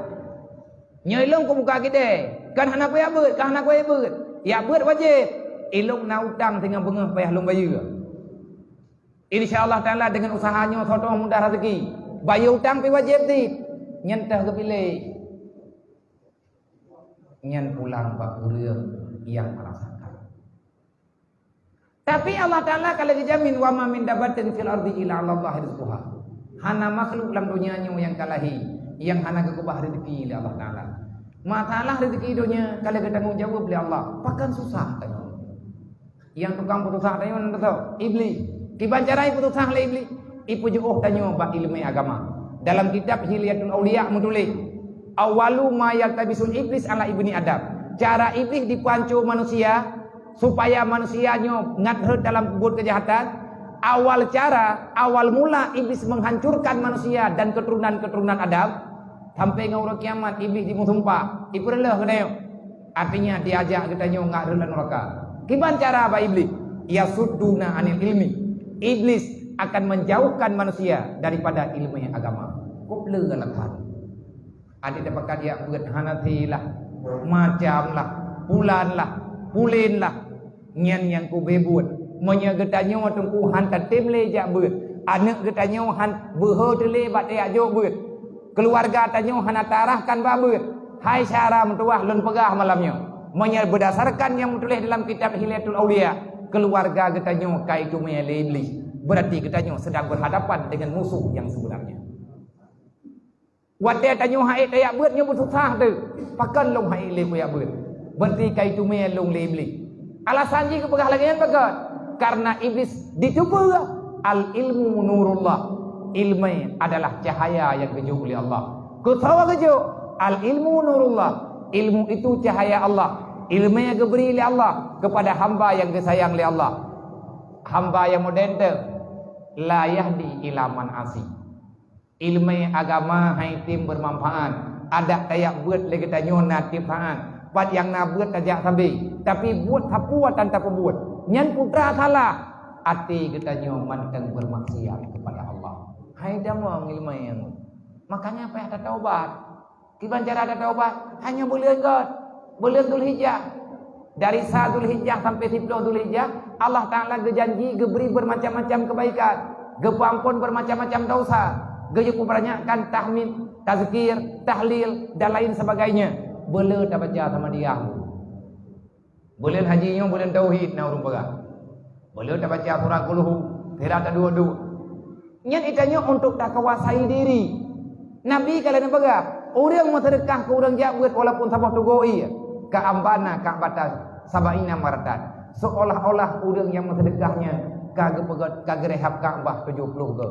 Nyoe lôn kubuka gidée, kan hana kuyak beuet, kan hana kuyak beuet. Yak beuet wajéb. Ilôn na utang singoh beungoh payah lôn bayeue. Insya Allah Taala dengan usaha nyoe soe teuma mudah rezeki. Bayeue utang pi wajéb cit. Nyan teuh geupiléh. Nyan pulang bak ureuëng nyang merasakan. Tapi Allah Taala ka lheueh geujamin, "Wa ma min dabbatin fil ardi illa 'alallahi rizquha." Hana makhluk lam donya nyoe nyang ka lahé nyang hana geukeubah rezeki lé Allah Taala. Masalah rezeki donya ka lheueh geutanggong jaweueb lé Allah. Pakon susah tanyoe. Nyang tukang peususah tanyoe nan teuh Iblih. Kiban cara ipeususah lé Iblih? Ipeujeuôh tanyoe bak ileumé agama. Dalam kitab Hilyatul Auliya meutuléh, "Awwalu ma yaltabisul iblis ala ibni Adam." Cara Iblih dipeuhanco manusia, supaya manusia nyoe ngat rhot dalam buet keujahatan. Awal cara, awal mula Iblih menghancurkan manusia dan keturunan-keturunan Adam, sampai ngon uroe kiamat Iblih jimeusumpah, ipeureuloh keu tanyoe. Artinya diajak geutanyoe ngat rhot lam nuraka. Kiban cara bak Iblih? Yasudduna anil ilmi. Iblis akan menjauhkan manusia daripada ilmu agama. Kop le galak that. Adak tapakat jak beuet hana silah, macam lah, pulan lah, pulen lah. Nyan nyang kubé buet. Meunyoe geutanyoe teungku han tatem lé jak beuet, aneuëk geutanyoe han beuhe teulé bak tajak jok beuet, keuluwarga tanyoe hana tarahkan bak beuet, hai syara meutuwah lôn peugah malam nyoe, meunyoe beudasarkan nyang meutuléh dalam kitab Hilyatul Auliya, keuluwarga geutanyoe ka iteumé lé Iblih, beurati geutanyoe seudang beuhadapan deungon musoh nyang seubeunarnya. Watée tanyoe han ék tajak beuet nyoe beususah teuh, pakon lôn han ék lé kujak beuet? Beurati ka iteumé lôn lé Iblih. Alasan jih geupeugah lagée nyan pakon? Karena Iblih jiteupeue, "Al-ilmu nurullah." Ilmu adalah cahaya nyang geujok lé Allah. Keu soe geujok? "Al-ilmu nurullah." Ilmu itu cahaya Allah. Ilmu nyang geubri lé Allah kepada hamba nyang geusayang lé Allah. Hamba nyang modern teuh, la yahdi ila man asi. Ilmu agama han tem beumanfaat. Adak tajak beuet lé geutanyoe na tiep saát. Pat nyang na beuet tajak sabe. Tapi buet sapeue tan tapeubuet. Nyan putra salah. Até geutanyoe mantong bermaksiat kepada Allah. Han tamong ilmu nyan. Makanya payah tataubat. Kiban cara tataubat? Hanya buleuen göt. Buleuen Zulhijjah. Dari sa Zulhijjah sampai siploh Zulhijjah, Allah Taala geujanji geubri bermacam-macam kebaikan, geupeuampon bermacam-macam dosa, geuyue peubanyakkan tahmid, tazkir, tahlil, dan lain sebagainya. Beu le tabaca sama dia. Buleuen haji nyoe buleuen tauhid na ureuëng peugah. Beu le tabaca surah Qul Hu, sira taduek-duek. Nyan geutanyoe untuk takuasai diri. Nabi ka lheueh neupeugah, ureuëng meuseudeukah keu ureuëng jak beuet walaupun saboh tugoe ié, ka'anbana ka'batan sab'ina marratan. Seolah-olah ureuëng nyang meuseudeukah nyan ka geupeugét, ka geurehab Ka'bah tujoh ploh goe.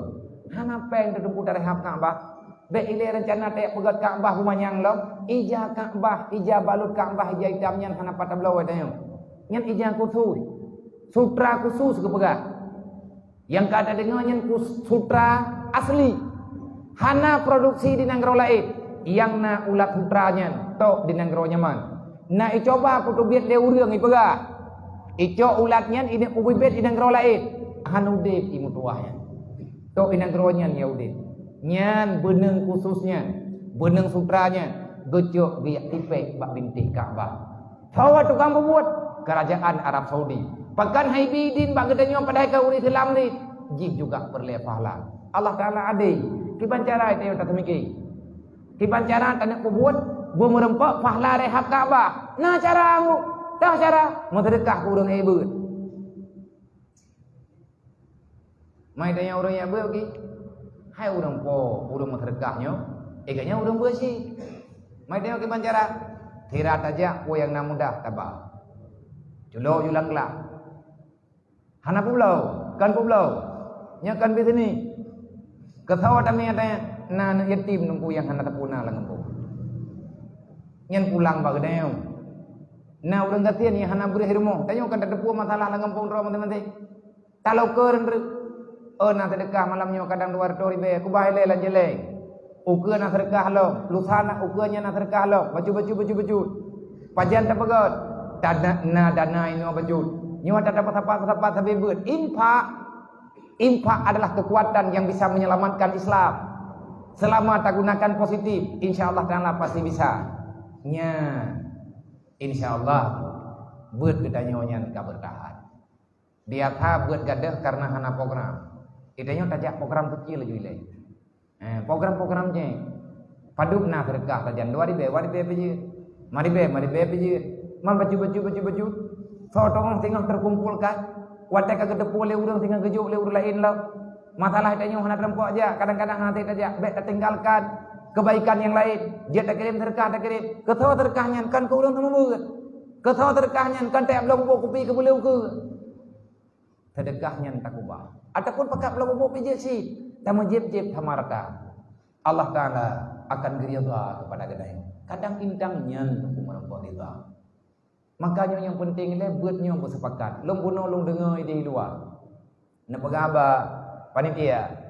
Hana péng teuteumpu tarehab Ka'bah. Bék ilée reuncana tajak peugét Ka'bah bumanyang lom. Ija Ka'bah, ija balot Ka'bah, ija itam nyan hana pat tabloe tanyoe. Nyan ija khusus. Sutra khusus geupeugah. Nyang ka tadeungoe nyan kus-, sutra asli. Hana produksi di nanggroe laén. Nyang na ulat sutra nyan tok di nanggroe Yaman. Na icoba kuteubiet lé ureuëng ipeugah, icok ulat nyan ineuk ubit-ubit di nanggroe laén. Hana udeb imeutuwah nyan. Tok di nanggroe nyan nyang udeb. Nyan beuneueng khusus nyan, beuneueng sutra nyan geucok geujak tipék bak bintéh Ka'bah. Sawa tukang peubuet, kerajaan Arab Saudi. Pakon hai bi idin bak geutanyoe padahai ka ureuëng Islam lé? Jih juga peureulée pahala. Allah Taala adé. Kiban cara tanyoe tateumiki. Kiban cara taneuk peubuet, beumeureumpok pahala rehab Ka'bah. Na cara anggô. Toh cara, meuseudeukah keu ureuëng ék beuet. Mai tanyong ureuëng nyang beuet geuh, hai ureuëng po, ureuëng meuseudeukah nyoe, eh, gobnyan ureuëng beuet cit. Mai tanyong kiban cara, sira tajak peue nyang na mudah taba. Culok ju lam glah. Hana peubloe, kon peubloe. Nyoe kon bisnis. Keusoe tamé tanyong, na aneuëk yatim teungku nyang hana tapuna lam gampông. Nyan pulang bak geutanyoe. Na ureuëng gasien nyang hana beuréh rumoh. Tanyoe kon tateupeue masalah lam gampông droe maséng-maséng. Taloe keu reundreuk. Oh, na seudeukah malam nyoe kadang dua ratus ribèe, kubah ilée lam jeleng. Ukeue na seudeukah lom, lusa na ukeue nyan na seudeukah lom, bacut-bacut, bacut-bacut. Pajan tapeugét, dana, na dana inoe bacut. Nyoe tasapat-sapat sabe beuet. Infak, infak adalah kekuatan yang bisa menyelamatkan Islam. Selama tagunakan positif, insya Allah Taala pasti bisa. Nya, insya Allah, beuet geutanyoe nyan ka beurtahan. Biasa beuet gadôh karena hana program. Geutanyoe tajak program keucil laju ilée. Eh, program-program jih. Padub na seudeukah sajan dua ribèe, dua ribèe peujeuet. Lima ribèe, lima ribèe peujeuet. Man bacut-bacut, bacut-bacut. Soe teuh singoh teukumpulkan. Watée ka geuteupeue lé ureuëng singoh geujok lé ureuëng laén lom. Masalah tanyoe hana teurumpok jak, kadang-kadang hana tajak, bék tatinggalkan kebaikan nyang laén. Jeuet takirém seudeukah, takirém. Keusoe seudeukah nyan kon keu ureuëng seumeubeuet. Keusoe seudeukah nyan kon tajak bloe bubôk kupi keu beuleueh ukeue. Seudeukah nyan takubah. Ataupun pakat bloe bubôk pih jeuet cit, tameujieb-jieb sama rata. Allah Taala akan geuridha keupada geutanyoe. Kadang intang nyan teungku meureumpok ridha. Maka nyoe nyang peunteng lé beuet nyoe beusepakat. Lôn bunoe lôn deungoe di luwa. Neupeugah bak panitia,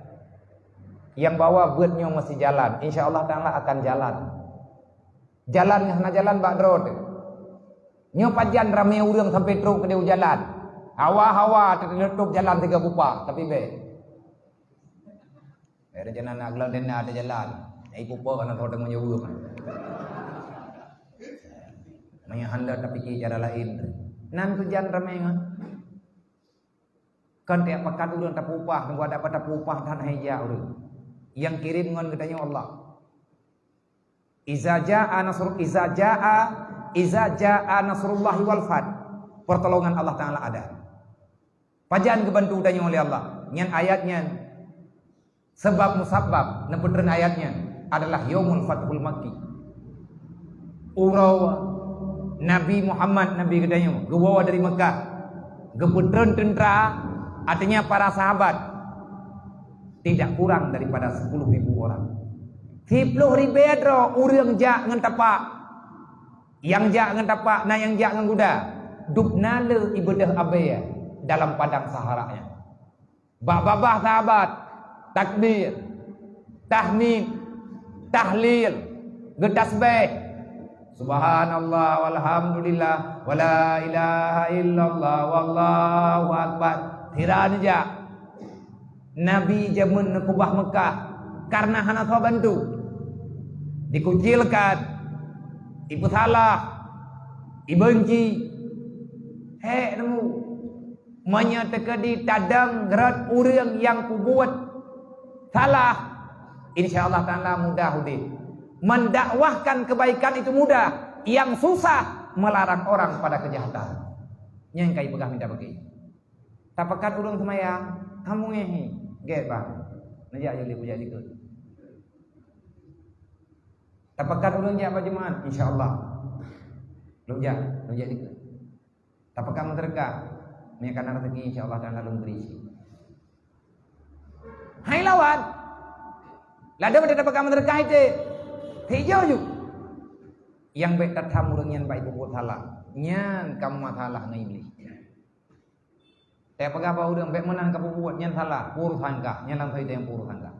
nyang bahwa beuet nyoe meusti jalan. Insya Allah Taala akan jalan. Jalan nyang hana jalan bak droe teuh. Nyoe pajan ramé ureuëng sampai trok keudéh u jalan. Hawa-hawa teututup jalan tiga bupa, tapi bék. Bék rencana na gleh dan na ada jalan. Ai pupa kana thô teungoh jaweueb. Maya handa tapike cara laén. Nan tujuan ramé ngon. Kan tiap pakat ureuëng tapupah, nunggu ada pada pupah dan hai jak ureuëng. Yang kirim ngon geutanyoe Allah. Iza jaa nasr-, iza jaa, iza jaa nasrullahi wal fath. Pertolongan Allah Taala ada. Pajan geubantu tanyoe lé Allah. Nyan ayat nyan. Sebab musabab neupeutreun ayat nyan adalah Yaumul Fathul Makki. Uroe Nabi Muhammad, Nabi geutanyoe, geuwoe dari Mekah, geupeutreun teuntra, artinya para sahabat, tidak kurang daripada sepuluh ribu orang. Siploh ribèe droe ureuëng jak ngon tapak. Nyang jak ngon tapak, na nyang jak ngon guda. Dub na le ibeudôh abée dalam padang sahara nyan. Bak babah sahabat, takbir, tahmid, tahlil, geutasbih. Subhanallah, walhamdulillah, wala ilaha illallah, wallahu akbar. Sira neujak. Nabi jameun neukubah Mekah karena hana soe bantu. Dikucilkan, ipeusalah, Ibeunci, hék teuma. Meunyoe teukeudi tadong rot ureuëng nyang peubuet salah, insya Allah Taala mudah udeb. Mendakwahkan kebaikan itu mudah, yang susah melarang orang pada kejahatan. Nyang kai peugah mita bagi. Tapakat ureuëng seumayang, kamoe ngehi, gét bah. Neujak yue lé peujak dikeue. Tapakat ureuëng jak bak jeumaat, insya Allah. Lôn jak, lôn jak dikeue. Tapakat meuseudeukah, meunyoe kana rezeki, insya Allah Taala lôn bri cit. Hai lawan. Ladôm tapakat meuseudeukah ite. Hijau ju. Nyang bék tatham ureuëng nyan bak peubuet salah. Nyan ka masalah ngon Iblih. Teupeugah bak ureuëng bék meunan ka peubuet nyan salah, peurusan kah, nyan lam saidang peurusan kah.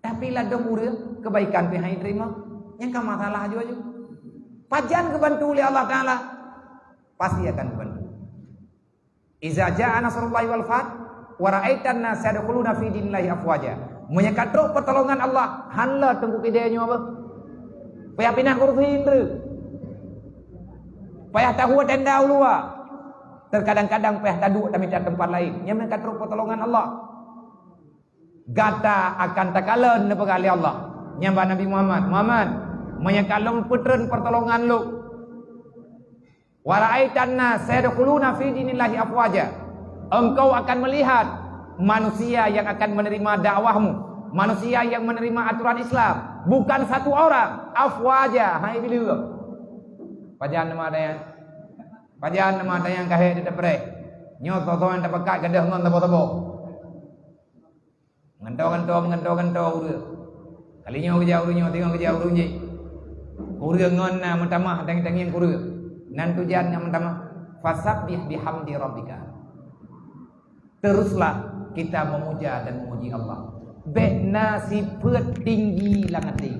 Tapi ladôm ureuëng kebaikan pih hai terima, nyan ka masalah aju-aju. Pajan geubantu lé Allah Taala, pasti akan geubantu. Iza jaa nasrullahi wal fath, wa ra'aitan nasa yadkhuluna fi dinillahi afwaja. Meunyoe ka trok pertolongan Allah, hana teungku kidée nyoe beuh. Payah pinah kursi indri. Payah tahue tenda u luwa. Terkadang-kadang payah taduek tamita teumpat laén. Nyan meuka trok pertolongan Allah. Gata akan takalon neupeugah lé Allah. Nyan bak Nabi Muhammad, "Muhammad, meunyoe ka lôn peutreun pertolongan lôn, wa ra'aitan nasa yadkhuluna fi dinillahi afwaja." Engkau akan melihat manusia yang akan menerima dakwahmu, manusia yang menerima aturan Islam, bukan satu orang, afwaja, hai bileueng. Pajan nama ada yang Pajan nama tayang kahé di tepreh. Nyoe soe-soe nyang tapakat gadoh ngon saboh-saboh. Nganto-nganto, nganto-nganto ureuëng. Kali nyoe geujak ureuëng nyoe, teungoh geujak ureuëng jih. Ureuëng ngon na meutamah tangieng-tangieng ureuëng. Nan tujan nyang meutamah, "Fasabbih bihamdi rabbika." Teruslah kita memuja dan memuji Allah. Bék na sifeuet tinggi lam até.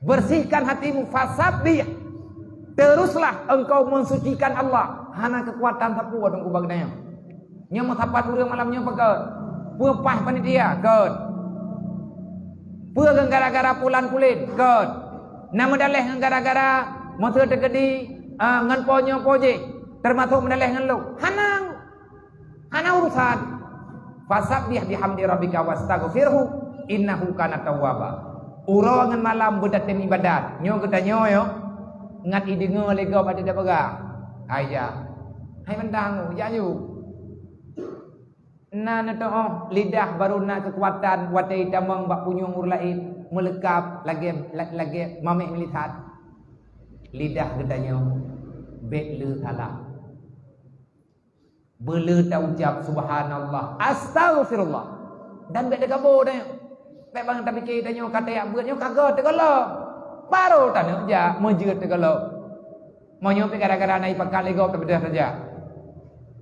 Bersihkan hatimu, fasabbih. Teruslah engkau mensucikan Allah. Hana kekuatan sapeue teungku bak geutanyoe. Nyoe meusapat ureuëng malam nyoe pakon? Peue paih panitia? Kon. Peue ngon gara-gara pulan kulét? Kon. Na meudaleh ngon gara-gara meuseue teukeudi, ah, ngon po nyoe po jih, termasuk meudaleh ngon lôn? Hana. Hana urusan. Fasabbih bihamdi rabbika wastaghfirhu innahu kana tawwaba. Uroe ngon malam beutatém ibadat. Nyoe geutanyoe nyoe ngat ideungoe lé gob até tapeugah. Hai jak. Hai mantang, jak ju. Na neuteuoh lidah barô na keukuatan watée itamong bak punyueng ureuëng laén meuleukab lagée, la-, lagée maméh meulisat. Lidah geutanyoe bék le salah. Beule taucab subhanallah, astaghfirullah. Dan bék teukaboe tanyoe. Bék bang tapike tanyoe ka tajak beuet nyoe ka göt teugohlom. Barô taneuk jak meujeuet teugohlom. Meunyoe pih gara-gara na ipakat lé gob teupeudeh saja.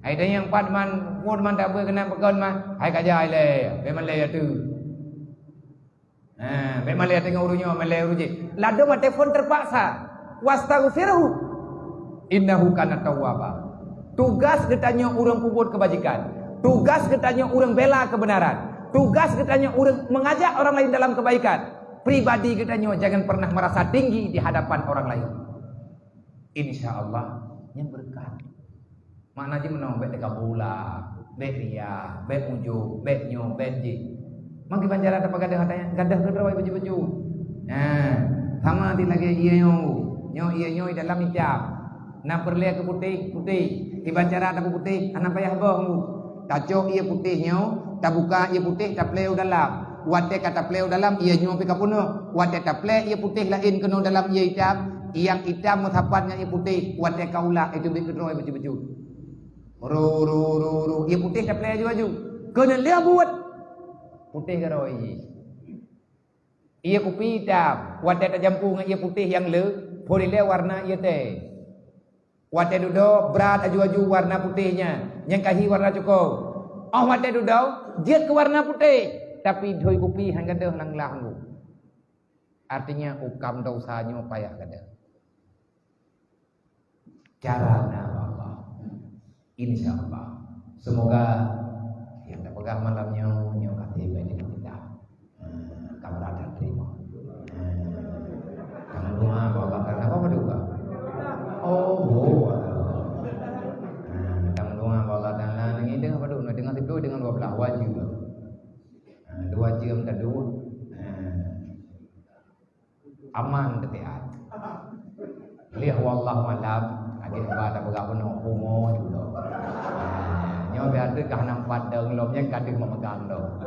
Hai tanyoe pat man, phon man tabeuet keunan pakon man. Hai ka jai lé, bék malée ateueh. Ha, bék malée teungoh ureuëng nyoe, malée ureuëng jih. Ladôm até phon terpaksa. Wastaghfirhu. Innahu kana tawwaba. Tugas geutanyoe ureuëng peubuet keubajikan. Tugas geutanyoe ureuëng bela keubeunaran. Tugas geutanyoe ureuëng mengajak orang lain dalam kebaikan. Pribadi geutanyoe jangan pernah merasa tinggi di hadapan orang lain. Insya Allah, nyan beureukat. Makna jih meunoe, bék teukaboe, bék riya, bék ujub, bék nyoe, bék jih. Meukiban cara tapeugah gadoh, gadoh keudroe baju-baju. Nah, sama di lagée ié nyoe. Nyoe ié nyoe dalam itam. Na peureulée keu putéh, putéh. Kiban cara tapeuputéh, hana payah boh ngu. Tacok ié putéh nyoe, tabuka ié putéh, taplée u dalam. Watée ka taplée u dalam, ié nyoe pih ka peunoh. Watée taplée ié putéh laén keunoe dalam ié itam, nyang itam meusapat ngon ié putéh. Watée ka ulak, itu bit keudroe baju-baju. Ru, ru, ru, ru. Ié putéh taplée aju-aju. Keuneuk lheueh buet. Putéh keudroe jih. Ié kupi itam, watée tajampu ngon ié putéh nyang le, phon ilée warna ié tée. Watée dudoe brat aju-aju warna putéh nyan, nyang ka hi warna cukôp. Óh watée dudoe jeuet keu warna putéh, tapi dhui kupi han gadôh lam glah nyoe. Artinya ukam desya nyoe payah gadôh. Cara na bak Allah. Insya Allah. Semoga nyang tapeugah malam nyoe, nyoe ka tieb bak kita. Hmm, ka brat teurimong. Hmm. Kamu doa bak Allah, karena apa berdoa? Aman teubiet. Lheueh wallahu alam, akhé ba tapeugah bunoe pungo judok. Nyoe biasa kah nampat dong lom nyan ka deuh memegang dong.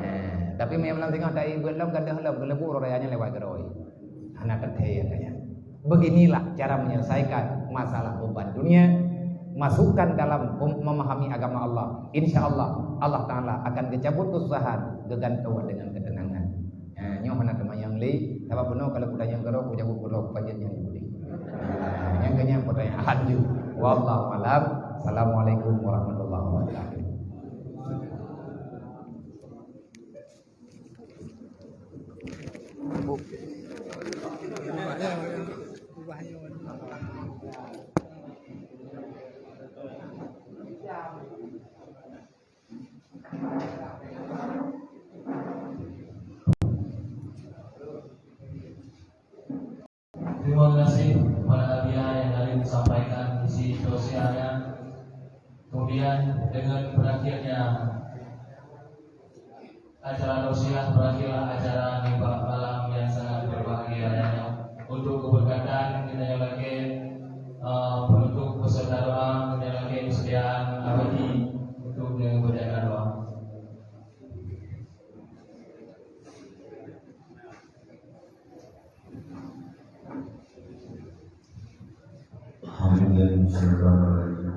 Eh, tapi meunyoe lam singoh dai beuet lom ka deuh lom, geuleubu roh raya nyan lewat keudroe. Hana teuthé katanya. Beginilah cara menyelesaikan masalah beban dunia. Masukkan dalam pem-, memahami agama Allah. Insya Allah, Allah Ta'ala akan geucabut kesusahan, geugantoe dengan ketenangan. Ha, nyoe hana teuma nyang lé, sabab bunoe kalau kuda nyang keudroe, kujaweueb keudroe, pajan nyang jibudi. Ha, nyang keu nyan pertanyaan ju. Wallahu alam. Assalamualaikum warahmatullahi wabarakatuh. Terima kasih kepada Abiya yang tadi menyampaikan isi tausiahnya. Kemudian, dengan berakhirnya acara tausiah, berakhirlah acara nibak malam yang sangat berbahagia nyoe. Untuk keberkatan, kita nyalakan, eh, penutup peserta doa, kita nyalakan persediaan abadi untuk membacakan doa. أعوذ بالله من الشيطان الرجيم.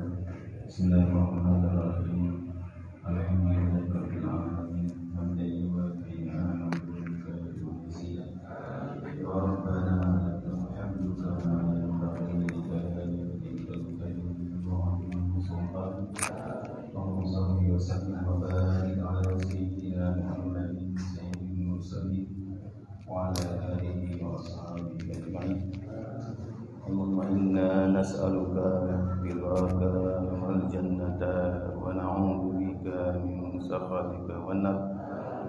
بسم الله الرحمن الرحيم. الحمد لله رب العالمين. حمدا يوافي نعمه ويكافئ مزيده. يا ربنا لك الحمد كما ينبغي لجلال وجهك الكريم وعظيم سلطانك. اللهم صل وسلم وبارك على سيدنا محمد سيد المرسلين وعلى آله وأصحابه أجمعين. اللهم إنا نسألك رضاك والجنة ونعوذ بك من سخطك والنار.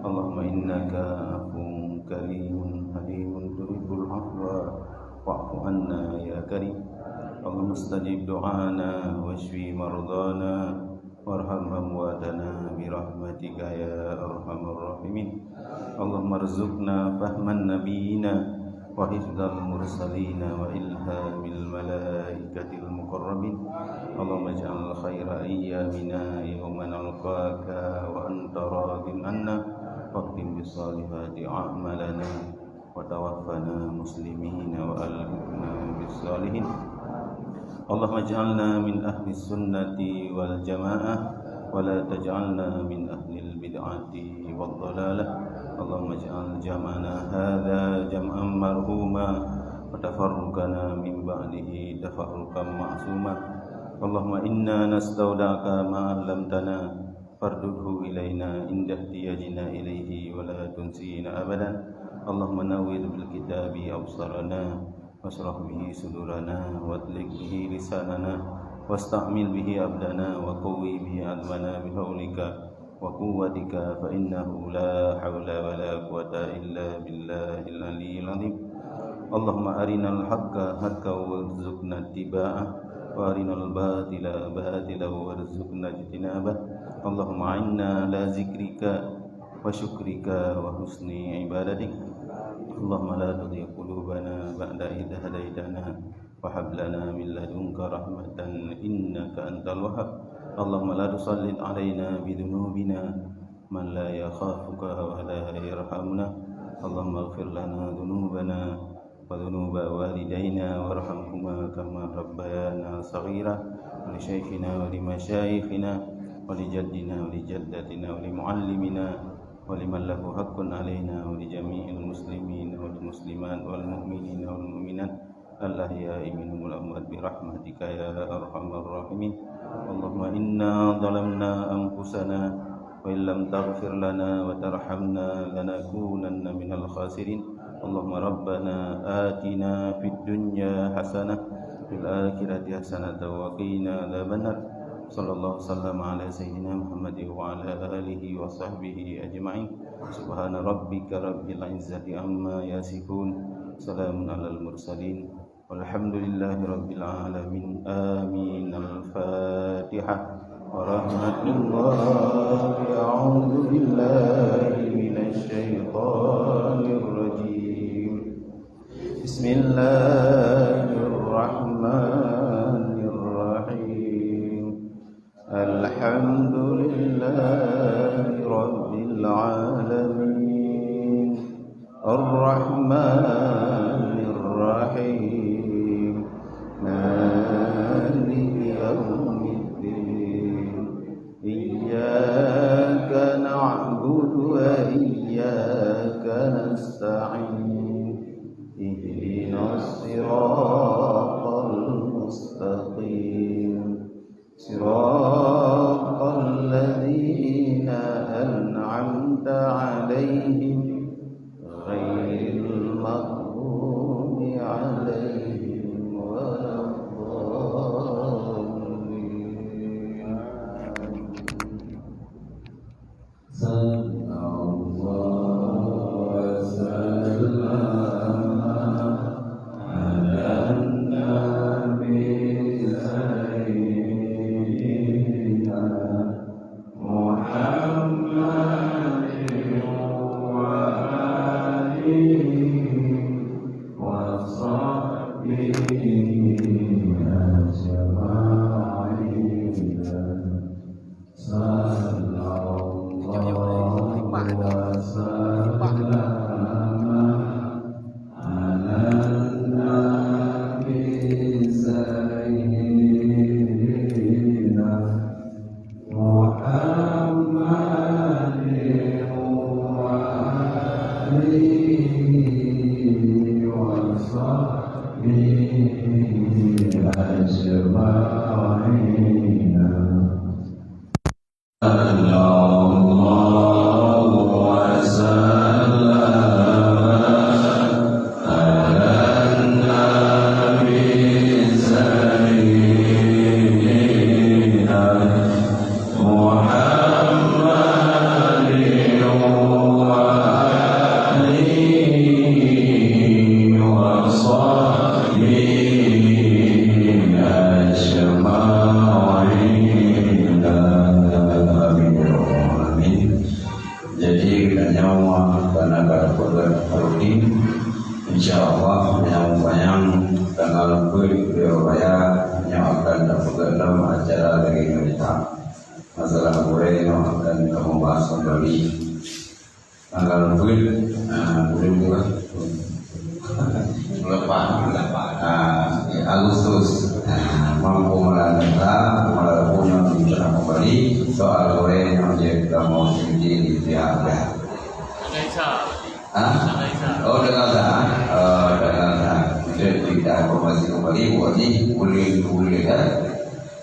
اللهم إنك عفو كريم حليم تحب العفو فاعف عنا يا كريم. اللهم استجب دعانا واشف مرضانا وارحم أمواتنا برحمتك يا أرحم الراحمين. اللهم ارزقنا فهم النبيين وحفظ المرسلين وإلهام الملائكة المقربين. اللهم اجعل خير أيامنا يوم نلقاك وأنت راض عنا، واختم بالصالحات أعمالنا وتوفنا مسلمين وألحقنا بالصالحين. اللهم اجعلنا من أهل السنة والجماعة ولا تجعلنا من أهل البدعة والضلالة. اللهم اجعل جمعنا هذا جمعا مرحوما وتفرقنا من بعده تفرقا معصوما. اللهم إنا نستودعك ما علمتنا فاردده إلينا عند احتياجنا إليه ولا تنسينا أبدا. اللهم نور بالكتاب أبصارنا واشرح به صدورنا وأطلق به لساننا واستعمل به عبدنا وقوي به عزمنا بحولك وقوتك فإنه لا حول ولا قوة إلا بالله العلي العظيم. اللهم أرنا الحق حقا وارزقنا اتباعه وأرنا الباطل باطلا وارزقنا اجتنابه. اللهم أعنا على ذكرك وشكرك وحسن عبادتك. اللهم لا تزغ قلوبنا بعد إذ هديتنا وهب لنا من لدنك رحمة إنك أنت الوهاب. اللهم لا تسلط علينا بذنوبنا من لا يخافك ولا يرحمنا. اللهم اغفر لنا ذنوبنا وذنوب والدينا وارحمهما كما ربيانا صغيرا، ولشيخنا ولمشايخنا ولجدنا ولجدتنا ولمعلمنا ولمن له حق علينا ولجميع المسلمين والمسلمات والمؤمنين والمؤمنات الأحياء منهم والأموات برحمتك يا أرحم الراحمين. اللهم إنا ظلمنا أنفسنا وإن لم تغفر لنا وترحمنا لنكونن من الخاسرين. اللهم ربنا آتنا في الدنيا حسنة وفي الآخرة حسنة وقنا عذاب النار. صلى الله وسلم على سيدنا محمد وعلى آله وصحبه أجمعين. سبحان ربك رب العزة عما يصفون. سلام على المرسلين. والحمد لله رب العالمين. آمين. الفاتحة. ورحمة الله. أعوذ بالله من الشيطان الرجيم. بسم الله الرحمن الرحيم. الحمد لله رب العالمين. الرحمن الرحيم. مالك يوم الدين. إياك نعبد وإياك نستعين. اهدنا الصراط المستقيم. صراط الذين أنعمت عليهم غير المغضوب عليهم ولا الضالين. صلى الله وسلم على النبي سيدنا محمد وآله وصحبه أجمعين. صلى الله وسلم على النبي سيدنا محمد وآله وصحبه أجمعين. صلى الله وسلم على النبي سيدنا محمد وآله وصحبه أجمعين. آمين. Jadi, geutanyoe hana ka tapeugah rutin. Insya Allah, nyang panyang tanggal peuet Raya nyoe akan tapeugah lom acara lagèe nyoe. Masalah gurèe nyoe akan kamoe bahas kembali. Tanggal peuet, ah, buleuen dua. Lepas, ah, Agustus. Ah, mampu melanjutkan, walaupun nyoe bicara kembali, soal gurèe nyoe jeuet kamoe sendiri di pihak dia. Hah? Oh, dengan sah. Oh, dengan sah. Jeuet kita informasi kembali, buat ni, buleuen, buleuen, kan?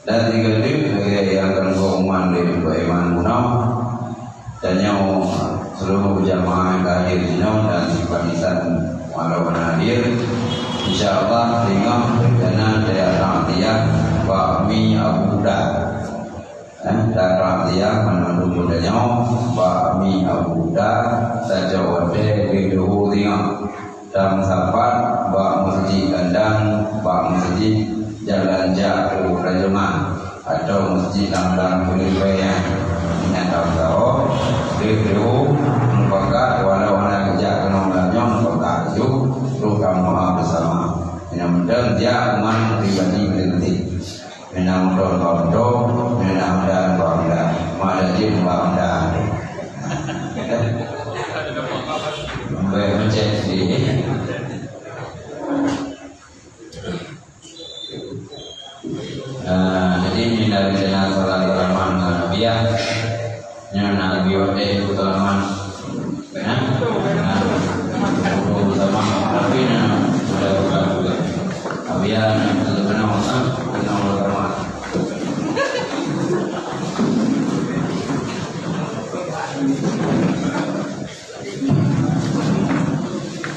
Dan sigoe teuk lagèe nyang ka geuumuman lé Teungku Iman bunoe, tanyoe seuluruh jamaah nyang ka hadir jinoe dan simpatisan walau hana hadir, insya Allah teungoh rencana taya takziah bak Mi Abu Uda. Eh, taya takziah mandum geutanyoe bak Mi Abu Uda, tacok watèe lheuh duhô teungoh. Dan meusapat bak meuseujid kandang, bak meuseujid jalan jak u Rajongan, atau meuseujid lam-lam Buleuen Raya nyan. Ingat tahu-tahu, deuh-deuh meupakat, walau hana geujak keunoe malam nyoe, meupakat ju, troh tameudoa beusama. Nyang mantong jak ngon pribadi masing-masing. Minang moto bak moto, minang Honda bak Honda, ma da jeuet bak Honda. Bèk meucék sih. Nah, jadi minang rencana salat Rahman ngon Nabiah. Nyan na lagèe watèe itu tanaman. Nah, nah, itu sama. Tapi nah, sudah bukan juga. Tapi ya, nah, itu kenal, ah, kenal sama.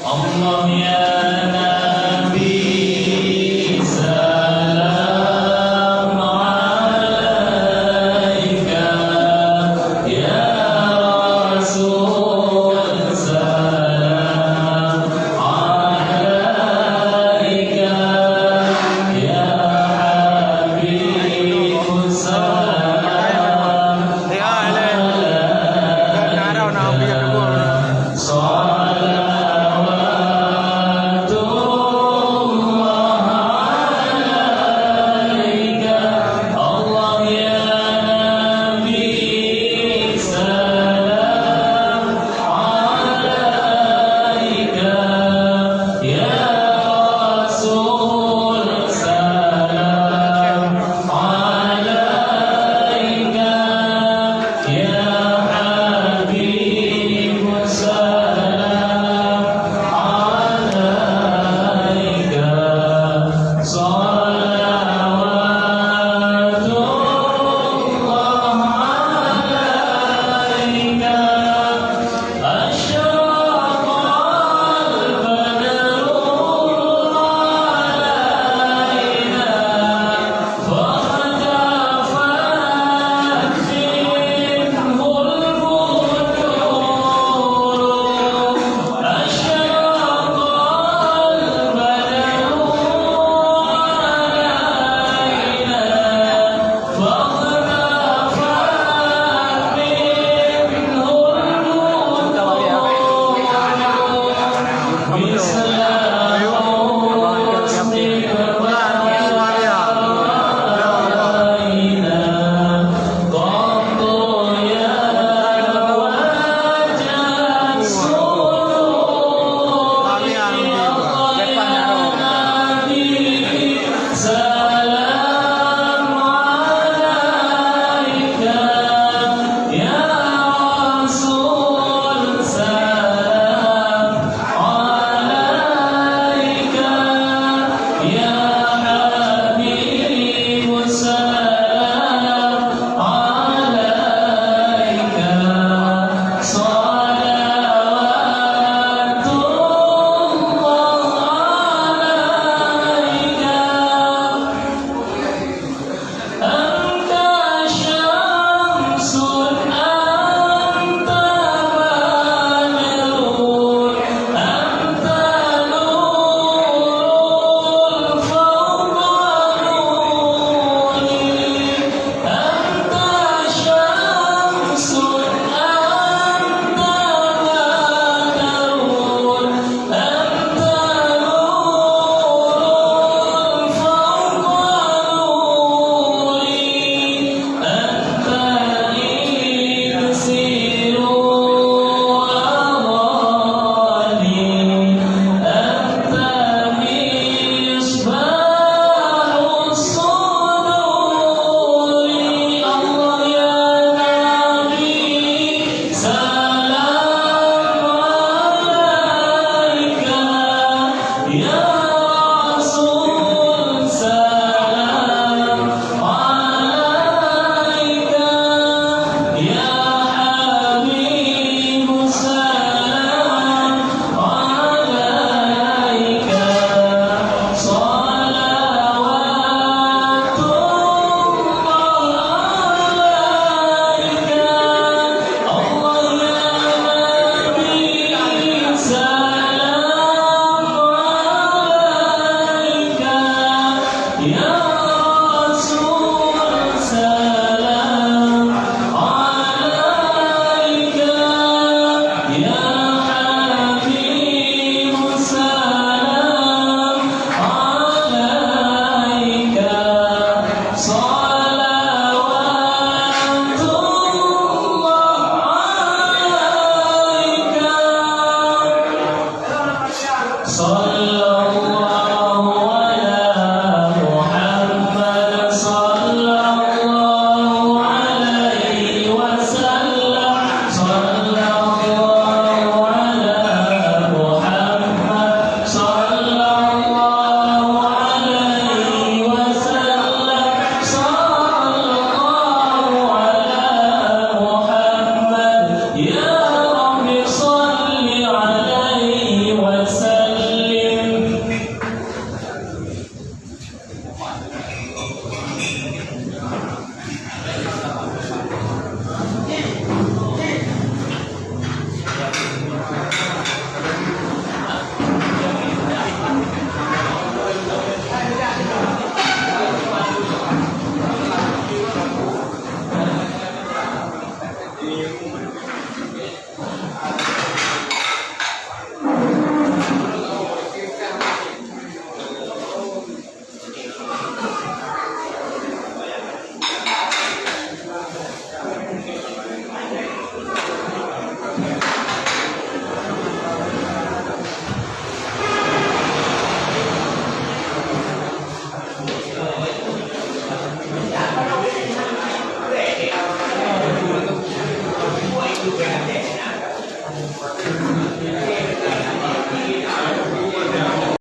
Allah ya Nabi, salam alaika, ya Rasul, salam alaika, ya Habib, salam alaika. Salawatu